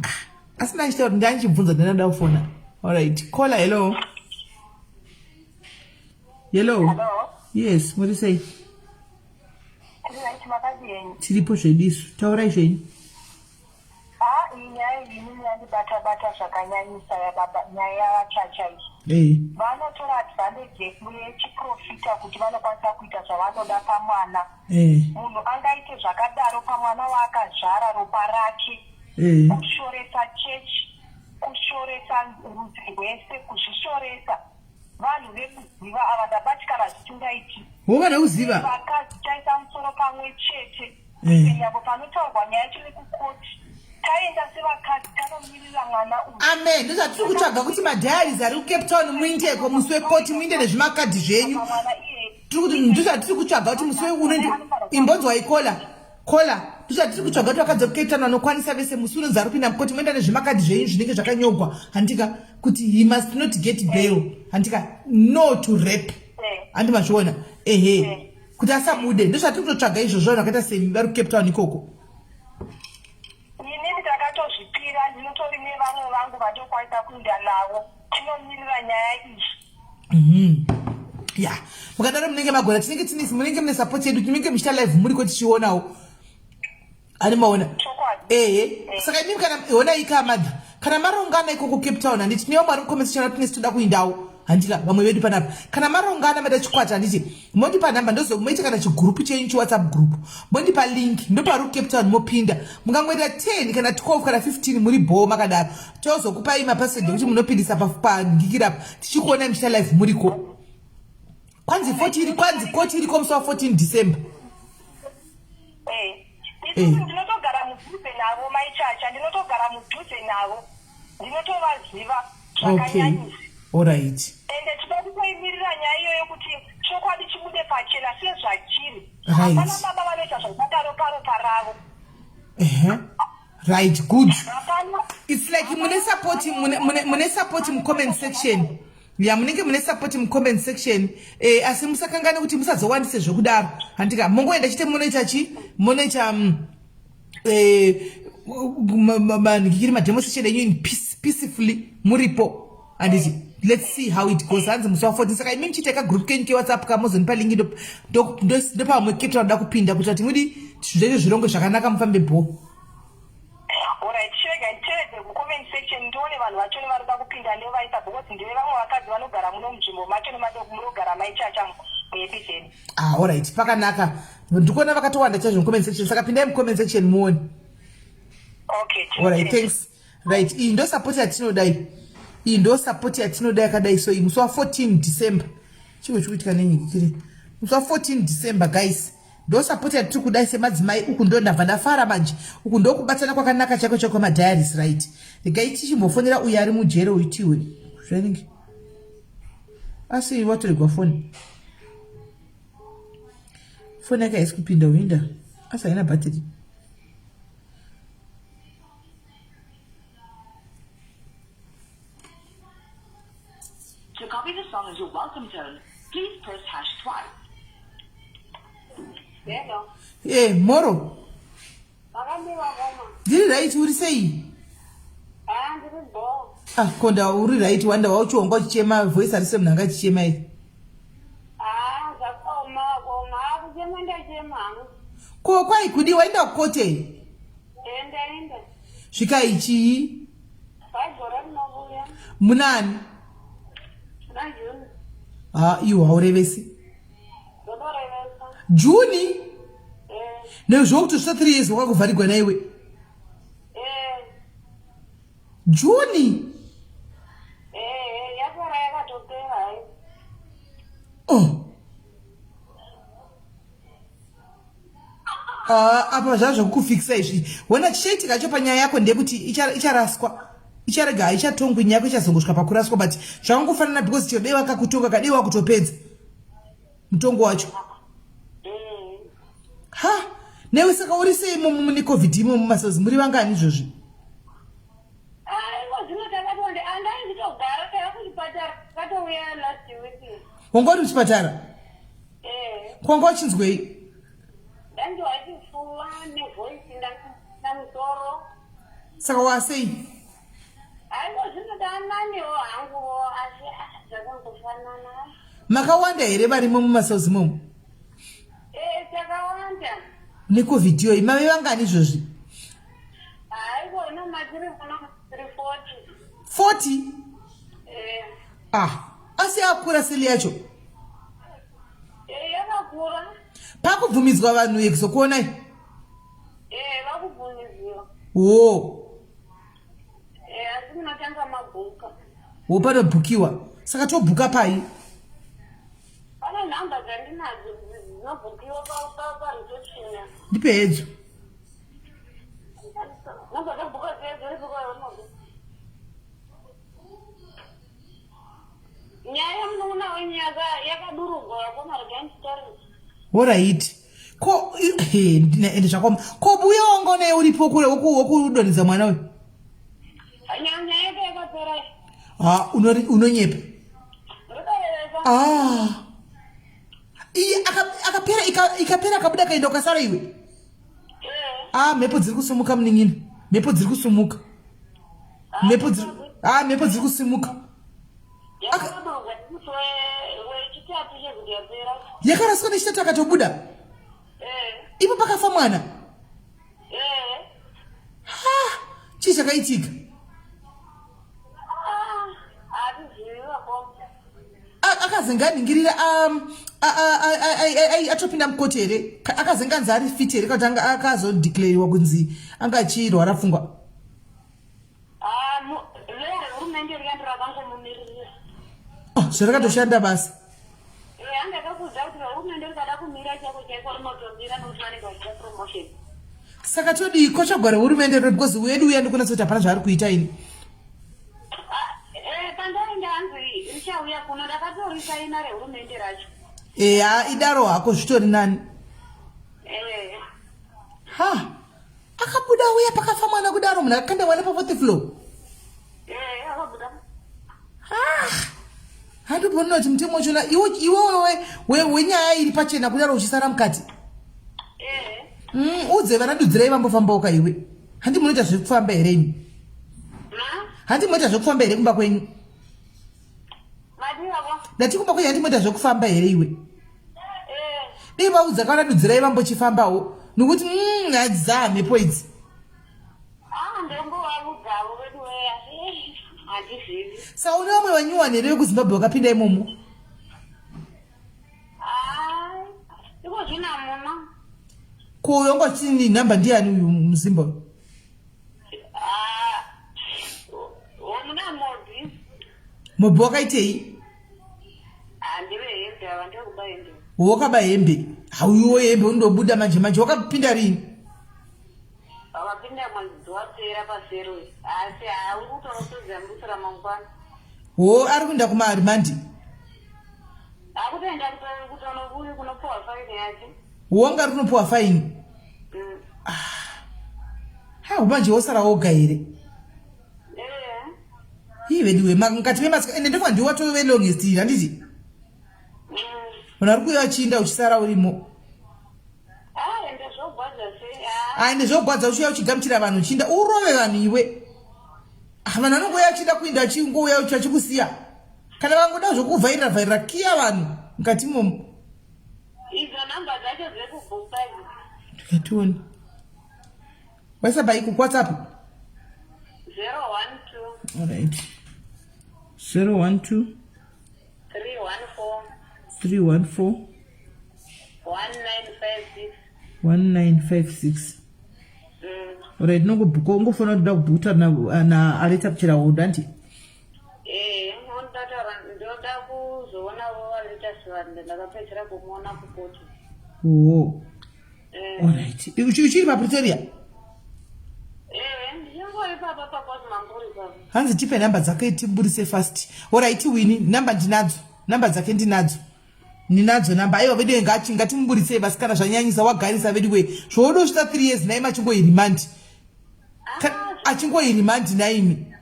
Speaker 1: Ah, asina achitaura kuti ndandichibvunza, ndandada kufona. Alright, caller, hello, hello. Yes, muri sei? Tiripo zvedu isu, taurai zvenyu.
Speaker 11: Ha, iyi nyaya iyi inini yandibata-bata zvakanyanyisa, yababa, nyaya yavachacha iyi. Vanotora advantage yechiprofita kuti vanokwanisa kuita zvavanoda pamwana. Munhu angaite zvakadaro pamwana waakazvara, ropa rake? Kushoresa chechi, kushoresa rudzi rwese, kuzvishoresa. Vanhu vekuziva ava, ndabatikana zvisingaiti.
Speaker 1: Wovada kuziva.
Speaker 11: Vakadzi taisa musoro pamwe chete. Nyapo panotaurwa nyaya yacho nekukoti, taenda sevakadzi tanomirira mwana uyu.
Speaker 1: Amen. Ndozvatiri kutsvaga, kuti madiaries ari kuCape Town muindeko musi wekoti, muinde nezvimakadhi zvenyu.
Speaker 11: Mwana iye.
Speaker 1: Tiri kuti ndozvatiri kutsvaga, kuti musi unoindi imbonzwai, caller, caller. Ndozvatiri kutsvaga kuti vakadzi vekuCape Town vanokwanisa vese musi unonzi ari kupinda mukoti moenda nezvimakadhi zvenyu zvinenge zvakanyogwa handika kuti he must not get bail handika no to rape handi mazviona ehe kuti asabude ndozvatiri kutotsvaga izvozvo vanhu vakaita semi vari kuCape Town ikoko.
Speaker 11: Inini ndakatozvipira ndinotori nevamwe vangu vandokwanisa kuinda navo tinomirira nyaya iyi.
Speaker 1: Ya mukadaro munenge magona tinenge tine munenge mune support yedu tinenge muchiita live muriko tichionawo ani maona ehe eh. Saka imimi kana honai ikamadha kana marongana ikoko Cape Town handiti tine vamwe vari mucomment section tine sitoda kuindawo handika vamwe vedu panapa kana marongana maita chikwata handiti mondipa nhamba ndozomoita kana chigurupu chenyu chiwhatsapp group mondipa link ndopari kucape town mopinda mungangoita 10 kana 12 kana 15 muri bhoo makadaro tozokupai mapasedi ekuti munopindisa pangikirapa tichikuonai muchiita live muriko kwanzi 40 iri kwanzi koti iriko musi wa 14 December.
Speaker 11: Eh, isusu ndinotogara mudhuze navo maichacha ndinotogara mudhuze navo ndinotovaziva zvakanyanyisa.
Speaker 1: Alright.
Speaker 11: Ende tinoda kutoimirira nyaya iyoyo kuti chokwadi chibude pachena sezvachiri. Hapana baba vanoita zvakadaro paropa ravo.
Speaker 1: Ehe. Right, good. It's like mune support mune support mu comment section. Ya munenge mune support mu comment section. Eh asi musakangane kuti musazowandise zvekudaro. Handika mongoenda chite munoita chi munoita eh manhikiri mademonstration enyu in peace peacefully muripo handiti let's see how it goes hanzi musi wa 14 saka imi muchiita ka group kenyu kewhatsapp ka mozonipa link ndopamwe kepta vanoda kupinda kuitira kuti mudi zvenyu zvirongwe zvakanaka mufambe bho.
Speaker 11: Alright, chirega nditevedze kucomment section ndione vanhu vacho nevarikuda kupinda ndovaisa because ndine vamwe vakadzi vanogara muno munzvimbo macho nemunogara mai Chacha muEpizeni.
Speaker 1: Ah, alright, pakanaka. Ndikuona vakatowanda chaizvo mucomment section saka pindai mucomment section muone.
Speaker 11: Okay.
Speaker 1: Alright, thanks. Right, iyi ndo support yatinodai. Iyi ndo support yatinodai yakadai so iyi musi wa 14 December. Chiko chikuitika nenyi kiri. Musi wa 14 December guys. Ndo support yatiri kudai semadzimai uku ndo ndabva ndafara manje. Uku ndo kubatana kwakanaka chako chako ma diaries right. Regai tichimbofonera uyu ari mujere uyu tiwe. Zvanenge. Asi watoregwa foni. Foni yake haisi kupinda uinda. Asi haina battery.
Speaker 5: To copy the song as your welcome tone, please press hash twice.
Speaker 3: Hello.
Speaker 1: Eh, moro.
Speaker 3: Makamira mama.
Speaker 1: Ndiri right uri sei?
Speaker 3: Ah, ndiri bho.
Speaker 1: Ah, konda uri right wanda wauchiwonga uchichema voice arise munhu anga achichema iri.
Speaker 3: Ah, zvakaoma koma. Ah, kuchema ndachema hangu.
Speaker 1: Ko kwai kudi waenda kukote?
Speaker 3: Eh, ndaenda.
Speaker 1: Svikai chii?
Speaker 3: Bhaibhora rinovuya.
Speaker 1: Munani?
Speaker 3: Muna June.
Speaker 1: Ah, iwe haurevesi.
Speaker 3: Ndotorevesa.
Speaker 1: June?
Speaker 3: Eh.
Speaker 1: Nezvokutosvitsa 3 years wakakuvharigwa naiwe.
Speaker 3: Eh.
Speaker 1: June?
Speaker 3: Eh, yapera yakatopera hayi.
Speaker 1: Oh. Ah, apa zvava zvekukufikisa izvi hona chichaitika cho panyaya yako ndeyekuti icharaswa icharega haichatongwi nyaya yako ichazongosvika pakuraswa but zvakangofanana because chero dei vakakutonga kadei wakutopedza mutongo wacho ha newe saka uri sei imomo mune covid imomo masozi muri vangani izvozvi wanga uri kuchipatara kwanga uchinzwei saka wasei makawanda here varimo mumasauzi momo
Speaker 3: eh, takawanda
Speaker 1: necovid iyoyi mave vangani izvozvi 40
Speaker 3: eh.
Speaker 1: ah asi akura seli yacho
Speaker 3: eh, yakakura
Speaker 1: pakubvumidzwa vanhu yekuzokuonai
Speaker 3: eh, vakubvumidziwa
Speaker 1: wo
Speaker 3: eh, asi munotanga mabhuka
Speaker 1: wo panobhukiwa saka tobhuka pai
Speaker 3: pane nhamba dzandinadzo dzinobhukiwa pareception
Speaker 1: ndipe hedzo
Speaker 3: nhamba dzebhuka dziya dziripo Nyaya yemunun'una wenyu yakadurugwa vakomana regai nditaure.
Speaker 1: Horaiti. Ko ende zvakaoma. Ko buya wanga unaye uripo kure wokudonhedza mwana uyu? Ah, unonyepa. Ah. Iye akapera ikapera akabuda kaenda ukasara iwe. Eh. Ah, mhepo dziri kusumuka munin'ina. Mhepo dziri kusumuka. Mhepo dziri Ah, mhepo dziri kusimuka. Yakaraswa nechitatu akatobuda.
Speaker 3: Eh.
Speaker 1: Ipo pakafa mwana.
Speaker 3: Eh.
Speaker 1: Ha, chii chakaitika? Akazenga aningirira um, atopinda mukoti here? Akazenga anzi ari fit here kana kuti akazodeclarewa kunzi anga achirwara pfungwa?
Speaker 4: Ah, hurumende riya ndirakangomumiririra.
Speaker 1: Oh, zvarakatoshanda basa.
Speaker 4: Eh, anga akakuudza kuti hurumende rikada kumira chaiko chaiko rinotomira nokuti vanenge vachiita promotion.
Speaker 1: Saka todii kotsvagwa rehurumende rino because wedu uya ndikunatsa kuti hapana zvaari kuita ini.
Speaker 4: Ah, eh, pandaenda hanzi richauya kuno ndakatorisaina rehurumende racho.
Speaker 1: Eya, eh, idaro hako zvitori nani.
Speaker 4: Eh.
Speaker 1: Ha. Akabuda uya pakafa mwana kudaro munhu akakanda mwana pafourth floor.
Speaker 4: Eh, akabuda.
Speaker 1: Ah. Handiboni kuti mutemo wachona iwe iwe wenyaya iri pachena kudaro uchisara mukati.
Speaker 4: Eh.
Speaker 1: Udze vana dudzirai vambofambawo ka iwe. Handi munoita zvekufamba here imi? Handi munoita zvekufamba here kumba kwenyu? Ndati kumba kwenyu handi munoita zvekufamba here iwe? Dei vaudza kana dudzirai vambochifambawo nokuti hadzaa mhepo idzi. Sa une vamwe vanyuwani here vekuZimbabwe vakapinda imomo? Ko uyo wanga uchiti nhamba ndiyani uyu muZimba uyu? Mobhi wakaitei? Wakaba hembe. Hauyiwo hembe undobuda manje manje wakapinda rini?
Speaker 4: Wakapinda mwedzi wapera pasero asi hauri kutonopedza musi ramangwana.
Speaker 1: Wo ari kuenda kumarimandi?
Speaker 4: Akutoenda kutonobuya kunopuwa faini yake.
Speaker 1: Wonga ari kunopuwa faini?
Speaker 4: Mm.
Speaker 1: Ah. Ha, manje wosara woga here?
Speaker 4: Eh.
Speaker 1: Ii veduwe mukati memasika ende ndofa ndiwo watove longest handiti?
Speaker 4: Mm.
Speaker 1: Munhu ari kuuya achiinda uchisara urimo.
Speaker 4: Ah, ende zvogwadza sei? Ah.
Speaker 1: Ah, ende zvogwadza uchiuya uchigamuchira vanhu uchiinda urove vanhu iwe. Ah, vanhu vanongouya achiinda kuinda achingouya achikusiya. Kana vangoda zvokuvhairira vhairira kiya vanhu mukati imomo.
Speaker 4: Idzo namba dzacho dzekubhuka idzi.
Speaker 1: Ndikatione. Waisa pai ku WhatsApp?
Speaker 4: 012.
Speaker 1: All right. 012
Speaker 4: 314
Speaker 1: 314
Speaker 4: 1956
Speaker 1: 1956.
Speaker 4: Mm.
Speaker 1: All right, nongobhuka ungofona kuti ndoda kubhuka na na Aleta Kuchirahondo anti.
Speaker 4: Eh, ndataura ndoda kuzoona Aleta Sivande ndakapedzera kumuona kukoti.
Speaker 1: Oh.
Speaker 4: Eh.
Speaker 1: All right. Uchiri pa Pretoria?
Speaker 4: Eh, ndingori papa pakwazimamburi papa.
Speaker 1: Hanzi tipe namba dzake tiburise fast. All right Winnie, namba ndinadzo. Namba dzake ndinadzo. Ndinadzo namba. Aiwa veduwe ngati ngatimuburitsei vasikana zvanyanyisa wagarisa veduwe. Zvoodosvitsa 3 years naimi achingoi remand. Achingoi remand naimi.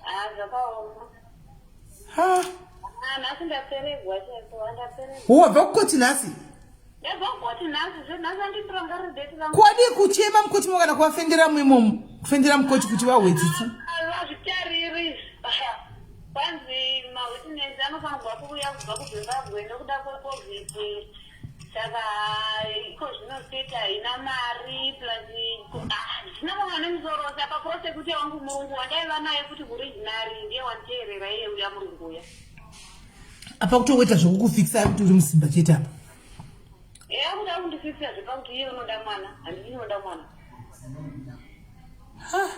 Speaker 4: Ah, zvakaoma.
Speaker 1: Ha.
Speaker 4: Ah, nhasi ndaperegwa chaiko, ndaperegwa.
Speaker 1: Wabva kukoti nhasi?
Speaker 4: Ndabva kukoti nhasi, zve nhasi anditiranga riri date rangu.
Speaker 1: Kwadii kuchema mukoti mo kana kuvafendera muimomo? Kufendera mukoti kuti vahwe tsitsi.
Speaker 4: Hazvitariri. Kwanzi mawitness anofanirwa kuuya kubva kuZimbabwe nekuda kweCovid. Saka iko zvino state haina mari plus ah, zvisina vamwe vane musoro wose apa prosecutor wangu murungu wandaiva naye futi kuoriginary ndiye wanditeerera iye uya murungu uya.
Speaker 1: Apa kutongoita zvekukufikisa kuti uri musimba chete apa.
Speaker 4: Eya kuda kundifikisa zvepakuti iye unoda mwana handiti unoda mwana.
Speaker 1: Ha.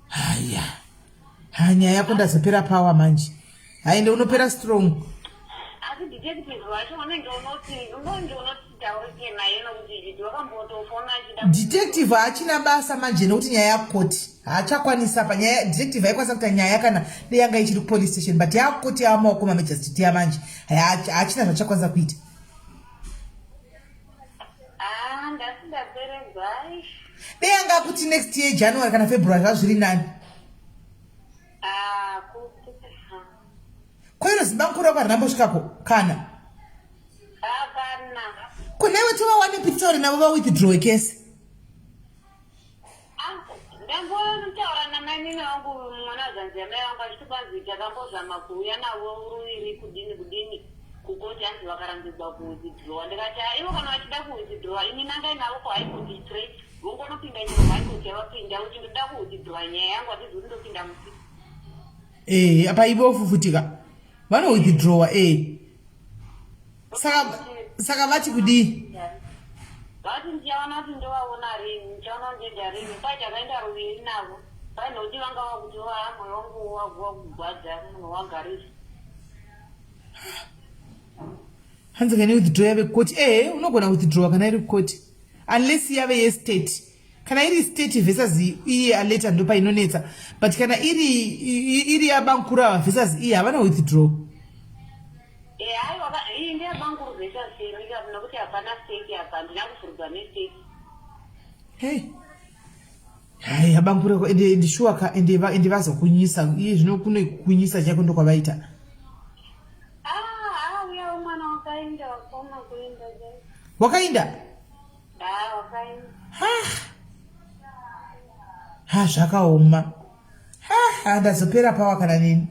Speaker 1: Haya. Ha nyaya yako ndazopera power manje. Haende unopera strong.
Speaker 4: Asi detective wacho unenge unoti unenge unoti taurike naye nokuti jiji wakambotofona achida
Speaker 1: Detective haachina basa manje nekuti nyaya yakukoti haachakwanisa pa nyaya detective aikwanisa kuita nyaya kana dei yanga ichiri kupolice station but yakukoti yava maoko mamagistrate yamanje haachina zvachakwanisa kuita. Dei anga akuti next year January kana February zvazviri nani.
Speaker 4: Ah,
Speaker 1: Ko iro zibankuru rako harina mbosvikako kana?
Speaker 4: Hapana.
Speaker 1: Ko nhaiwe tovawanepi titaure navo vawithdrawe kese?
Speaker 4: Ndambotaura namainini vangu mwana wazanzi amai vangu achiti kwanzi takambozama kuuya navo ruviri kudini kudini kukoti hanzi vakarambidzwa kuwithdrawa ndikati "Ah, ivo kana vachida kuwithdrawa ini nangai navo kuhigh court straight vongonopinda chero high court yavapinda kuti ndoda kuwithdrawa nyaya yangu handizi kuti ndopinda musi
Speaker 1: Eh, apa ibofu futi ka. Vano withdrawa eh. Saka saka vati kudii?
Speaker 4: Vati ndichaona kuti ndovaona rini, ndichaona kuti ndoenda rini. Pai takaenda ruviri navo. Pai nokuti vanga vakuti waa moyo wangu wakugwadza munhu wagarisa.
Speaker 1: Hanzi kana withdraw yave kukoti. Eh, unogona withdraw kana iri kukoti. Unless yave yestate. Kana iri state versus iye aleta ndopainonetsa. But kana iri iri yabankuru ava versus iye havana withdraw.
Speaker 4: Eh, aiwa iyi ndeyabankuru versus state nokuti hapana state apa handina kuvhurigwa nestate.
Speaker 1: Hey. Hai yabankuru ende ende sure ka ende ende vazokunyisa iye zvino kune kunyisa chako ndokwavaita.
Speaker 4: Ah, ah, uya mwana wakaenda wakoma kuenda.
Speaker 1: Wakaenda? Ha zvakaoma. Ha ndazopera pawa kana neni.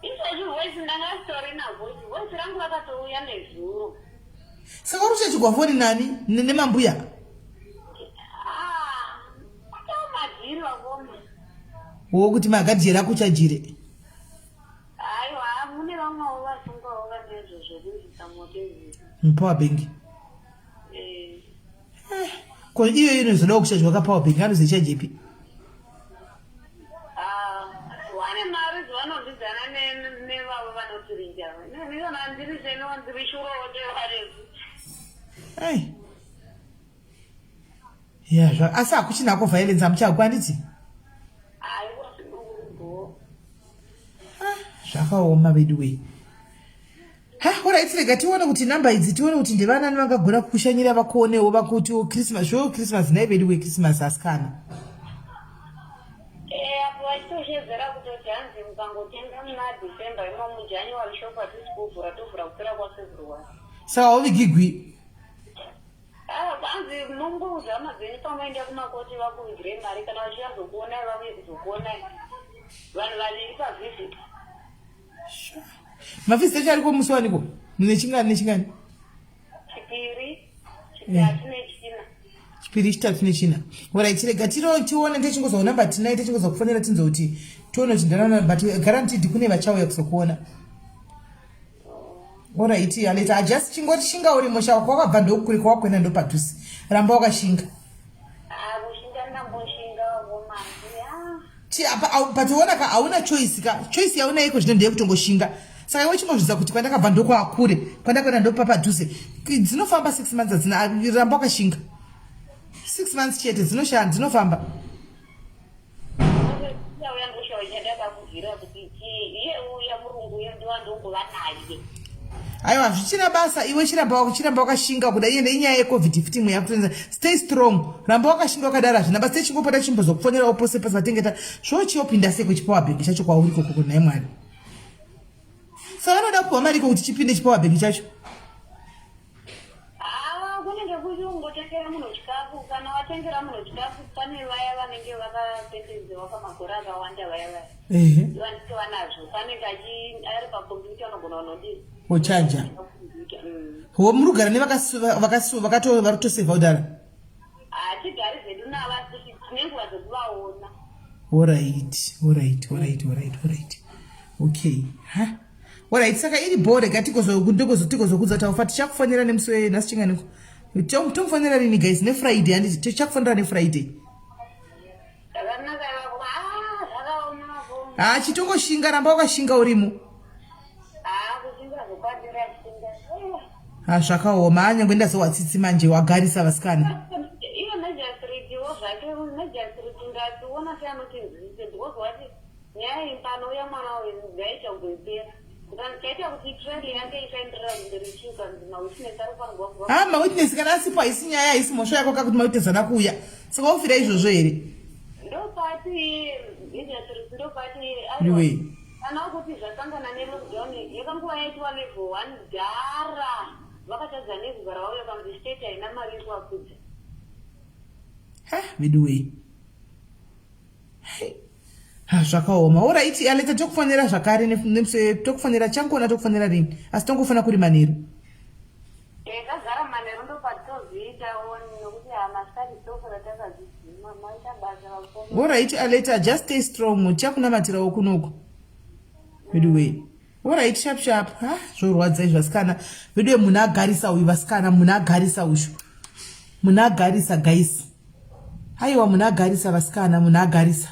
Speaker 4: Izvozvi voice ndanga sitorina voice. Voice rangu rakatouya nezuro.
Speaker 1: Saka uri kuchachigwa foni nani nemambuya?
Speaker 4: Ah, madhiri vakoma.
Speaker 1: Wo kuti magadhiri akuchajire.
Speaker 4: Aiwa, mune vamwewo vasungwawo vane izvozvo kuisisa moto izvi.
Speaker 1: Mupower bank.
Speaker 4: Eh.
Speaker 1: eh ko iyo inozodawo kuchajwa ka power bank anozoichajepi?
Speaker 4: Ah, wane mari dzavanodyidzana nevavo vanotirinja. Nini ndiri seno ndiri shuro ndevarezi.
Speaker 1: Ai. Ya zva asi hakuchina ko violence hamuchagwa handiti?
Speaker 4: Aiwa zvinongurubho.
Speaker 1: Zvakaoma veduwee. Ha, alright rega tione kuti number idzi tione kuti ndevanani vangagona kukushanyira vakuonewo vakutiwo Christmas zvo Christmas nhai veduwee Christmas asikana.
Speaker 4: Eh, apo vachitoshedzera kutoti hanzi mukangotenga muna December imomu January shop hatisi kuvhura tovhura kupera kwaFebruary.
Speaker 1: Saka hauvigigwi?
Speaker 4: Ah, kwanzi mungoudza hama dzenyu pamoenda kumakoti vakuvigirai mari kana vachiyazokuonai vauye kuzokuonai vanhu vaviri pavisit.
Speaker 1: Mavhisi acho ariko musi waniko? Nechingani nechingani?
Speaker 4: Chipiri, chitatu nechina.
Speaker 1: Chipiri, chitatu nechina. Alright, rega tiro tione techingozwa number tinaye techingozwa kufonera tinzwe kuti tione kuti ndanana but guaranteed kune vachauya kuzokuona. Alright, Aleta, I just chingoti shinga uri musha wako wakabva ndokuri kwawakuenda ndopadhuze. Ramba wakashinga.
Speaker 4: Ah, kushinga ndamboshinga vakomana. Ah.
Speaker 1: Chi apa au, but uona ka hauna choice ka. Choice yauna iko zvino ndeyekutongoshinga. Saka iwe chingozvidza kuti kwandakabva ndokwakure, kwandakaenda ndopapadhuze. Dzinofamba 6 months hadzina ramba wakashinga. 6 months chete dzinoshanda dzinofamba. Aiwa zvichina basa iwe chiramba chiramba wakashinga kuda iye inyaya yecovid futi imwe yakutoenza stay strong ramba wakashinga wakadaro hazvina basa tichingopota chimbozokufonerawo pose pose vatengeta zvochiyopinda sei kuchipower bank chacho kwauri koko nhai mwari saka vanoda kupiwa mari iko kuti chipinde chipower bank chacho
Speaker 4: Haa kunenge kuchi kungotengera munhu chikafu kana watengera munhu chikafu pane vaya vanenge vakapendenzewa pamakore akawanda vaya vaya
Speaker 1: ehe
Speaker 4: vanenge vanazvo panenge achi ari pakombiyuta anogona kunodii
Speaker 1: ochaja
Speaker 4: pakombiyuta.
Speaker 1: Ho muri kugara nevakato vari kutosevha kudhara
Speaker 4: Hatigari zvedu navo asi kuti tine nguva dzekuvaona.
Speaker 1: Orit orit orit orit orit okay ha orit saka iri bho rega tigozokudza taufa tichakufonera nemusi wenhasi chinganiko tomufonera rini guys nefriday handiti tichakufonera nefriday
Speaker 4: Zvakanaka vako. Ah, zvakaoma vako.
Speaker 1: ha chitongoshinga ramba wakashinga urimo
Speaker 4: Ah, kushinga zvokwadi ndashinga.
Speaker 1: Ha zvakaoma ha nyangwe ndazohwa tsitsi manje wagarisa vasikana.
Speaker 4: Iye magistrate wo zvake magistrate ndationa seanotinzwise because wati nyaya iyi panouya mwana uyu ngaichagopera.
Speaker 1: Ha mawitness kana asipo haisi nyaya haisi mhosva yako kakuti mawitness ana kuuya saka wofira izvozvo here
Speaker 12: Anyway. Kana kuti zvasangana nelockdown yakanguva yaitwa level one dhara vakatadza nekugara vauya kanzi state haina mari yekuvakwidza.
Speaker 1: Ha veduwee. Ha zvakaoma. Oraiti Aleta tokufonera zvakare nemusi tokufonera changona tokufonera rini asi tongofona kuri manheru.
Speaker 12: Takagara manheru ndopatozviita nokuti hamasikati tofara takadzidzima maita basa vakoma.
Speaker 1: Oraiti Aleta just stay strong tichakunamatirawo kunoku. Veduwee. Alright, sharp sharp. Ha, zvorwadza izvi vasikana. Veduwe munhu agarisa uyu vasikana, munhu agarisa uyu. Munhu agarisa guys. Haiwa munhu agarisa vasikana, munhu agarisa.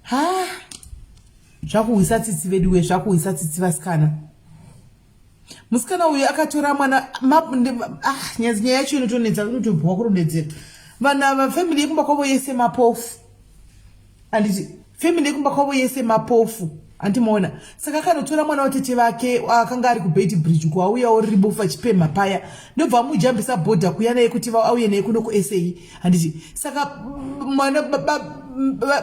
Speaker 1: Ha. Zvakuhwisa tsitsi veduwe, zvakuhwisa tsitsi vasikana. Musikana uyu akatora mwana ah, nyaya yacho inotonetsa inotobhowa kurondedzera. Vanhu ava family yekumba kwavo yese mapofu. Anditi family yekumba kwavo yese mapofu andimaona saka akanotora mwana watete vake akanga ari kubeit bridge uko auyawo riri bofu achipemha paya ndobva amujambisa bhodha kuya naye kuti auye naye kuno kusa handiti saka mwana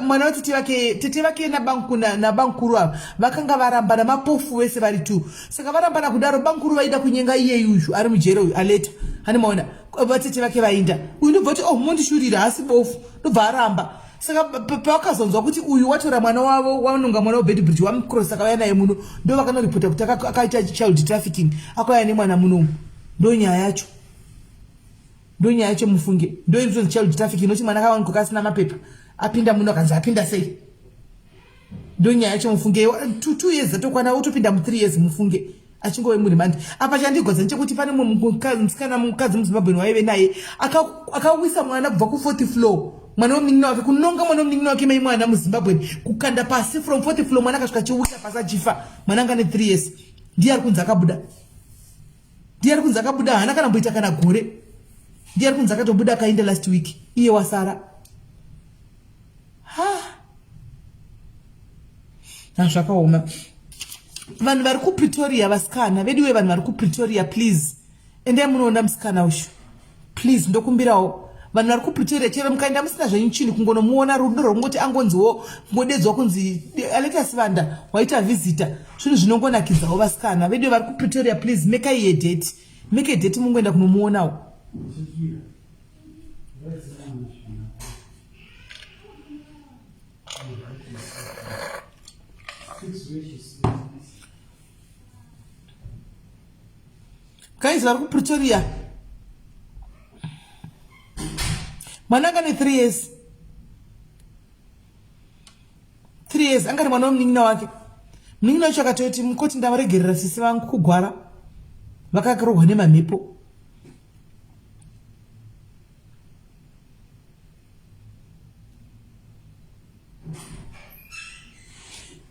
Speaker 1: mwana watete vake tete vake nabankuru ava vakanga varambana mapofu vese vari two saka varambana kudaro bankuru vaida kunyenga iyeyuyu ari mujere uyu aleta handimaona vatete vake vainda uyu ndobva kuti oh mondishurira haasi bofu ndobva aramba saka pavakazonzwa kuti uyu watora mwana wavo wanonga mwana webedbridge wamucross akauya naye muno ndo vakanoripota kuti akaita child trafficking akauya nemwana munomu ndo nyaya yacho ndo nyaya yacho mufunge ndo inonzi child trafficking nokuti mwana akawanikwa kasina mapepa apinda muno akanzi apinda sei ndo nyaya yacho mufunge two years atokwana otopinda mu3 years mufunge achingove murimandi apa chandigwadza nechekuti pane mumwe musikana mukadzi muzimbabweni waive naye akawisa mwana kubva kufourth floor mwana wemunin'ina wake kunonga mwana wemunin'ina wake mai mwana muzimbabweni kukanda pasi from fourth floor mwana akasvika achiwira pasi achifa mwana anga ne3 years ndiye ari kunzi akabuda ndiye ari kunzi akabuda haana kana mboita kana gore ndiye ari kunzi akatobuda akaenda last week iye wasara ha zvakaoma vanhu vari kupretoria vasikana veduwe vanhu vari kupretoria please endai munoona musikana uyu please ndokumbirawo vanhu vari kupretoria chero mukaenda musina zvenyu chinhu kungonomuona rudo rwekungoti angonziwo kungodedzwa kunzi aleta sivanda waita visitor zvinhu zvinongonakidzawo vasikana veduwe vari kupretoria please make a date make a date mungoenda kunomuonawo Guys vari kuPretoria. Mwana anga ne 3 years. 3 years anga ari mwana wemunin'ina wake. Munin'ina wacho akatoti mukoti ndavaregerera sisi vangu kugwara. Vakarohwa nemamhepo.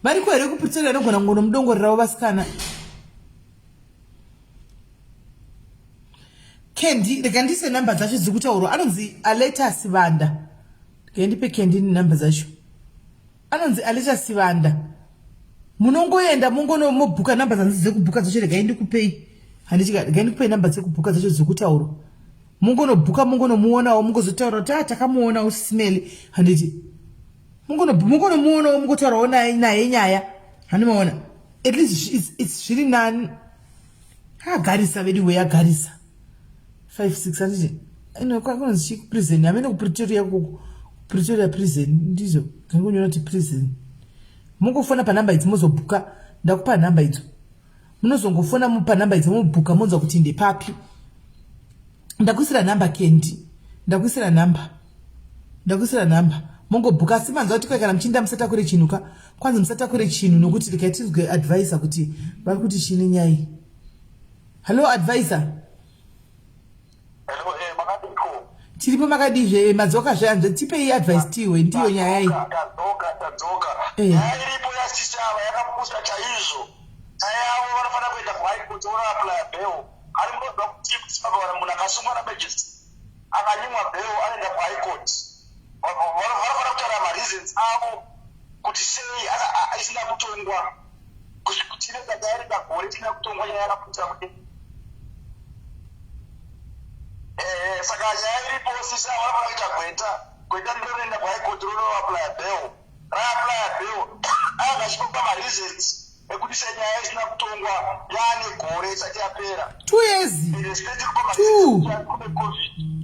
Speaker 1: Variko here kuPretoria anogona kungonomudongorerawo vasikana? Kendi, rega ndiise nhamba dzacho dziri kutaurwa. Anonzi Aleta Sivanda. Rega ndipe Kendi nhamba dzacho. Anonzi Aleta Sivanda. Munongoenda mungonomobhuka nhamba dzanzi dzekubhuka dzacho regai ndikupei. Handiti regai ndikupei nhamba dzekubhuka dzacho dziri kutaurwa. Mungonobhuka mungonomuonawo mungozotaura kuti ah takamuonawo Simeli. Handiti mungonomuonawo mungotaurawo naye nyaya. Handimaona. At least it's zviri nani. Agarisa vedu we agarisa. 5 6 handiti ino kwakunonzi chii kuprison hamene kupretoria kuko pretoria prison ndizvo ndikunyora kuti prison mungofona panhamba idzi mozobhuka ndakupa nhamba idzo munozongofona panhamba idzo mobhuka monzwa kuti ndepapi ndakuisira nhamba kendi ndakuisira nhamba ndakuisira nhamba mongobhuka asi manzwa kuti kana muchiinda musatakure chinhu ka kwanzi musatakure chinhu nokuti regai tinzwe advisor kuti vari kuti chii nenyaya hallo advisor tiripo makadii zve madzoka zve anzve tipei advice tiwe ndiyo nyaya iyi
Speaker 10: tadzoka tadzoka eh. nyaya iripo yasisi ava yakapusa chaizvo nyaya yavo vanofanira kuenda kuhigh court vonoaplya bail ari munoziva kuti kuzimbabwe munhu akasungwa namagistrate akanyimwa bail anoenda kuhigh court vanofanira kutaura mareasons avo kuti sei isina kutongwa.
Speaker 7: Kusvikira taereka gore tisina kutongwa nyaya yakaputira kuti eh, saka nyaya iripo sisi ava vanofanira kuita gweta gweta rinoenda kuhigh court rinoaplya bail raaplya bail anga achipa mareasons ekuti senyaya isina kutongwa yaane gore isati yapera
Speaker 1: two years two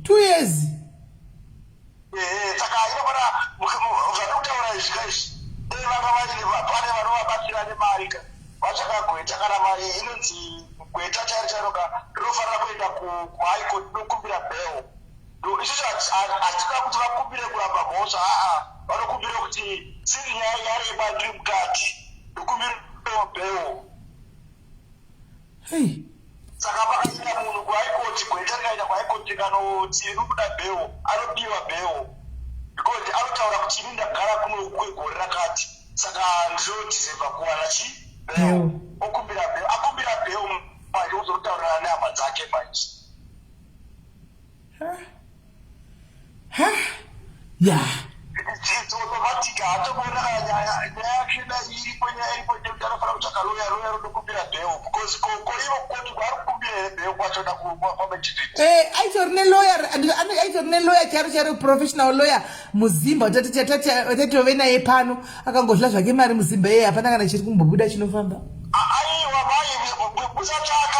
Speaker 1: two years
Speaker 7: Ehe, saka inofana zvandikutaura izvi ka izvi dei vanga vaine pane vanovabatsira nemari ka vatsvaka gweta kana mari inonzi gweta chairo chairo ka rinofanira kuenda kuhigh court rinokumbira bail isusu hatida kuti vakumbire kuramba mhosva aa vanokumbira kuti siri nyaya yareba ndiri mukati ndokumbira bail
Speaker 1: Hey.
Speaker 7: Saka pakaenda munhu kuhigh court, gweta rikaenda kuhigh court rikanoti riri kuda bail, anopiwa bail because anotaura kuti ini ndagara kuno kwegore rakati saka ndinodeserva kuwana chi bail. Okumbira bail, akumbira bail manje ozotaurirana nehama dzake manje.
Speaker 1: Ha? Ya.
Speaker 7: It's automatic haatokuona kana nyaya nyaya yake dai iripo nyaya iripo ndekuti anofanira kutsvaka lawyer lawyer rotokumbira bail because ko ko ivo koti kwaari kukumbira here bail kwachona kwamagistrate
Speaker 1: Eh, aitori nelawyer aitori nelawyer chairo chairo professional lawyer muzimba watatove naye pano akangozvila zvake mari muzimba iyeye hapana kana chiri kumbobuda chinofamba
Speaker 7: aiwa mai musatsvaka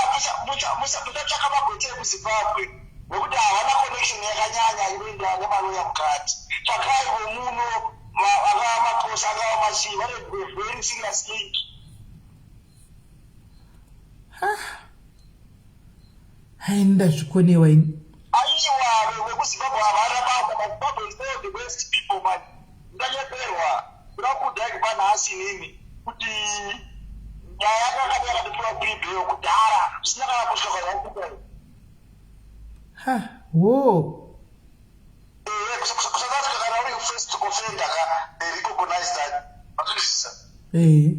Speaker 7: musatsvaka magweta ekuzimbabwe nekuti havana connection yakanyanya inoenderana nemaloya mukati tsvakai vomuno angava makosa angava machii vane very serious link
Speaker 1: hai ndazvikonewa ini
Speaker 7: aiwa vekuzimbabwe havana basa mazimbabwe is all the best people man ndanyeperwa kuda kudai kupa nhasi inini kuti nyaya yakakati yakatopiwa free bail kudhara zvisina kana kusvika kwayakuita
Speaker 1: ha wo
Speaker 7: South Africa kana uri first offender ka they recognize that matozvisa
Speaker 1: eh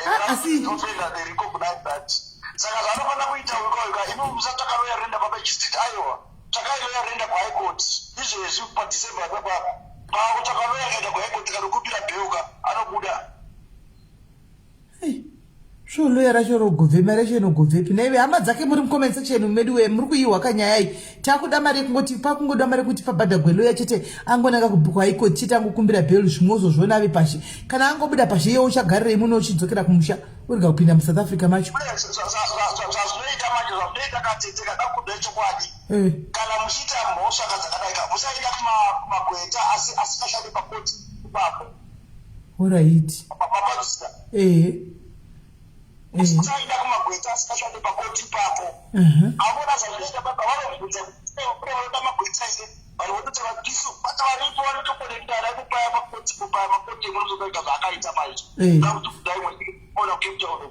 Speaker 1: Ah, asi
Speaker 7: offender they recognize that saka zvanofanira kuita uka imi musatsvaka loya renda pamagistrate aiwa tsvakai loya renda kuhigh court izvezvi padecember papapo pakutsvaka loya kaenda kuhigh court kanokumbira bail ka anobuda
Speaker 1: Sure lawyer racho rogobve mari yacho inogobvepi naive hama dzake muri mucomment section medu we muri kuihwa kanyaya iyi takuda mari yekungoti pakungoda mari yekuti pabhadhagwe lawyer chete angonanga kuhaikoti chete angokumbira bail zvimwe ozozviona ave pashe kana angobuda pashe iye uchagarirei muno uchidzokera kumusha urega kupinda musouth africa macho
Speaker 7: zvazvinoita manje zvazvinoita katete kada kuda chokwadi eh. kana muchiita mhosva kadzakadai ka musaenda kumagweta asi asikashande pakoti ipapo
Speaker 1: Horaiti. Ehe.
Speaker 7: Usaenda kumagweta asikashande pakoti ipapo. Avona zvazvinoita baba vanobvunza kuti kune vanoda magweta here vanhu vototaura tisu bata varipo vanotokonekitana kupaya makoti kupaya makoti emunozotoita zvaakaita manje. Kuda kuti kudai mwona Cape Town.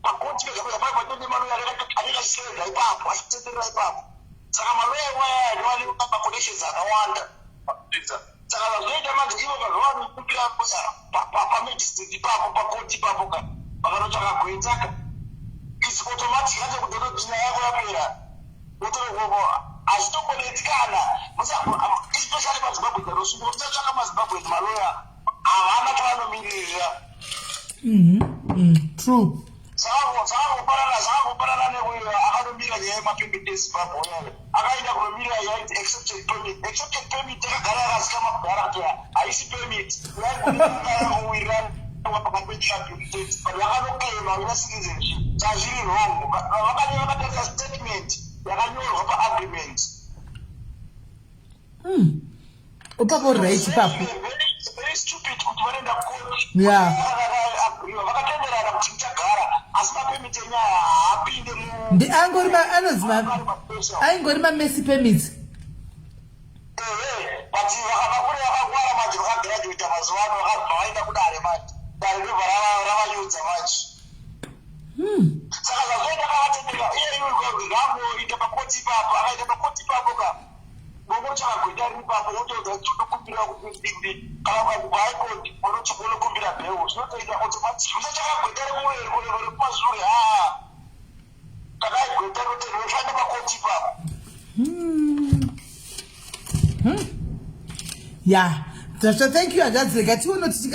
Speaker 7: Pakoti pega pega paipa tone maloya anenge achisevenza ipapo achitenderera ipapo. Saka maloya iwaya ndiwo ane maconnections akawanda. Saka zvazvinoita manje ivo pazvavanokumbira pamagistrate ipapo pakoti ipapo ka vakanotsvaka gweta ka its automatic ate kutototi nyaya yako yapera otooko hazvitombonetsi kana especially mazimbabwe dzanosunga musatsvaka mazimbabwe maloya havana chavanomiririra
Speaker 1: mm-hmm. mm, true
Speaker 7: Zvakangofanana zvakangofanana neuyo akanomira nyaya yemapemit eZimbabwe uyayo akaenda kunomira yainzi accepted permit accepted permit yakagara yakazikama kudhara kuti haisi permit yaingowirirana pakati petribute but vakanoclaima ina citizenship chazviri wrong vakadii vakatarisa statement yakanyorwa paagreement
Speaker 1: Hmm. Ipapo right ipapo.
Speaker 7: Very stupid kuti vanoenda court.
Speaker 1: Yeah.
Speaker 7: Vakatenderana kuti muchagara asi mapermit enyaya haapinde mu.
Speaker 1: Ndi angori ma anonzi ma aingori ma messy permits.
Speaker 7: Ehe, but vakakure vakangwara manje vakagraduate mazuva ano vakabva vaenda kudare manje. Dare ndobva ravayudza manje.
Speaker 1: Hmm.
Speaker 7: Saka zvazvoita kavatendera iye iwe ngangoita pakoti ipapo akaita pakoti ipapo ka Bongotsvaka gweta riri ipapo wotoudza kuti tokumbira kuti ndindi kana ukati kuhigh court unokumbira bail zvinotoita automatic usatsvaka gweta rekumashure haa tsvakai gweta rinote rinoshanda pakoti ipapo
Speaker 1: hmm. hmm. ya Tasha, thank you hanzvadzi. Rega tione kuti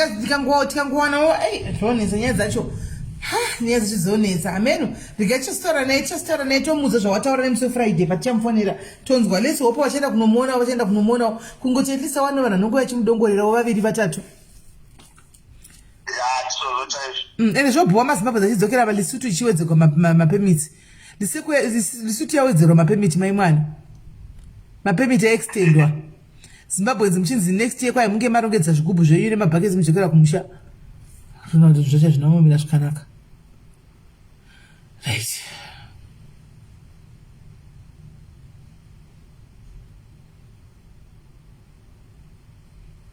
Speaker 1: tikangowanawo ei zvonetsa nyaya dzacho. Ha, nyaya dzacho dzonetsa. Ameno. Rega tichasitaura naye, tichasitaura naye tomuudza zvawataura nemusi weFriday patichamufonera. Tonzwa let's hope vachaenda kunomuona, vachaenda kunomuona. Kungoti at least awane vanhu vanonge vachimudongorerawo vaviri vatatu.
Speaker 9: Mm,
Speaker 1: ende zvobhowa mazimbabwe dzachidzokera va Lesotho ichiwedzerwa mapermits. Lesotho yawedzerwa mapermit mai mwana. Mapermit aextendwa. Zimbabweans muchinzi next year kwai munge marongedza zvigubhu zvenyu nemabhaketsi mudzokera kumusha. Ronald zvacho zvinomomira zvakanaka. Right.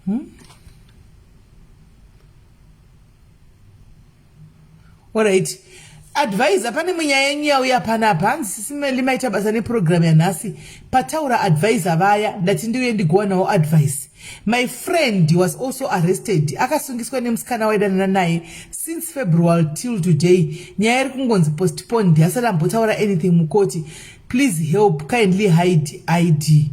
Speaker 1: Hmm? Alright. Advisor pane imwe nyaya yenyu yauya panapa hanzi sisi Melly maita basa neprogram yanhasi pataura advisor vaya ndati ndiuye ndigowanawo advice my friend was also arrested akasungiswa nemusikana waidanana naye since February till today nyaya iri kungonzi postponed asati ambotaura anything mukoti please help kindly hide id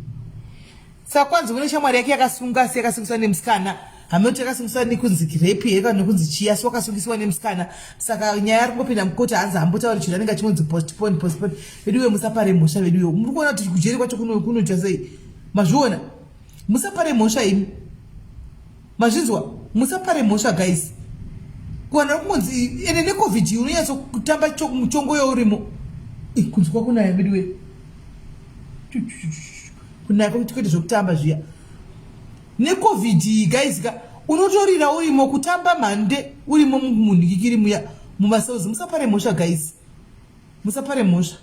Speaker 1: Saka kwanzi kune shamwari yake yakasunga asi yakasungiswa nemusikana hameno kuti yakasungiswa nekunzi rape here kana nekunzi chii asi wakasungiswa nemusikana saka nyaya ari kungopinda mukoti hanzi hambotauri chinhu anenge achingonzi postpone postpone veduwe musapare mhosva veduwe muri kuona kuti kujeri kwacho kunoita sei mazviona musapare mhosva imi mazvinzwa musapare mhosva guys kuwana kungonzi ende necovid unonyatsokutamba muchongo yourimo kunzi kwakunaya veduwe kunaya kwekuti kwete zvekutamba zviya necovid iyi guys ka unotorira urimo kutamba mhande urimo munhikikiri muya mumasauzi musapare mhosva guys musapare mhosva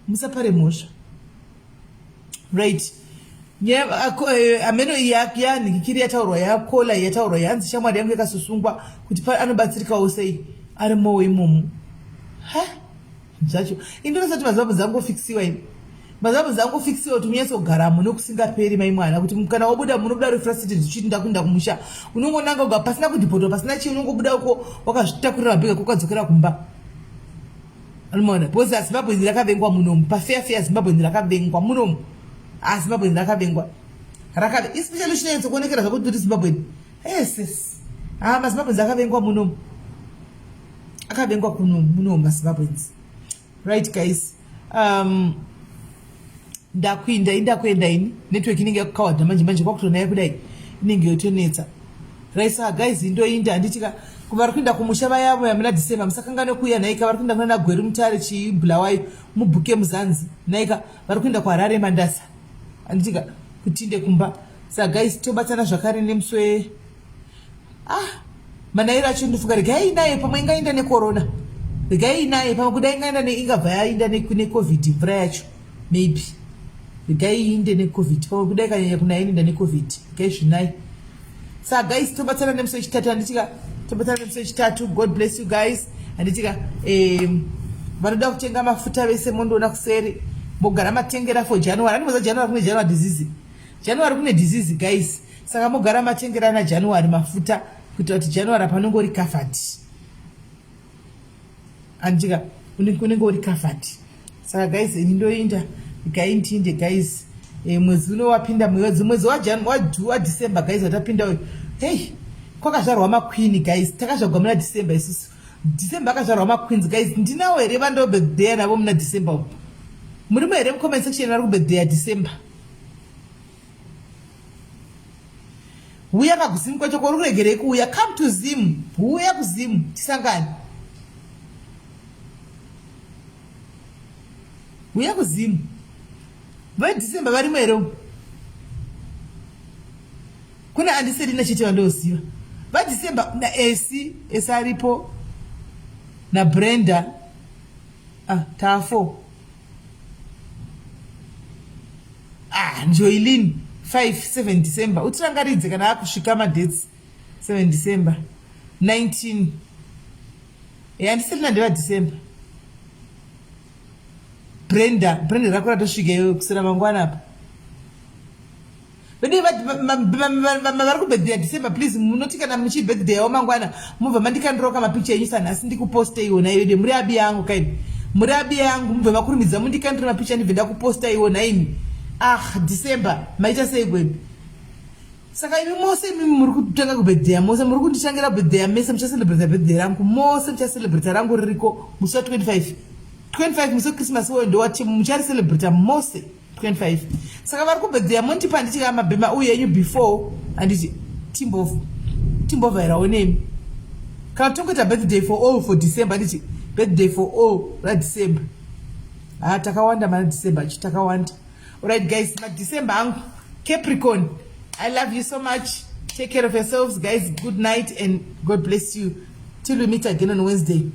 Speaker 1: musapare mhosva right eh, ameno yanhikikiri yataurwa yakola yataurwa yanzi shamwari yangu yakasusungwa kuti anobatsirikawo sei arimowo imomo ha zvacho ini ndosati mazimbabwe dzangofixiwa ini mazimbabwe dzangofixiwa kuti munyatsogaramo nokusingaperi mai mwana kuti kana wabuda munobuda uri frustrated uchiti ndakuenda kumusha unongonanga uga pasina kudhipotwa pasina chii unongobuda uko wakazvitakurira mabhega kokadzokera kumba anomaona because azimbabwe ndi rakavengwa munomu pafeya feya zimbabwe ndi rakavengwa munomu azimbabwe ndi rakavengwa rakave especially uchinanyatsokuonekera zvakuti kuti zimbabwe yes yes ah mazimbabwe dzakavengwa munomu akavengwa kuno muno mazimbabweans right guys um, ndakuinda indakuenda ini network inenge yakukawadha manje manje kwakutonaya kudai inenge yotonetsa right saka guys indoinda handitika vari kuinda kumusha vayavo yamuna december musakanganwe kuuya nhaika vari kuinda kunana gweru mutare chibulawayo mubhuke muzanzi nhaika vari kuinda kuharare mandasa handitika kutinde kumba saka guys tobatsana zvakare nemusi we ah manairo acho ndofunga regai inaye pamwe ingaenda necorona regai inaye pamwe kuda ingaenda neingabva yainda necovid mvura yacho maybe regai iinde necovid pamwe kuda ikanyanya kunaya inoenda necovid regai zvinai saka guys tobatsana nemusi wechitatu handitika tobatsana nemusi wechitatu god bless you guys handitika vanoda kutenga mafuta vese mondoona kuseri mogara matengera for january andimoza january kune january disease january kune disease guys saka mogara matengerana january mafuta kuitira kuti january apa unenge uri covered andika unenge uri covered saka guys ini ndoinda gai ndinde guys e, mwedzi uno wapinda mwedzi mwedzi wadecember guys watapinda uyu hei kwakazvarwa maqueen guys takazvagwa muna december isusu december akazvarwa maqueens guys ndinawo here vandobirthday navo muna december umu murimo here mucomment section vari kubirthday december Huya kakuZim kwacho kwauri kuregerei kuuya come to Zim huya kuZim tisangane huya kuZim veDecember varimo here umu kuna andiselina chete vandoziva vadecember naesi esi aripo nabrenda ah, tafo ah njoilin 5 7 december utirangaridze kana akusvika madates 7 december 19 handisirina ndeva december brenda brenda rako ratosvika iwe kusira mangwana apa vedu vari kubirthday december please munoti kana muchibirthday yawo mangwana mubva mandikandirawo kamapicha enyu sanhasi ndikuposte iwona iwe de muri abi yangu kaini muri abi yangu mubve makurumidza mundikandira mapicha ndibve ndakuposta iwona imi ah december maita sei gwebi Saka imi mose imi muri kutanga kubirthday mose muri kundichangira birthday mese muchacelebrata birthday rangu mose muchacelebrata rangu ririko musi wa 25 25 musi wechristmas iwoyo ndowati mucharicelebrata mose 25. Saka vari kubirthday mondipa ndichika mabhema uyu enyu before handiti timbovhairawo nemi kana tongoita birthday for all for December, handiti birthday for all raDecember. Ha, takawanda mana December acho takawanda. Alright guys, maDecember angu Capricorn, I love you so much. Take care of yourselves, guys. Good night and God bless you till we meet again on Wednesday.